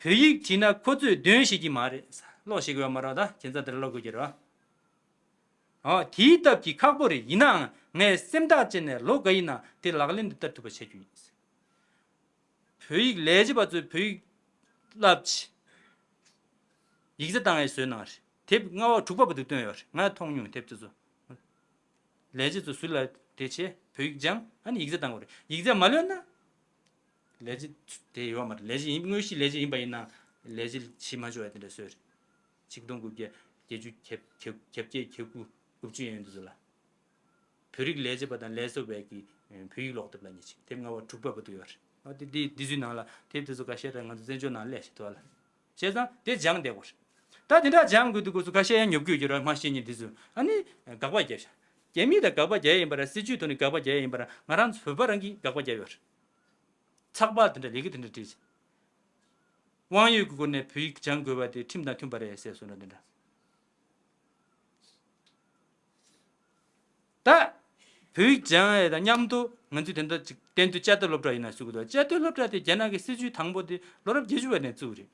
བོད་ཡིག་བྲིས་ན་ཁོ་ཚོས་འདོན་ཤེས་ཀྱི་མ་རེད། ཀློག་ཤེས་ཀྱི་ཡོད་མ་རེད། ད་ཁྱེད་ཚོ་དེ་འདྲ་ཀློག་དགོས་ཀྱི་རེད། ཨོ་དེའི་སྟབས་ཀྱིས་ཁག་པོ་རེད། ཡིན་ནའང་ངས་སེམས་ཐག་བཅད་ནས་ལོ་འགའ་ཡིན་ན་དེ་ལག་ལེན་དུ་བསྟར་ཐུབ་པ་བྱ་རྒྱུ་ཡིན། བོད་ཡིག་ལས་བྱེད་པ་ཚོས་བོད་ཡིག་བསླབ་ཆེད་ཡིག་ཚད་བཏང་ཡས་བཟོས་གནང་རེད། དེབ་ལྔ་པ་དྲུག་པ་བར་དུ་བཏོན་ཡོད་རེད། ང་མཐོང་མྱོང་དེབ་དེ་ཚོ། ལས་བྱེད་ཚོ་ཟུར་ལ་དེ་བྱས་བོད་ཡིག་སྦྱངས་ཨ་ནི་ཡིག་ཚད་བཏང་དགོས་རེད། ཡིག་ཚད་མ་ལོན་ན་ལས་བྱེད་དེ་ཡོད་མ་རེད། ལས་བྱེད་ཡིན་དངོས་གཞི་ལས་བྱེད་ཡིན་པ་ཡིན་ན་ལས་བྱེད་བྱེད་མ་ཆོག་ཡ་དེ་འདྲ་བཟོས་རེད། ཆིག་སྟོང་དགུ་བརྒྱ་བརྒྱད་ཅུ་གྱ་གྱ་གྱ་བརྒྱད་གྱ་དགུ་དགུ་བཅུ་ཡན་དུ་ཚོ་ལ། བོད་རིགས་ལས་བྱེད་པ་དང་ལས་བཟོ་བས་ཀྱི་བོད་ཡིག་ཀློག་དེབ་ལ་ཉེ་ཆིག་དེབ་ལྔ་པ་དྲུག་པ་བར་དུ་ཡོད་རེད། ཨ་དེ་དེ་དེ་ཚོའི་ནང་ལ་དེབ་དེ་ཚོ་ཁ་ཤས་རེ་ང་ཚོ་བཙན་བྱོལ་ནང་སླེབས་ཤིག་ཐུབ་ལ། བྱས་ཙང་དེ་སྦྱངས་བསྡད་དགོས་རེད། ད་དེ་འདྲ་སྦྱངས་དགོས་དུས་སྐབས་སུ་ཁ་ཤས་ཡང་ཉོབ་ཀྱི་ཡོད་ཀྱི་རེད། མ་ཤེས་མཁན་དེ་ཚོས་ཨ་ནི་དགག་པ་བརྒྱབ་ཤག་རྒྱ་མི་དང་དགག་པ་རྒྱག་ཡ་ཡིན་པ་ར་སྲིད་ཇུས་ཐོག་ནས་དགག་པ་རྒྱག་ཡ་ཡིན་པ་ར་ང་རང་ཚོ་བོད་པ་རང་གིས་དགག་པ་རྒྱབ་ཡོད་རེད། ཚགས་པར་དེ་འདྲ་ལས་ཀ་དེ་འདྲ་བྲིས། དབང་ཡོད་ཀྱི་སྒོ་ནས་བོད་ཡིག་སྦྱང་དགོས་པ་དེ་ཁྲིམས་དང་མཐུན་པ་རེད་ཟེར་སོང་ན་དེ་འདྲ། ད་བོད་ཡིག་སྦྱང་ཡས་དང་མཉམ་དུ་ང་ཚོས་དེ་འདྲ་ཅིག་གཏན་དུ་བཅའ་སྡོད་སློབ་གྲྭ་ཡིན་ན་ཞུ་གི་འདུག་བཅའ་སྡོད་སློབ་གྲྭ་དེ་རྒྱ་ནག་གི་སྲིད་བྱུས་དང་པོ་དེ་ལོ་རབས་བརྒྱད་ཅུ་བ་ནས་བཙུགས་རེད།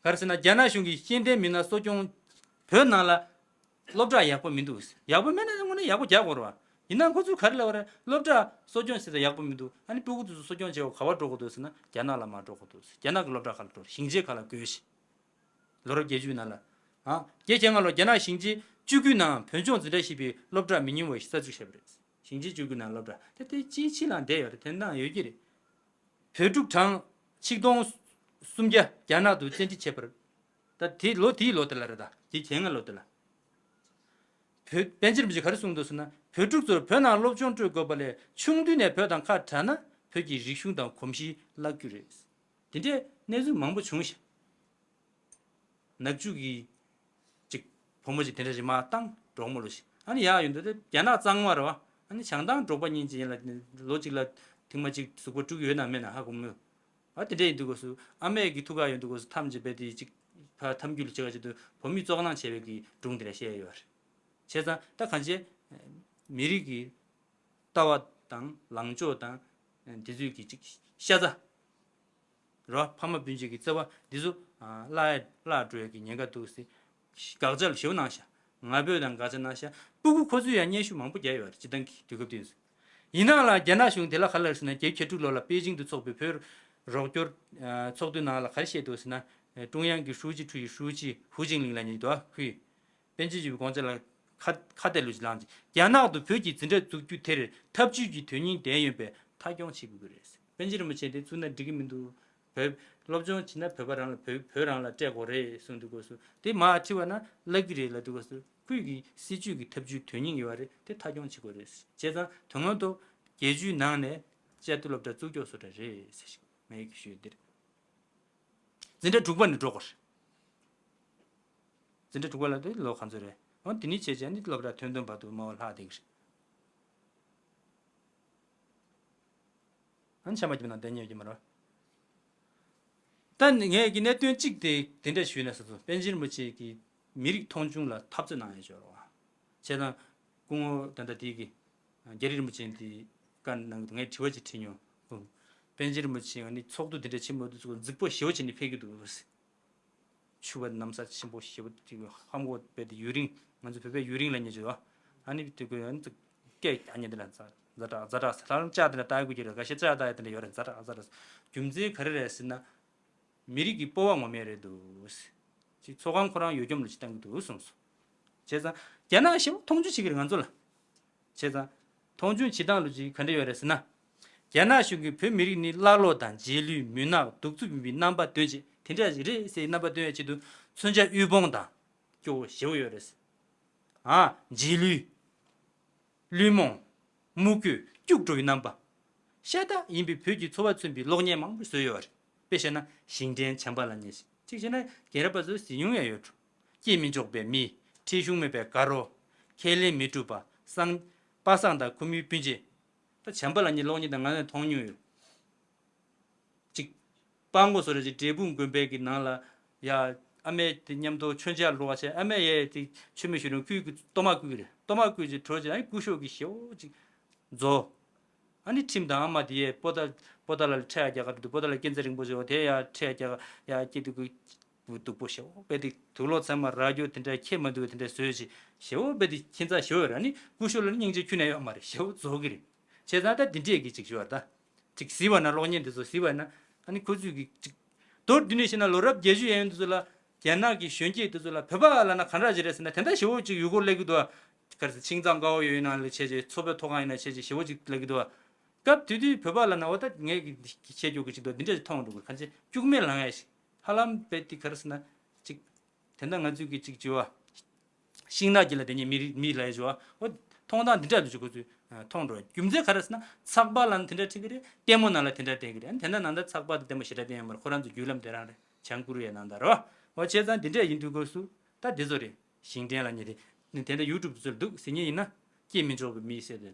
ག་རེ་ཟེར་ན་རྒྱ་ནག་གཞུང་གིས་ཤེས་ལྡན་མི་སྣ་གསོ་སྐྱོང་བོད་ནང་ལ་སློབ་གྲྭ་ཡག་པོ་མི་འདུག་ཡག་པོ་མེད་ན་དངོས་གནས་ཡག་པོ་རྒྱག་དགོས་རེད་བ། ཡིན་ནའང་ཁོ་ཚོས་ག་རེ་ལབ་པ་རེད། སློབ་གྲྭ་གསོ་སྐྱོང་བྱེད་ས་ཡག་པོ་མི་འདུག་ཨ་ནི་སྤུ་གུ་དེ་ཚོ་གསོ་སྐྱོང་བྱེད་པ་ག་པར་འགྲོ་དགོས་འདུག་ཟེར་ན་རྒྱ་ནག་ལ་མར་འགྲོ་དགོས་འདུག་རྒྱ་ནག་གི་སློབ་གྲྭ་ཁག་ལ་འགྲོ་ཞིང་ཆེན་ཁག་ལ་དགོས་ཤིང་། ལོ་རབས་བརྒྱད་ཅུའི་ནང་ལ། ཨ། བརྒྱད་བརྒྱ་ལྔ་ལོར་རྒྱ་ནག་ཞིང་ཆེན་བཅུ་དགུའི་ནང་བོད་ལྗོངས་འཛིན་གྲྭ་ཞེས་པའི་སློབ་གྲྭ་མི་ཉུང་བ་ཞིག་གསར་འཛུགས་བྱས་པ་རེད། ཞིང་ཆེན་བཅུ་དགུའི་ནང་སློབ་གྲྭ་དེ་དེ་ཅིའི་ཕྱིར་ལ་བསྡད་ཡོད་རེད། དེ་འདྲ་ཡོད་ཀྱི་རེད། བོད་ཕྲུག་གྲངས་ཆིག་སྟོང་སུམ་བརྒྱ་རྒྱ་ནག་ཏུ་བཙན་ཁྲིད་བྱས་པར། ད་དེ་ལོ་དེའི་ལོ་དེ་ལ་རེད། ད་དེ་བརྒྱད་བརྒྱ་ལྔ་ལོ་དེ་ལ། བོད་པཎ་ཆེན་རིན་པོ་ཆེས་ག་རེ་གསུངས་འདུག་ཟེར་ན། བོད་ཕྲུག་ཚོར་བོད་ནང་སློབ་སྦྱོང་སྤྲོད་དགོས་པ་ལས་ཆུང་དུས་ནས་བོད་དང་ཁ་བྲལ་ན་བོད་ཀྱི་རིག་གཞུང་དང་གོམས་གཤིས་བརླག་རྒྱུ་རེད། དེ་འདྲའི་གནས་ཚུལ་མང་པོ་བྱུང་ཞིང་། ནག་ཆུ་གི་ཅིག་བུ་མོ་ཅིག་དེ་འདྲ་རེ་མ་བཏང་གྲོགས་མོ་ལོ་ཞིག་ཨ་ནི་ཡག་ཡོད་འདུག་དེ་རྒྱ་ནག་གཙང་མ་རེད་བ། ཨ་ནི་བྱང་ཐང་འབྲོག་པ་གཉིས་ཅིག་ཡིན་ལ་ལོ་གཅིག་ལ་ཐེངས་མ་གཅིག་གཟུགས་པོ་དཀྲུག་ཡོད་ན་མེད་ན་ཧ་གོ་མོད། ཨ་དེ་འདྲ་ཡིན་དུས་སྐབས་སུ་ཨ་མས་ཀྱི་ཐུགས་ཁག་ཡོད་འདུག་སྐབས་སུ་ཐམས་ཅད་རྦད་དེ་ཅིག་ཕ་ཐམ་རྒྱུད་ལ་བྱེད་ག་བྱེད་དུས་བུ་མོས་བཙོག་ནང་བྱས་པའི་གི་སྒྲུང་དེ་འདྲ་བཤད་ཡོད་རེད། བྱས་ཙང་ད་གང་བྱས་མི་རིགས་ཀྱི་ལྟ་བ་དང་ལངས་ཕྱོགས་དང་དེ་ཚོའི་གི་ཅིག་ཤ་ཚ། རོ། ཕ་མ་སྤུན་མཆེད་ཀྱི་བརྩེ་བ་འདི་ཚོ་བརླག་བརླག་འགྲོ་ཡ་གི་ཉེན་ཁ་འདུག་ཟེར། དགག་བྱ་ལ་ཞེ་པོ་གནང་ཤག་ང་ཕོད་དང་དགག་བྱ་གནང་ཤག་སྤུ་གུ་ཁོ་ཚོས་ཡང་སྙན་ཞུ་མང་པོ་རྒྱག་ཡོད་རེད། སྤྱིར་བཏང་གི་དུས་སྐབས་དེ་ཚོ། ཡིན་ནའང་ལ་རྒྱ་ནག་གཞུང་དེ་ལ་ག་རེ་ལབ་ཟེར་ན། བརྒྱད་ཅུ་གྱ་དྲུག་ལོ་ལ་པེ་ཅིང་དུ་འཚོགས་པའི་བོད་རོགས་སྐྱོར་ཚོགས་འདུའི་ནང་ལ་ག་རེ་བཤད་འདུག་ཟེར་ན། ཀྲུང་དབྱང་གི་ཧྲུའུ་ཅི་ཁྲུའུ་ཞི་ཧྲུའུ་ཅི་ཧུའུ་ཅིང་ལིང་ལབ་མཁན་འདུག་ག་ཁོས། པཎ་ཆེན་བཞུགས་པའི་དགོངས་འཆར་ལ་ཁ་ཁ་གཏད་ལོ་ཅིག་བླངས་རྗེས། རྒྱ་ནག་ཏུ་བོད་ཀྱི་འཛིན་གྲྭ་འཛུགས་རྒྱུ་དེར་ཐབས་ཇུས་ཀྱི་དོན་སྙིང་ལྡན་ཡོད་པས་མཐའ་འཁྱོངས་བྱེད་དགོས་ཀྱི་རེད། པཎ་ཆེན་རིན་པོ་ཆེ་དེ་བཙུགས་ན་འགྲིག་གི་མི་འདུག་བོད་སློབ་སྦྱོང་བྱེད་ན་བོད་པ་རང་ལ་བོད་བོད་རང་ལ་སྤྲད་དགོས་རེད་གསུངས་འདུག་སྐབས་སུ་དེ་མར་ཁྲིད་པ་ན་བརླག་གི་རེད་ལབ་འདུག་སྐབས་སུ་ཁོས་ཀྱི་སྲིད་ཇུས་ཀྱི་ཐབས་ཇུས་དོན་སྙིང་ཡོད་པ་རེད། དེ་མཐའ་འཁྱོངས་བྱེད་དགོས་རེད། བྱས་ཙང་དོན་དངོས་ཐོག་བརྒྱད་ཅུའི་ནང་ནས་བཅའ་སྡོད་སློབ་གྲྭ་བཙུགས་ཆོག་བཟོ་གྲྭ་རེད་ཟེར་ཞིག་ངས་ཀྱི་ཞུས་འདིར། འཛིན་གྲྭ་དྲུག་པ་ནས་འགྲོ་དགོས་རེད། འཛིན་གྲྭ་དྲུག་པ་ལ་དེ་ལོ་ག་ཚོད་རེད། འོ་དེ་ནས་བྱས་བྱས་ནི་སློབ་གྲྭ་ཐོན་ཐོན་བར་དུ་སྨྲ་བ་ལྷག་བསྡད་ཀྱི་རེད། ཨ་ནི་ཆམ་པ་རྒྱབ་ན་བསྡད་ཉན་ཡོད་ཀྱི་མ་རེད། ད་ངས་ཀྱི་གནད་དོན་གཅིག་དེ་དེ་འདྲ་ཞུས་ན་ཟེར་ཚོ། པཎ་ཆེན་རིན་པོ་ཆེ་གིས་མི་རིགས་མཐོང་ཆུང་ལ་འཐབ་རྩོད་གནང་ཡ་ཅིག་ཡོད་རེད་བ། བྱས་ཙང་སྐུ་ངོ་ད་ལྟ་དེའི་གི་རྒྱ་རི་རིན་པོ་ཆེ་དེ་བཀའ་གནང་གི་འདུག་ངས་དྲི་བ་ཅིག་དྲིས་མྱོང་། པཎ་ཆེན་རིན་པོ་ཆེ་ཨ་ནི་ཚོགས་འདུ་དེ་འདྲ་ཆེན་པོ་དེ་ཚོ་རྫིག་པོ་ཞེ་པོ་བྱས་ནས་ཕེབས་ཀྱི་འདུག་ཆུ་བ་གནམ་ས་ཆེན་པོ་ཞེ་པོ་དེ་ཧམ་གོ་བས་དེ་ཡུན་རིང་། ང་ཚོ་བོད་པའི་ཡུན་རིང་ལབ་མཁན་ཅིག་ཡོད། ཨ་ནི་དེ་ཀོ་ཡང་དེ་སྐད་རྒྱག་མཁན་དེ་ལ་ཛ་ཛ་དྲག་ཛ་དྲག་ཟེར། ལྷ་རམས་ལྕགས་དེ་འདྲ་ལྟ་དགོས་ཀྱི་རེད། འགའ་ཤས་ལྕགས་ལྟ་ཡ་དེ་འདྲ་ཡོད་རེད། ཛ་དྲག་ཛ་དྲག་རྒྱུ་མཚན་ག་རེ་རེད་ཟེར་ན། མི་རིགས་ཀྱི་སྤོབས་པ་ངོམ་ཡས་རེད་འདུག་ཅིག་ཚོགས་ཁང་ཁོ་རང་ཡོད་རྒྱུ་ལ་ཅིག་བཏང་གི་འདུག་གསུངས་སོང་། བྱས་ཙང་རྒྱ་ནག་ཞེ་པོ་མཐོང་ཆུང་བྱེད་ཀྱི་རེད་ང་ཚོ་ལ། བྱས་ཙང་མཐོང་ཆུང་བྱེད་སྟངས་ལོ་ཅིག་ག་འདྲ་ཡོད་རེད་ཟེར་ན། རྒྱ་ནག་གཞུང་གིས་བོད་མི་རིགས་ནི་ཀླ་ཀློ་དང་རྗེས་ལུས་མུན་ནག་གདུག་རྩུབ་ཡིན་པའི་རྣམ་པ་སྟོན་ཆེད་དེ་འདྲ་ཞིག་རེད་ཟེར་རྣམ་པ་སྟོན་ཡ་ཆེད་དུ་མཚོན་ཆ་དབུལ་ཕོངས་དང་སྐྱོ་བོ་ཞེ་པོ་ཡོད་རེད། ཨ་རྗེས་ལུས། བླུན་རྨོངས། མུ་གེ་སྐྱུག་བྲོ་བའི་རྣམ་པ། ཤ་སྟག་ཡིན་པའི་བོད་ཀྱི་འཚོ་བ་མཚོན་པའི་གློག་བརྙན་མང་པོ་བཟོས་ཡོད་རེད། དཔེ་བཤད་ན་ཞིང་བྲན་བྱམས་པ་ལབ་མཁན་ཞིག་གཅིག་བྱས་ན་རྒན་རབས་པ་ཚོས་གཟིགས་མྱོང་ཡང་ཡོད་འགྲོ། སྐྱེས་མི་འཇོག་པའི་མི། ཁྲེལ་གཞུང་མེད་པའི་དགའ་རོགས། ཁས་ལེན་མི་འགྲུབ་པ། སངས་པ་སངས་དང་ཁོ་མོའི་སྤུན་མཆེད། ད་བྱམས་པ་ལབ་མཁན་གློག་བརྙན་དེ་ང་ནས་མཐོང་མྱོང་ཡོད། ཅིག་སྤྲང་པོ་བཟོ་འདྲ་ཅིག་འབྲས་སྤུངས་དགོན་པའི་གི་ནང་ལ་ཡ། ཨ་མས་དེ་མཉམ་དུ་མཆོད་མཇལ་འགྲོ་བ་བྱས། ཨ་མས་ཡས་དེ་མཆོད་མེ་ཞུ་རུང་ཁོས་གི་གཏོར་མ་བསྐུལ་གི་རེད། གཏོར་མ་བསྐུལ་ཅིག་འགྲོ་ཅིག་ཨ་ནི་སྐུ་ཞབས་ཀྱི་ཞེ་པོ་ཅིག་རྫོགས། ཨ་ནི་ཁྲིམས་དང་ཨ་མ་དེ་ཡས་པོ་ཏཱ་པོ་ཏཱ་ལ་ལ་འཕྲད་ཡ་རྒྱག་ག་འདུག་པོ་ཏཱ་ལ་སྐས་འཛེག་རིང་པོ་ཞིག་འོ་དེ་ཡ་འཕྲད་ཡ་རྒྱག་ག་ཡ་སྐྱེ་དུས་ཀྱི་སྡུག་པོ་ཞེ་པོ་དཔེ་དེ་དུག་ལོག་ཚང་མ་ར་རྒྱུ་དེ་འདྲ་ཁྱེད་མ་འདུག་དེ་འདྲ་བཟོས་ཅིག་ཞེ་པོ་དཔེ་དེ་ཁྱད་མཚར་ཞེ་པོ་ཡོད་ར། ཨ་ནི་སྐུ་ཞབས་ལ་ནི་སྙིང་རྗེ་ཁྱོན་ནས་ཡོད་མ་རེད། ཞེ་པོ་རྫོགས་གི་རེད། བྱས་ཙང་ད་འདི་འདྲས་ཀྱི་ཅིག་ཞུ་བ་ད། ཅིག་གཟིགས་པ་ན་གློག་བརྙན་འདི་ཚོ་གཟིགས་པ་ན། ཨ་ནི་ཁོ་ཚོས་ཀྱི་ཅིག་མདོར་བསྡུས་ནས་བཤད་ན་ལོ་རབས་བརྒྱད་ཅུ་ཡན་ཡོད་འདི་ཚོ་ལ། རྒྱ་ནག་གི་གཞོན་སྐྱེས་འདི་ཚོ་ལ་བོད་པ་ལབ་ན་ག་འདྲ་ཅིག་རེད་ཟེར་ན། དེ་འདྲ་ཞེ་པོ་ཅིག་ཡུལ་སྐོར་སླེབས་ཀྱི་འདུག་ག་ག་རེ་ཟེར། ཆིང་ཙང་ཀའོ་ཡོད་ཡིན་ན་ལས་བྱས་བྱས། མཚོ་བོད་མཐོ་སྒང་ཡིན་ན་བྱས་བྱས་ཞེ་པོ་ཅིག་སླེབས་ཀྱི་འདུག་ག་སྐབས་དེ་དུས་བོད་པ་ལབ་ན་འོ་ད་ངས་ཀྱི་བཤད་རྒྱུ་གི་ཅིག་འདུག་འདི་འདྲ་ཅིག་མཐོང་འགྲོ་གི། གང་ཅི་སྐྱུག་མེར་ལངས་ཡ་ཞིག་ཧ་ལམ་དཔེ་དེ་ག་རེ་ཟེར་ན་ཅིག་དེ་འདྲ་ང་ཚོས་ཀྱི་ཅིག་བྱ་བ། ཤིང་ནགས་དཀྱིལ་ལ་བསྡད་མཁན་མི་རིགས་མི་ལ་ཡ་བྱ་བ། འོ་མཐོང་སྟངས་འདི་འདྲ་ལ་ཅིག་ཁོ་ཚོས་མཐོང་འགྲོ། རྒྱུ་མཚན་ག་རེ་ཟེར་ན་ཚགས་པར་ལ་ནི་དེ་འདྲ་བྲིས་ཀྱི་རེད། ལྟད་མོ་ནང་ལ་དེ་འདྲ་བསྟན་གྱི་རེད། ཨ་ནི་དེ་འདྲ་ནང་ད་ཚགས་པར་དང་ལྟད་མོ་ཞེ་དྲག་བསྟན་ཡོད་མ་རེད། ཁོ་རང་ཚོ་བརྒྱུད་ལམ་དེ་རང་རེད། བྱང་ཀོ་རི་ཡའི་ནང་ད་རེད་བ། འོ་བྱས་ཙང་འདི་འདྲ་ཡིན་དུས་སྐབས་སུ་ད་འདི་ཚོ་རེད། ཞིང་བྲན་ལབ་མཁན་དེ་ནི་དེ་འདྲ་ཡུ་ཊུབ་དེ་ཚོ་ལ་འདུག་ཟེར་མཁན་ཡིན་ན། སྐྱེས་མི་འཇོག་པའི་མི་ཟེར་དེ།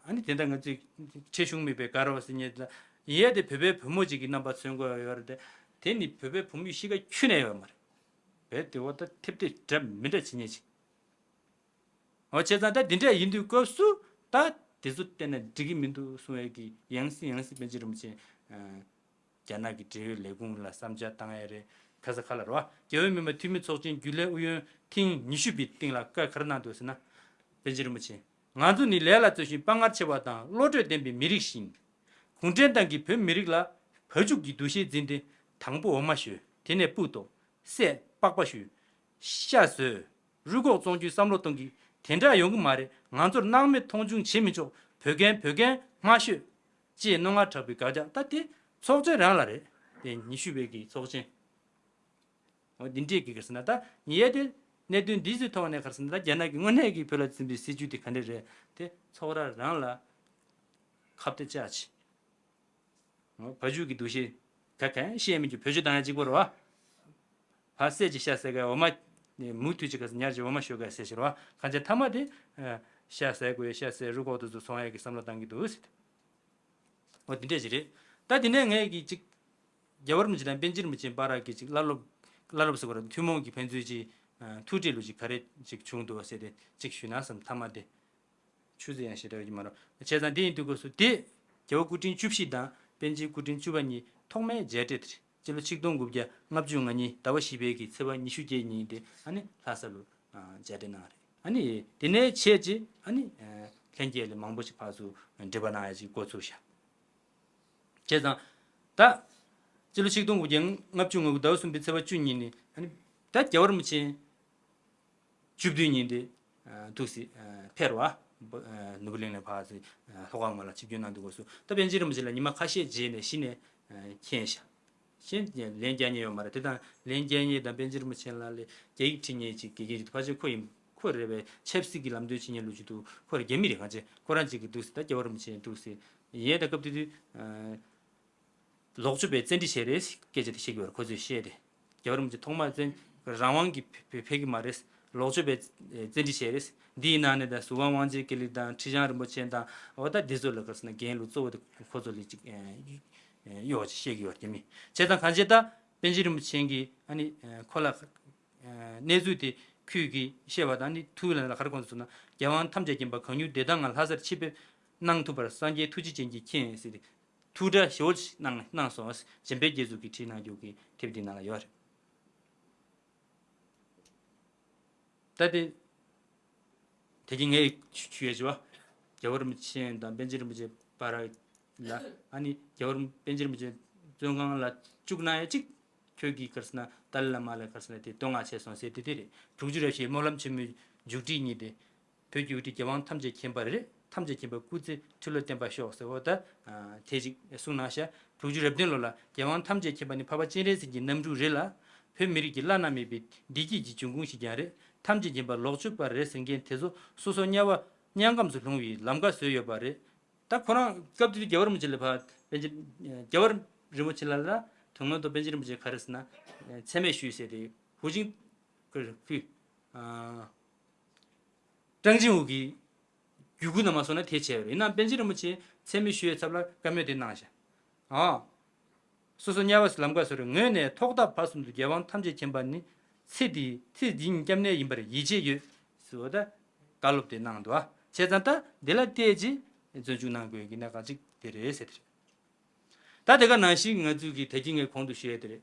ཨ་ནི་དེ་འདྲ་ང་ཚོས་ཁྲེལ་གཞུང་མེད་པའི་དགའ་རོགས་ཟེར་མཁན་དེ་ལ་ཡིན་ཡ་དེ་བོད་པའི་བུ་མོ་ཅིག་གི་རྣམ་པ་མཚོན་དགོས་ཡོད་རེད་དེ། དེ་ནི་བོད་པའི་བུ་མོའི་གཤིས་ཀ་ཁྱོན་ནས་ཡོད་མ་རེད། བོད་དེ་འོ་ད་ཐེབས་ཐེབས་འདྲ་མི་འདྲ་བྱེད་མཁན་ཅིག་འོ་བྱས་ཙང་ད་འདི་འདྲ་ཡིན་དུས་སྐབས་སུ་ད་དེ་ཚོ་བལྟས་ན་འགྲིག་གི་མི་འདུག་གསུང་ཡས་ཀྱི་ཡང་སེ་ཡང་སེ་པཎ་ཆེན་རིན་པོ་ཆེ། རྒྱ་ནག་གི་འབྲེལ་ཡོད་ལས་ཁུངས་ལ་བསམ་འཆར་བཏང་ཡས་རེད། ཁ་ས་ཁ་ལ་རེད་བ། རྒྱལ་བའི་མི་མང་འཐུས་མི་ཚོགས་ཆེན་རྒྱུན་ལས་ཨུ་ཡོན་ཐེངས་ཉི་ཤུ་པའི་སྟེང་ལ་བཀའ་ག་རེ་གནང་འདུག་ཟེར་ན། པཎ་ཆེན་རིན་པོ་ཆེ། ང་ཚོ་ནི་ལས་ལ་བརྩོན་ཞིང་དཔའ་ངར་ཆེ་བ་དང་བློ་གྲོས་ལྡན་པའི་མི་རིགས་ཤིག་གུང་ཁྲན་ཏང་གིས་བོད་མི་རིགས་ལ་བ་ཕྱུགས་ཀྱི་འདུ་ཤེས་འཛིན་ཏེ། དང་པོ་འོ་མ་བཞོས། དེ་ནས་སྤུ་གཏོགས། བསྲེགས། པགས་པ་བཤུས། ཤ་ཟོས། རུས་ཁོག་བཙོང་རྒྱུའི་བསམ་བློ་གཏོང་གི། དེ་འདྲ་ཡོང་གི་མ་རེད། ང་ཚོར་སྣང་མེད་མཐོང་ཆུང་བྱེད་མི་ཆོག་བོད་རྒན་བོད་རྒན་སྨྲ་ཤོད། ཅེས་རྣོ་ངར་དྲག་པོའི་དགག་བྱ། ད་དེ་ཚོགས་ཆེན་རང་ལ་རེད། དེ་ཉི་ཤུ་པའི་གི་ཚོགས་ཆེན། འོ་འདི་འདྲས་ཀྱི་ག་རེ་ཟེར་ན་ད་ཡིན་ཡ་དེ། གནད་དོན་འདི་ཚོའི་ཐོག་ནས་ག་རེ་ཟེར་ན་ད་རྒྱ་ནག་གིས་དངོས་གནས་ཀྱི་བོད་ལ་འཛིན་པའི་སྲིད་བྱུས་དེ་ག་འདྲས་རེད། དེ་ཚོགས་ར་རང་ལ་ཁ་གཏད་བཅག་བྱས། འོ་བ་ཕྱུགས་ཀྱི་འདུ་ཤེས། ག་ག་བཤད་མི་རྒྱུ་བེད་སྤྱོད་བཏང་ཡ་གཅིག་པོ་རེད་བ། བ་བསད་ཅིག་ཤ་བསད་ག་འོ་མ། མུ་མཐུད་ཅིག་ག་ཟེར་ཉར་ཅིག་འོ་མ་བཞོ་ག་ཟེར་ཞིག་རེད་བ། གང་ཅི་མཐའ་མ་དེ། ཤ་བསད་དགོས་ཡ་ཤ་བསད། རུས་ཁོག་དེ་ཚོ་འཚོང་ཡ་གི་བསམ་བློ་བཏང་གི་འདུག་ཟེར། འོ་དེ་འདྲས་ཅིག་རེད། ད་དེ་ནས་ངས་ཀྱི་ཅིག་རྒྱལ་བ་རིན་པོ་ཆེ་དང་པཎ་ཆེན་རིན་པོ་ཆེ་བར་གྱི་ཅིག་བླ་སློབ། བླ་སློབ་ཟེར་བ་རེད། ཐུན་མོང་གི་ཕན་ཚུན་ཅིག་ཐུག་འཕྲད་ལུགས་ཅིག་ག་རེ་ཅིག་བྱུང་འདུག་ཟེར་ཏེ་ཅིག་ཞུས་ན་བསམ། མཐའ་མ་དེ། ཆུ་ཚོད་ཡང་ཞེ་དྲག་ཡོད་ཀྱི་མ་རེད། བྱས་ཙང་དེ་ཡིན་དུས་སྐབས་སུ་དེ། རྒྱལ་བ་སྐུ་ཕྲེང་བཅུ་བཞི་དང་པཎ་ཆེན་སྐུ་ཕྲེང་བཅུ་པ་གཉིས་ཐོག་མའི་མཇལ་འཕྲད་དེ་རེད། སྤྱི་ལོ་ཆིག་སྟོང་དགུ་བརྒྱ་ལྔ་བཅུ་ང་གཉིས་ཟླ་བ་བཞི་པའི་གི་ཚེས་པ་ཉི་ཤུ་བརྒྱད་ཉིན་དེ་ཨ་ནི་ལྷ་ས་ལུ་མཇལ་འཕྲད་གནང་བ་རེད། ཨ་ནི་དེ་ནས་བྱས་རྗེས་ཨ་ནི་ལྷན་རྒྱས་ལས་མང་པོ་ཞིག་ཕར་ཚུར་འབྲེལ་བ་གནང་ཡ་ཅིག་འགོ་ཚུགས་ཤག་བྱས་ཙང་། ད། སྤྱི་ལོ་ཆིག་སྟོང་དགུ་བརྒྱ་ལྔ་བཅུ་ང་དགུ་ཟླ་བ་གསུམ་པའི་ཚེས་པ་བཅུ་གཉིས་ནས་ཨ་ནི། ད་རྒྱལ་བ་རིན་པོ་ཆེ། བཅུ་བདུན་ཉིན་དེ། འདུག་སེ་ཕེབས་རོགས། ནོར་བུ་གླིང་ནས་ཕར་ཚུར་ལྷོ་ཁ་ངོས་ལ་ཆིབས་བསྒྱུར་གནང་དུས་སྐབས་སུ་ད་པཎ་ཆེན་རིན་པོ་ཆེ་ལ་ཉི་མ་ཁ་ཤས་རྗེས་ནས་གཞི་ནས་མཁྱེན་ཤག་གཞན་ལན་རྒྱག་མཁན་ཡོད་མ་རེད། དེ་དང་ལན་རྒྱག་མཁན་དང་པཎ་ཆེན་རིན་པོ་ཆེ་ལ་ལས་རྒྱ་ཡིག་ཁྲིད་མཁན་ཅིག་དགེ་རྒན་ཅིག་འདུག་ཕལ་ཆེར་ཁོ་ཡིན། ཁོ་རེད་པས། ཆབ་སྲིད་ཀྱི་ལམ་སྟོན་བྱེད་མཁན་ལོ་རྒྱུས་འདུག་ཁོ་རེ་རྒྱ་མི་རེད། གང་བྱས་ཁོ་རང་ཅིག་གིས་འདུག་སེ་ད་རྒྱལ་བ་རིན་པོ་ཆེ་འདུག་སེ་ཡིན་ཡ་ད་སྐབས་དེ་དུས། ལོག་སྤྱོད་པའི་བཙན་ཁྲིད་བྱས་རེད་སྐད་ཆ་དེ་བཤད་ཀྱི་ཡོད་རེད། ཁོ་ཚོས་བཤད་དེ། རྒྱལ་བ་རིན་པོ་ཆེ་ཐོག་མར་བཙན་ རང་དབང་གིས་ཕེབས་ཕེབས་ཀྱི་མ་རེད། ལོག་སྤྱོད་པའི་བཙན་ཁྲིད་བྱས་རེད། འདིའི་ནང་ནས་ད་ཟུར་པ་དབང་ཆེན་དགེ་ལེགས་དང་ཁྲི་བྱང་རིན་པོ་ཆེ་དང་འོ་ད་འདི་ཚོ་ལ་ག་རེ་ཟེར་ན་འགན་ལོ་གཙོ་བོ་དེ་ཁོ་ཚོ་ལ་ཅིག་གཡོག་ཅིག་བཤད་ཀྱི་ཡོད་རྒྱུ་མེད། བྱས་ཙང་གང་བྱས་ད་པཎ་ཆེན་རིན་པོ་ཆེ་གིས་ཨ་ནི་ཁོ་ལ་གནས་ཚུལ་དེ་ཁོས་ཀྱིས་བཤད་པ་དང་ནི་ཐུགས་ལ་ལ་ག་རེ་དགོངས་སོང་ན། རྒྱལ་དབང་ཐམས་ཅད་མཁྱེན་པ་གང་ཡུལ་བདེ་ཐང་ངང་ལྷ་སར་ཆིབས་ཕེབས་གནང་ཐུབ་པར་སངས་རྒྱས་ཐུགས་རྗེ་ཅན་གྱིས་མཁྱེན་ཟེར་ཏེ་ཐུགས་གྲ་ཞེ་པོ་གནང་གནང་སོང་། འཇམ་དཔལ་རྒྱ་མཚོ་གིས་བྲིས་གནང་རྒྱུ་གི་དེབ་འདི་ནང་ལ་ཡོད་རེད། ད་དེ་དེ་གི་ངས་ཞུ་ཡས་བྱས་པ། རྒྱལ་བ་རིན་པོ་ཆེ་དང་པཎ་ཆེན་རིན་པོ་ཆེ་བར་ལ་ཨ་ནི་རྒྱལ་བ་རིན་པཎ་ཆེན་རིན་པོ་ཆེ་བཙོན་ཁང་ལ་བཅུག་གནང་ཡས་གཅིག་ཁྱོད་ཀྱིས་ག་རེ་ཟེར་ན་ཏཱ་ལའི་བླ་མ་ལ་ག་རེ་ཟེར་ན་དེ་བསྟོད་བསྔགས་བྱས་སོང་ཟེར་དེ་དེ་རེད། དྲུག་ཅུ་རེ་བཞིའི་སྨོན་ལམ་ཆེན་མོའི་མཇུག་སྒྲིལ་ཉིད་དེ། བོད་ཀྱི་དབུ་ཁྲིད་རྒྱལ་དབང་ཐམས་ཅད་མཁྱེན་པ་རེད། ཐམས་ཅད་མཁྱེན་པ་སྐུ་ཚེ་ཁྲི་ལོ་བརྟན་པར་ཤོག་ཟེར་བ་ད་དེ་ཅིག་གསུངས་གནང་ཤག་དྲུག་ཅུ་རེ་བདུན་ལོ་ལ་རྒྱལ་དབང་ཐམས་ཅད་མཁྱེན་པ་ནི་འཕགས་པ་སྤྱན་རས་གཟིགས་ཀྱི་རྣམ་སྤྲུལ་རེད་ལ། བོད་མི་རིགས་ཀྱི་བླ་ན་མེད་པའི་བདེ་སྐྱིད་ཀྱི་འབྱུང་ཁུངས་ཤིག་ཀྱང་རེད། ཐམས་ཅད་མཁྱེན་པ་ལོག་སྤྱོད་པ་རེད་ཟེར་མཁན་དེ་ཚོ་སོ་སོ་དམྱལ་བ་དམྱལ་ཁམས་སུ་ལྷུང་བའི་ལམ་ཁ་བཟོས་ཡོད་པ་རེད། ད་ཁོ་རང་སྐབས་དེ་དུས་རྒྱལ་བ་རིན་པོ་ཆེ་ལ་ཕར་པཎ་ཆེན་རྒྱལ་བ་རིན་པོ་ཆེ་ལ་ལ་དོན་དངོས་ཐོག་པཎ་ཆེན་རིན་པོ་ཆེ་ག་རེ་ཟེར་ན་མཚན་སྨད་ཞུས་ཟེར་ཏེ་ཧུའུ་ཅིན་ཀྲང་ཅིན་ཝུ་གིས་བརྒྱུད་སྐུལ་གནང་མ་སོང་ན་དེ་བྱས་པ་རེད། ཡིན་ནའང་པཎ་ཆེན་རིན་པོ་ཆེས་མཚན་སྨད་ཞུ་བའི་ཚབ་ལ་བཀའ་མོལ་དེ་གནང་ཤག་ཨ། སོ་སོ་དམྱལ་བ་ལམ་ཁ་བཟོས་རེད། ངོས་ནས་ཐོག་མཐའ་བར་གསུམ་དུ་རྒྱལ་དབང་ཐམས་ཅད་མཁྱེན་པ་ནི་ཚེ་འདི་ཚེ་འདི་ཉིད་སྐྱབས་གནས་ཡིན་པར་ཡིད་ཆེས་ཡོད་ཟེར་བ་ད་བཀའ་སློབ་དེ་གནང་འདུག་ཨ། བྱས་ཙང་ད་འདི་ལ་བལྟས་རྗེས་བཙོན་འཇུག་གནང་དགོས་ཀྱི་གནད་འགག་ཅིག་དེ་རེད་ཟེར་དེ་རེད། ད་དེ་ག་ནང་བཞིན་ང་ཚོས་ཀྱི་ད་གིན་ངས་གོང་དུ་ཞུས་ཡས་དེ་རེད།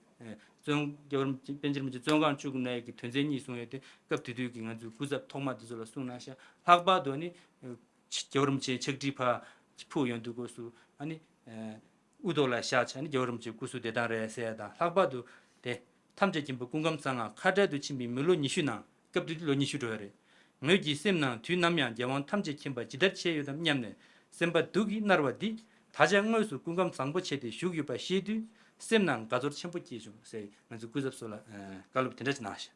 བཙོན་རྒྱལ་བ་རིན་པོ་ཆེ་པཎ་ཆེན་རིན་པོ་ཆེ་བཙོན་ཁང་བཅུག་གནང་ཡས་ཀྱི་དོན་ཚན་གཉིས་གསུངས་ཡས་དེ་སྐབས་དེ་དུས་ཀྱི་ང་ཚོའི་སྐུ་ཚབ་ཐོག་མ་དེ་ཚོ་ལ་གསུངས་གནང་ཤག་ལྷག་པར་དུ་ནི་རྒྱལ་བ་རིན་པོ་ཆེ་ཕྱག་བྲིས་ཕར་ཕུལ་ཡོང་དུས་སྐབས་སུ་ཨ་ནི་དབུ་ཐོག་ལ་བཞག་བྱས་ནི་རྒྱལ་བ་རིན་པོ་ཆེ་སྐུ་གཟུགས་བདེ་ཐང་རེད་ཟེར་ཡས་དང་། ལྷག་པར་དུ་དེ་ཐམས་ཅད་མཁྱེན་པ་སྐུ་ཁམས་གསང་སྔགས་ཁ་བྲལ་དུ་ཕྱིན་པའི་མི་ལོ་ཉི་ཤུ་ནང་། སྐབས་དེ་དུས་ལོ་ཉི་ཤུ་འགྲོ་བ་རེད། ངོས་ཀྱི་སེམས་ནང་དུས་ནམ་ཡང་རྒྱལ་དབང་ཐམས་ཅད་མཁྱེན་པ་ཇི་ལྟར་མཆིས་ཡོད་དམ་སྙམ་ནས་སེམས་པ་སྡུག་གིས་མནར་བ་འདི། ད་ཆ་དངོས་སུ་སྐུ་ཁམས་བཟང་པོ་བྱས་ཏེ་བཞུགས་ཡོད་པ་ཤེས་དུས་སེམས་ནང་དགའ་ཚོར་ཆེན་པོ་སྐྱེས་བྱུང་ཟེར་ང་ཚོའི་སྐུ་ཚབ་ཚོ་ལ་བཀའ་སློབ་དེ་འདྲ་ཅིག་གནང་ཤག་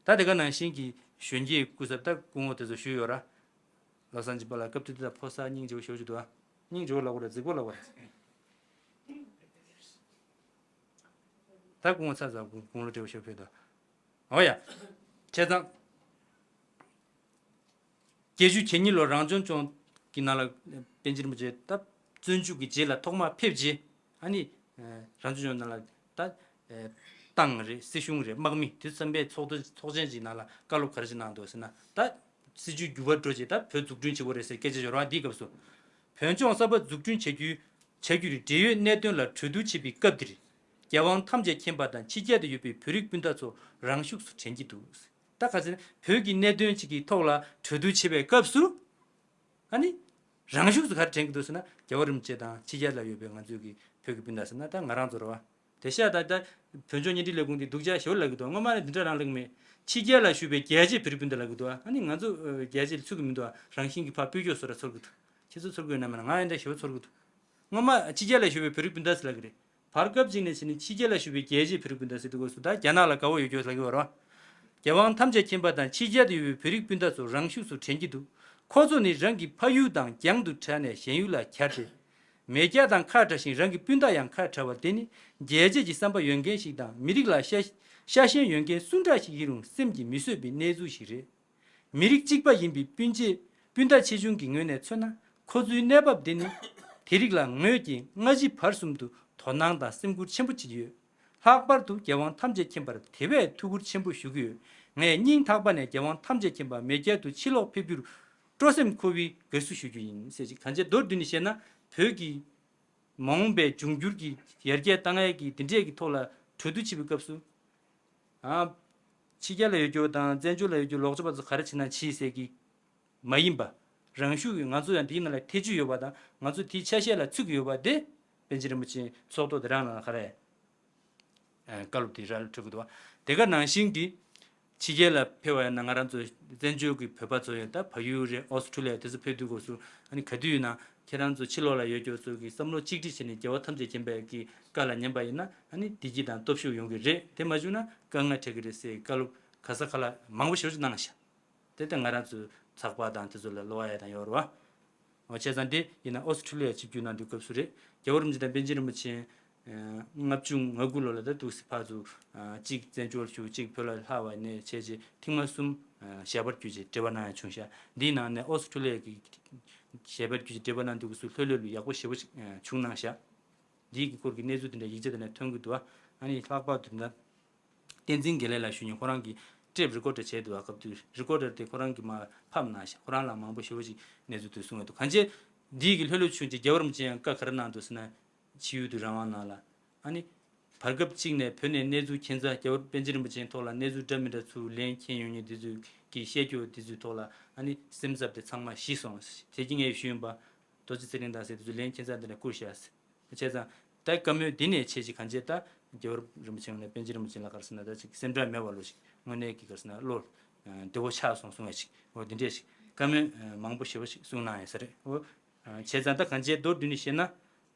ད་དེ་ག་ནང་བཞིན་གྱི་གཞོན་སྐྱེས་སྐུ་ཚབ་ད་སྐུ་ངོ་དེ་ཚོ་ཞུས་ཡོད་ར། ལོ་སང་ཅིག་པ་ལ་སྐབས་དེ་དུས་ད་ཕོ་གསར་སྙིང་རྗེ་པོ་ཞེ་པོ་ཅིག་འདུག་ཨ། སྙིང་རྗེ་པོ་ལབ་དགོས་རེད་གཟིགས་པོ་ལབ་དགོས་རེད། ད་སྐུ་ངོ་ཚ་ཚ་དགུང་ལོ་བགྲེས་པོ་ཞེ་པོ་ཕེབས་འདུག་འོ་ཡ། བྱས་ཙང་། བརྒྱད་ཅུ་གྱ་གཉིས་ལོར་རང་སྐྱོང་ལྗོངས་ཀྱི་ནང་ལ་པཎ་ཆེན་རིན་པོ་ཆེ་ད་བཙོན་འཇུག་གི་རྗེས་ལ་ཐོག་མར་ཕེབས་རྗེས་ཨ་ནི་རང་སྐྱོང་ལྗོངས་ནང་ལ་ད་ཏང་རེད། སྲིད་གཞུང་རེད། དམག་མི་དེ་ཚོ་ཚང་མས་ཚོགས་འདུ་ཚོགས་ཆེན་ཅིག་ནང་ལ་བཀའ་སློབ་ག་རེ་ཅིག་གནང་འདུག་ཟེར་ན། ད་སྲིད་བྱུས་འགྱུར་བ་འགྲོ་རྗེས་ད་བོད་འཛུགས་སྐྲུན་བྱེད་དགོས་རེད་ཟེར་སྐད་ཆ་ཡོད་རེད་བ། འདིའི་སྐབས་སུ་བོད་ལྗོངས་གསར་པ་འཛུགས་སྐྲུན་བྱ་རྒྱུའི་བྱ་རྒྱུར་འབྲེལ་ཡོད་གནད་དོན་ལ་གྲོས་བསྡུར་བྱེད་པའི་སྐབས་འདིར། རྒྱལ་དབང་ཐམས་ཅད་མཁྱེན་པ་དང་ཕྱི་རྒྱལ་དུ་ཡོད་པའི་བོད་རིགས་སྤུན་ཟླ་ཚོ་རང་ཤུགས་སུ་དྲན་གྱི་འདུག་ད་ག་ཚོད་བོད་ཀྱི་གནད་དོན་ཅིག་གི་ཐོག་ལ་གྲོས་བསྡུར་བྱེད་པའི་སྐབས་སུ། ཨ་ནི། རང་ཤུགས་སུ་ག་རེ་དྲན་གྱི་འདུག་ཟེར་ན་རྒྱལ་བ་རིན་པོ་ཆེ་དང་ཕྱི་རྒྱལ་ལ་ཡོད་པའི་ང་ཚོའི་གི་བོད་ཀྱི་སྤུན་ཟླ་ཟེར་ན་ད་ང་རང་ཚོ་རེད་བ། དེ་ཤ་ད་ད་བོད་ལྗོངས་བརྙན་འཕྲིན་ལས་ཁུངས་འདི་སྡུག་ཅག་ཞེ་པོ་ལབ་ཀྱི་འདུག་སྔོན་མ་ནས་འདི་འདྲ་རང་ལབ་ཀྱི་མེད། ཕྱི་རྒྱལ་ལ་བཞུགས་པའི་རྒྱལ་གཅེས་བོད་རིགས་སྤུན་ཟླ་ལབ་ཀྱི་འདུག་ཨ་ནི་ང་ཚོ་རྒྱལ་གཅེས་ཚུགས་ཀྱི་མི་འདུག་ཨ། རང་བཞིན་གྱིས་ཕར་སྤོས་སྐྱོ་བཟོ་འདྲ་ཚོར་གྱི་འདུག་ཁྱེད་ཚོ་ཚོར་གྱི་ཡོད་ན་མེད་ན་ང་ཡང་འདྲ་ཞེ་པོ་ཚོར་གྱི་འདུག་སྔོན་མ་ཕྱི་རྒྱལ་ལ་བཞུགས་པའི་བོད་རིགས་སྤུན་ཟླ་ཟེར་ལབ་ཀྱི་རེད། བར་སྐབས་ཅིག་ནས་བྱས་ནས་ཕྱི་རྒྱལ་ལ་བཞུགས་པའི་རྒྱལ་གཅེས་བོད་རིགས་སྤུན་ཟླ་ཟེར་དུས་སྐབས་སུ་ད་རྒྱ་ནག་ལ་དགའ་པོ་ཡོད་རྒྱུ་ལབ་ཀྱི་ཡོད་རེད་བ། རྒྱལ་དབང་ཐམས་ཅད་མཁྱེན་པ་དང་ཕྱི་རྒྱལ་དུ་ཡོད་པའི་བོད་རིགས་སྤུན་ཟླ་ཚོ་རང་ཤུགས་སུ་དྲན་གྱི་འདུག་ཁོ་ཚོ་ནི་རང་གི་ཕ་ཡུལ་དང་རྒྱང་དུ་བྲལ་ནས་གཞན་ཡུལ་ལ་གྱར་ཏེ། མེས་རྒྱལ་དང་ཁ་བྲལ་ཞིང་རང་གི་སྤུན་ཟླ་ཡང་ཁ་བྲལ་བ་དེ་ནི་རྒྱལ་གཅེས་ཀྱི་བསམ་པ་ཡོད་མཁན་ཞིག་དང་མི་རིགས་ལ་ཤ་ཤ་ཞེན་ཡོད་མཁན་སུ་འདྲ་ཞིག་ཡིན་རུང་སེམས་ཀྱིས་མི་བཟོད་པའི་གནས་ཚུལ་ཞིག་རེད། མི་རིགས་གཅིག་པ་ཡིན་པའི་སྤུན་མཆེད་སྤུན་ཟླ་ཆེ་ཆུང་གི་ངོས་ནས་མཚོན་ན་ཁོ་ཚོའི་གནས་བབ་འདི་ནི་དེ་རིགས་ལ་ངོས་ཀྱིས་སྔ་ཕྱི་བར་གསུམ་དུ་དོ་སྣང་དང་སེམས་ཁུར་ཆེན་པོ་བྱེད་ཀྱི་ཡོད། ལྷག་པར་དུ་རྒྱལ་དབང་ཐམས་ཅད་མཁྱེན་པར་དེ་བས་ཐུགས་ཁུར་ཆེན་པོ་ཞུ་གི་ཡོད། ངས་སྙིང་ཐག་པ་ནས་རྒྱལ་དབང་ཐམས་ཅད་མཁྱེན་པ་མེས་རྒྱལ་དུ་ཕྱིར་ལོག་ཕེབས་རྒྱུར་སྤྲོ་སེམས་འཁོལ་བའི་དགའ་བསུ་ཞུ་རྒྱུ་ཡིན་ཟེར་ཅིག་གང་བྱས་མདོར་བསྡུས་ནས་བཤད་ན་བོད་ཀྱི་མ་འོངས་པའི་འབྱུང་འགྱུར་གྱི་ཡར་རྒྱས་བཏང་ཡས་ཀྱི་འདི་འདྲས་ཀྱི་ཐོག་ལ་གྲོས་བསྡུར་བྱེད་པའི་སྐབས་སུ། ཨ། ཕྱི་རྒྱལ་ལ་ཡོད་རྒྱུ་དང་བཙན་བྱོལ་ལ་ཡོད་རྒྱུ་ལོག་སྤྱོད་པ་ཚོ་ག་རེ་བྱེད་ན་བྱེད་ཟེར་གྱི་མ་ཡིན་པ། རང་ཤུགས་ཀྱིས་ང་ཚོ་ཡང་དེའི་ནང་ལ་ཐེ་བྱུས་ཡོད་པ་དང་ང་ཚོ་དེའི་ཆ་ཤས་ལ་ཚུད་ཀྱི་ཡོད་པ་དེ་པཎ་ཆེན་རིན་པོ་ཆེའི་ཚོགས་ཐོག་དེ་རང་ལ་ག་རེ། ཨ། བཀའ་སློབ་དེ་ར་ལ་འཕྲོད་ཀྱི་འདུག་བ། དེ་ག་ནང་བཞིན་གྱི་ཕྱི་རྒྱལ་ལ་ཕེབས་པ་ཡིན་ན་ང་རང་ཚོ་བཙན་བྱོལ་གྱི་བོད་པ་ཚོ་ཡང་ད་བལ་ཡུལ་རེད། ཨོ་སི་ཁྲུ་ལི་ཡ་དེ་ཚོ་ཕེབས་དུས་སྐབས་སུ་ཨ་ནི་ག་དུས་ཡིན་ན་ཁྱེད་རང་ཚོ་ཕྱི་ལོགས་ལ་ཡོད་རྒྱུ་ཚོ་གི་བསམ་བློ་གཅིག་སྒྲིལ་བྱས་ནས་རྒྱལ་བ་ཐམས་ཅད་མཁྱེན་པའི་གི་བཀའ་ལ་ཉན་པ་ཡིན་ན་ཨ་ནི་བདེ་སྐྱིད་དང་སྟོབས་ཤུགས་ཡོང་གི་རེད། དེ་མ་བྱུང་ན་དཀའ་ངལ་འཕྲད་ཀྱི་རེད་ཟེར་བཀའ་སློབ་ག་ས་ག་ལ་མང་པོ་ཞེ་པོ་ཅིག་གནང་ཤག་དེ་ལྟ་ང་རང་ཚོའི་ཚགས་པར་དང་དེ་ཚོ་ལ་ཀློག་ཡ་དང་ཡོད་རེད་བ། འོ་བྱས་ཙང་དེ་ཡིན་ན་ཨོ་སི་ཁྲུ་ལི་ཡ་ཆིབས་བསྒྱུར་གནང་དུས་སྐབས་སུ་རེད། རྒྱལ་བ་རིན་པོ་ཆེ་དང་པཎ་ཆེན་རིན་པོ་ཆེ་ ལྔ་བཅུ་ང་དགུ་ལོ་ལ་ད་འདུག་སེ་ཕར་ཚུར་གཅིག་བཙན་བྱོལ་བཞུགས། གཅིག་བོད་ལ་ལྷག་པ་ནས་བྱས་རྗེས་ཐེངས་མ་གསུམ་ཞལ་པར་བསྒྱུར་བྱས་འབྲེལ་བ་གནང་ཡ་བྱུང་ཤག་འདིའི་ནང་ནས་ཨོ་སི་ཁྲུ་ལི་ཡ་གི་ཞལ་པར་བསྒྱུར་བྱས་འབྲེལ་བ་གནང་འདུག་སུ་ལྷོད་ལྷོད་ལུ་ཡག་པོ་ཞེ་པོ་ཞིག་བྱུང་གནང་ཤག་འདིའི་གི་སྐོར་གྱི་གནས་ཚུལ་དེ་འདྲ་ཡིག་ཆ་དེ་ནས་ཐོན་གྱི་འདུག་ཨ་ནི་ལྷག་པར་དུ་ད་བསྟན་འཛིན་དགེ་ལེགས་ལགས་ཞུ་མཁན་ཁོ་རང་གི་ཊེབ་རི་ཀོ་ཌར་བྱས་འདུག་ཨ། སྐབས་དུས་རི་ཀོ་ཌར་དེ་ཁོ་རང་གིས་མར་ཕབ་གནང་ཤག་ཁོ་རང་ལ་མང་པོ་ཞེ་པོ་ཞིག་གནས་ཚུལ་དེ་གསུངས་ཡོད་འདུག་གང་བྱས་འདིའི་གི་ལྷོད་ལྷོད་བྱུང་རྗེས་རྒྱལ་བ་རིན་པོ་ཆེ་ཡང་བཀའ་ག་རེ་གནང་འདུག་ཟེར་ན། ཕྱི་ཡུལ་དུ་རང་དབང་གནང་ལ། ཨ་ནི་བར་སྐབས་གཅིག་ནས་བོད་ནས་གནས་ཚུལ་མཁྱེན་ས་རྒྱལ་བ་པཎ་ཆེན་རིན་པོ་ཆེའི་ཐོག་ལ་གནས་ཚུལ་འདྲ་མི་འདྲ་ཚུར་ལན་མཁྱེན་ཡོང་མཁན་དེ་ཚོས་ཀྱིས་བཤད་རྒྱུ་དེ་ཚོའི་ཐོག་ལ་ཨ་ནི་སེམས་འཚབ་དེ་ཚང་མ་ཞི་སོང་། དེ་རྗེས་ངས་ཞུས་ཡིན་པ། རྡོ་རྗེ་ཚེ་རིང་དང་ཟེར་དེ་ཚོ་ལན་མཁྱེན་ས་དེ་ལ་བསྐུར་བཞག་བྱས་ཙང་ད་བཀའ་མོལ་འདི་ནས་བྱས་ཅིག་གང་བྱས་ད་རྒྱལ་བ་རིན་པོ་ཆེ་ནས་པཎ་ཆེན་རིན་པོ་ཆེ་ལ་ག་རེ་ཟེར་ན་ད་ཅིག་སེམས་ཁྲལ་མེད་པ་ལོ་ཞིག་དངོས་གནས་ཀྱི་ག་རེ་ཟེར་ན་བློ་བདེ་བོ་ཆགས་སོང་གསུང་བ་ཞིག་འོ་འདི་འདྲས་ཞིག་བཀའ་མོལ་མང་པོ་ཞེ་པོ་ཞིག་གསུངས་གནང་ཡོད་ས་རེད། འོ་བྱས་ཙང་ད་གང་བྱས་མདོར་བསྡུས་ནས་བཤད་ན།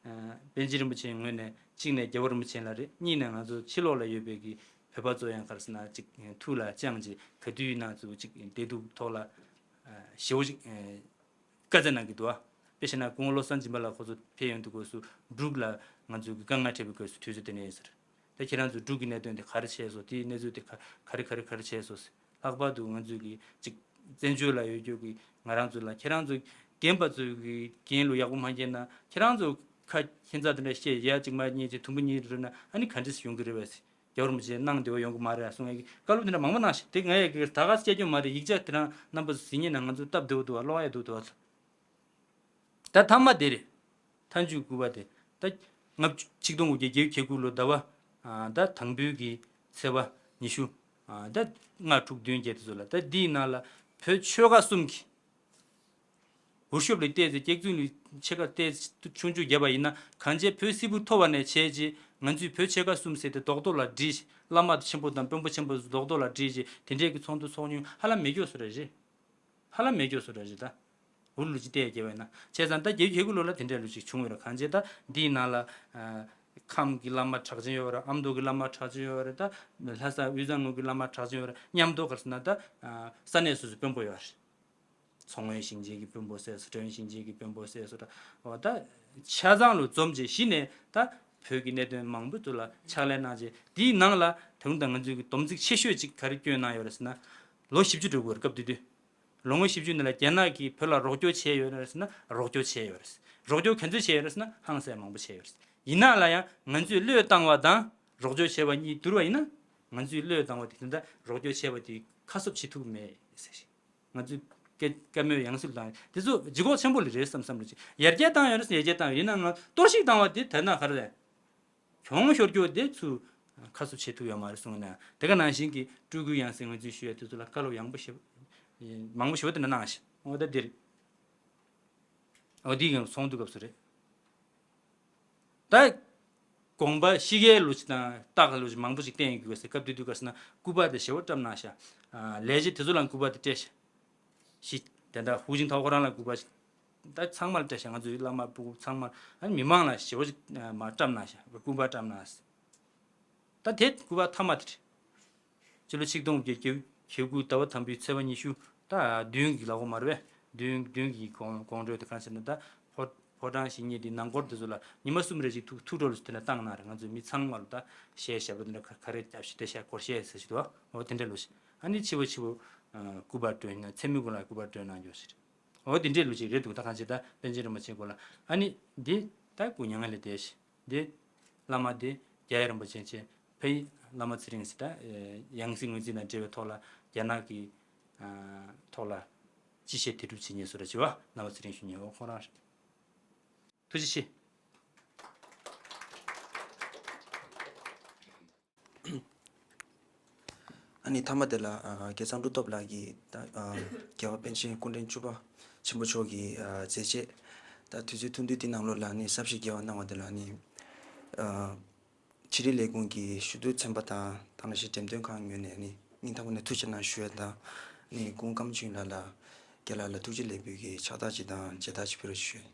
པཎ་ཆེན་རིན་པོ་ཆེའི་ངོས་ནས་གཅིག་ནས་རྒྱལ་བ་རིན་པོ་ཆེ་ལ་རེད། གཉིས་ནས་ང་ཚོ་ཕྱི་ལོགས་ལ་ཡོད་པའི་གི་བོད་པ་ཚོ་ཡང་ག་རེ་ཟེར་ན་ཅིག་ཐུགས་ལ་བཅངས་ཅིག་ག་དུས་ཡིན་ན་ཚུར་ཅིག་བདེ་སྡུག་ཐོག་ལ་ཞེ་པོ་ཅིག་བཀའ་སྩལ་གནང་གི་འདུག་ཨ། དཔེ་བྱས་ན་སྐུ་ངོ་བློ་བཟང་སྦྱིན་པ་ལགས་ཁོ་ཚོ་ཕེབས་ཡོང་དུས་སྐབས་སུ་འབྲུག་ལ་ང་ཚོས་གི་དཀའ་ངལ་འཕྲད་པའི་སྐབས་སུ་དུས་ཚོད་དེ་ནས་ཡིན་ཟེར། ད་ཁྱེད་རང་ཚོ་འབྲུག་གི་གནད་དོན་དེ་ག་རེ་བྱས་སོང་། དེའི་གནས་ཚུལ་དེ་ག་ག་རེ་ག་རེ་ག་རེ་བྱས་སོང་ཟེར། ལྷག་པར་དུ་ང་ཚོས་གི་ཅིག་བཙན་བྱོལ་ལ་ཡོད་རྒྱུ་གི་ང་རང་ཚོ་ལ་ཁྱེད་རང་ཚོ་རྒན་པ་ཚོས་གི་རྒན་ལུ་ཡག་པོ་མ་མཁྱེན་ན་ཁྱེད་རང་ཚོ་ཁ་ཁྱད་མཚར་དེ་འདྲ་བཤད་ཡ་ཅིག་མ་རྙེད་ཅིག་དུམ་བུ་གཉིས་རེད་ན་ཨ་ནི་ག་འདྲས་ཡོང་གི་རེད་པས་ཟེར། རྒྱལ་བ་རིན་པོ་ཆེ་གནང་བདེ་བ་ཡོང་གི་མ་རེད་གསུང་ཡ་གི་བཀའ་སློབ་དེ་འདྲ་མང་པོ་གནང་ཞིང་དེ་ང་ཡ་གི་ད་ག་སེ་སྐྱོན་མ་རེད། ཡིག་ཆ་དེ་རང་རྣམ་པ་ཚོ་གཟིགས་ཉན་ན་ང་ཚོ་སྟབས་བདེ་བོ་འདུག་བ། ཀློག་ཡ་འདུག་འདུག་བ། ད་ཐ་མ་དེ་རེད། མཐའ་མཇུག་དགུ་པ་དེ། ད་ལྔ་བཅུ་ཆིག་སྟོང་དགུ་བརྒྱ་བརྒྱད་ཅུ་གྱ་དགུ་ལོ་ཟླ་བ། ཨ་ད་དང་པོའི་གི་ཚེས་པ་ཉི་ཤུ། ཨ་ད་ལྔ་དྲུག་བདུན་བརྒྱད་དེ་ཚོ་ལ་ད་འདིའི་ནང་ལ་བོད་ཆོལ་ཁ་གསུམ་གྱི་ཝུར་ཤོབ་ལས་བལྟས་ཚེ་སྐྱག་རྫུན་ལས་ཕྱེད་ཀ་བལྟས་ཆུང་ཆུང་བརྒྱབ་པ་ཡིན་ན་གང་བྱས་བོད་སིལ་བུར་ཐོར་བ་ནས་བྱས་རྗེས་ང་ཚོས་བོད་ཆོལ་ཁ་གསུམ་ཟེར་ཏེ་རྡོག་རྡོག་ལ་བསྒྲིལ། བླ་མ་ཆེན་པོ་དང་དཔོན་པོ་ཆེན་པོ་རྡོག་རྡོག་ལ་བསྒྲིལ་རྗེས་དེ་འདྲས་ཀྱི་ཚོགས་འདུ་ཚོགས་མྱོང་ཧ་ལམ་མེད་སྐྱོ་སུ་ར་རེད། ཧ་ལམ་མེད་སྐྱོ་སུ་ར་རེད་ད། འུར་ལུ་ཅིག་བལྟས་རྒྱལ་བས་ན། བྱས་ཙང་ད་རྒྱལ་བའི་གེ་ཀུ་ལོ་ལ་དེ་འདྲའི་ལུ་ཅིག་བྱུང་ཡོད་ར། གང་བྱས་ད་འདིའི་ནང་ལ་ཨ་ཁམས་ཀྱི་བླ་མ་གྲགས་ཅན་ཡོད་ར། ཨ་མདོ་གི་བླ་མ་གྲགས་ཅན་ཡོད་ར། ད་ལྷ་ས་དབུས་གཙང་ངོས་ཀྱི་བླ་མ་གྲགས་ཅན་ཡོད་ར། མཉམ་དུ་ག་རེ་ཟེར་ན་ད་ཨ་ས་གནས་སོ་སོའི་དཔོན་པོ་ཡོད་ར། མཚོ་སྔོན་ཞིང་ཆེན་གྱི་དཔོན་པོ་ཟེར་སོ། དྲན་ཞིང་ཆེན་གྱི་དཔོན་པོ་ཟེར་སོ་ད། འོ་ད་ཆ་ཚང་ལུ་འཛོམས་རྗེས་གཞི་ནས་ད་བོད་ཀྱི་གནད་དོན་མང་པོ་ཚོ་ལ་ཕྱག་ལས་གནང་རྗེས་འདིའི་ནང་ལ་ད་རུང་ད་ང་ཚོའི་གི་སྡོམ་ཚིག་ཆེ་ཤོས་ཅིག་ག་རེ་བསྐྱོན་གནང་ཡོད་རེད་ཟེར་ན། ལོ་བཞི་བཅུ་འགྲོ་གི་ཡོད་རེད་སྐབས་དེ་དུས། ལོ་ངོ་བཞི་བཅུ་ནང་ལ་རྒྱ་ནག་གིས་བོད་ལ་རོགས་སྐྱོར་བྱས་ཡོད་རེད་ཟེར་ན་རོགས་སྐྱོར་བྱས་ཡོད་རེད། རོགས་སྐྱོར་ག་ཚོད་བྱས་ཡོད་རེད་ཟེར་ན་ཧང་སང་མང་པོ་བྱས་ཡོད་རེད། ཡིན་ན་ལ་ཡང་ང་ཚོས་བློས་བཏང་བ་དང་རོགས་སྐྱོར་བྱས་པ་གཉིས་བསྡུར་བ་ཡིན་ན། ང་ཚོས་བློས་བཏང་བ་དེ་དེ་འདྲ་རོགས་སྐྱོར་བྱས་པ་དེ་ཁ་གསབ་བྱེད་ཐུབ་མེད་ཟེར། ང་ཚོས་བཀའ་བཀའ་མོལ་ཡང་སེ་བཏང་དེ་ཚོ་ལྗིད་ཁོག་ཆེན་པོ་ལ་རེད་བསམ་བསམ་རེད་ཅིག་ཡར་རྒྱས་བཏང་ཡོད་རེད་ཟེར་ཡར་རྒྱས་བཏང་ཡོད་ཡིན་ན་ང་གཏོར་བཤིག་བཏང་བ་དེ་དེ་ན་ག་རེ་རེད། གྱོང་ཤོར་རྒྱུ་དེ་ཚུར་ཁ་གསབ་བྱེད་ཐུབ་ཡོད་མ་རེད་གསུངས་ན། དེ་ག་ནང་བཞིན་གྱི་སྤྲུལ་སྐུའི་ཡང་སྲིད་ངོས་འཛིན་ཞུ་ཡ་དེ་ཚོ་ལ་བཀའ་སློབ་ཡང་པོ་ཞེ་མང་པོ་ཞེ་པོ་དེ་འདྲ་གནང་ཞིང་འོ་ད་འདིར་འོ་འདི་ཡང་ཚོགས་འདུ་སྐབས་སུ་རེད། ད་དགོངས་པ་ཤི་ཁའི་ལོ་ཅིག་དང་རྟགས་ལོ་ཅིག་མང་པོ་ཞིག་བསྟན་ཡོད་དགོས་ཟེར་སྐབས་དེ་དུས་ག་ཟེར་ན་སྐུ་པར་དེ་ཞེ་པོ་བཀྲམ་གནང་ཤག་ལས་བྱེད་དེ་ཚོ་ལ་སྐུ་པར་དེ་སྤྲད་ཤག་ཤི་དེ་འདྲ་ཧུའུ་ཅིན་ཐའོ་ཁོ་རང་ལ་སྐུ་པར་ཞིག་ད་ཚང་མར་སྤྲད་ཤག་ང་ཚོའི་བླ་མ་སྤུ་གུ་ཚང་མར་ཨ་ནི་མི་མང་ལ་ཞེ་པོ་ཅིག་མར་བཀྲམ་གནང་ཤག་སྐུ་པར་བཀྲམ་གནང་ཟེར། ད་དེ་སྐུ་པར་མཐའ་མ་དེ་རེད། སྤྱི་ལོ་ཆིག་སྟོང་དགུ་བརྒྱ་བརྒྱད་ཅུ་གྱ་དགུ་ཟླ་བ་དང་པོའི་ཚེས་པ་ཉི་ཤུ་ད་བདུན་གྱི་ལོ་འཁོར་མ་རེད་པས། བདུན་བདུན་གྱི་དགོང་དགོང་དྲོ་དེ་གང་ཟེར་ན་ད་ཕོ་ཕོ་བྲང་ཞིག་རྙེད་དེ་ནང་སྐོར་དེ་ཚོ་ལ་ཉི་མ་གསུམ་རེ་ཞིག་ཐུགས་ཐུགས་སྤྲོ་ལ་དེ་ནས་བཏང་གནང་རེད། ང་ཚོའི་མི་ཚང་མ་ལ་ད་གཞས་ཞབས་བྲོ་དེ་འདྲ་ག་ག་རེ་རྒྱབ་ཞིག་དེ་གཞས་སྐོར་གཞས་ཟེར་ཞིག་འདུག་འོ་དེ་འདྲ་ལོ་ཞིག་ཨ་ནི་ཕྱི་པོ་ཕྱི་པོ་སྐུ་པར་སྤྲོད་ན་མཚན་མོའི་གུང་ལ་སྐུ་པར་སྤྲོད་གནང་རྒྱུ་ཞིག་རེད། འོ་དེ་འདྲའི་ལོ་ཞིག་རེད་འདུག་ད་གང་ཅི་ད་པཎ་ཆེན་རིན་པོ་ཆེའི་སྐོར་ལ་ཨ་ནི་འདི་ད་སྐུ་མྱ་ངན་ལས་འདས་ཤིང་འདི་བླ་མ་འདི་རྒྱལ་བ་རིན་པོ་ཆེ་ཆེ་ཕའི་བླ་མ་ཚེ་རིང་ཟེར་ད་ཡང་སྲིད་ངོས་འཛིན་དང་འབྲེལ་བའི་ཐོག་ལ་རྒྱ་ནག་གི་ཐོག་ལ་ཅི་བྱེད་དེ་སྒྲུབ་བྱེད་ཉེས་སུ་ར་བྱེད་པ་བླ་མ་ཚེ་རིང་ཞུ་ཉེས་འོ་ཁོང་རང་རེད། ཐུགས་རྗེ་ཆེ། ཨ་ནི་མཐའ་མ་དེ་ལ་ཨ་རྒྱལ་ཚབ་འབྲུག་སྟོབས་ལགས་ཀྱིས་ད་ཨ་རྒྱལ་བ་པཎ་ཆེན་སྐུ་ཕྲེང་བཅུ་པ་ཆེན་པོ་མཆོག་གི་ཨ་མཛད་རྗེས་ད་དུས་ཚོད་ཐུང་ཐུང་དེ་ནང་ལོགས་ལ་ནི་གསར་བཞེངས་རྒྱས་པ་གནང་བ་དེ་ལ་ནི་ཨ་ཕྱི་དྲིལ་ལས་ཁུངས་ཀྱི་ཞུ་གཏུག་ཚན་པ་དང་དང་ནང་བཞིན་འགྲེམས་སྟོན་ཁང་ངོས་ནས་ནི་སྙིང་ཐག་པ་ནས་ཐུགས་རྗེ་གནང་ཞུ་ཡ་དང་ནི་སྐུ་ངོ་ཀརྨ་ཆོས་དབྱིངས་ལགས་ལ་རྒན་ལགས་ལ་ཐུགས་རྗེ་ལེགས་འབུལ་གྱི་ཕྱག་རྟགས་ཅིག་དང་མཇལ་དར་ཅིག་ཕུལ་རོགས་ཞུ་ཡ།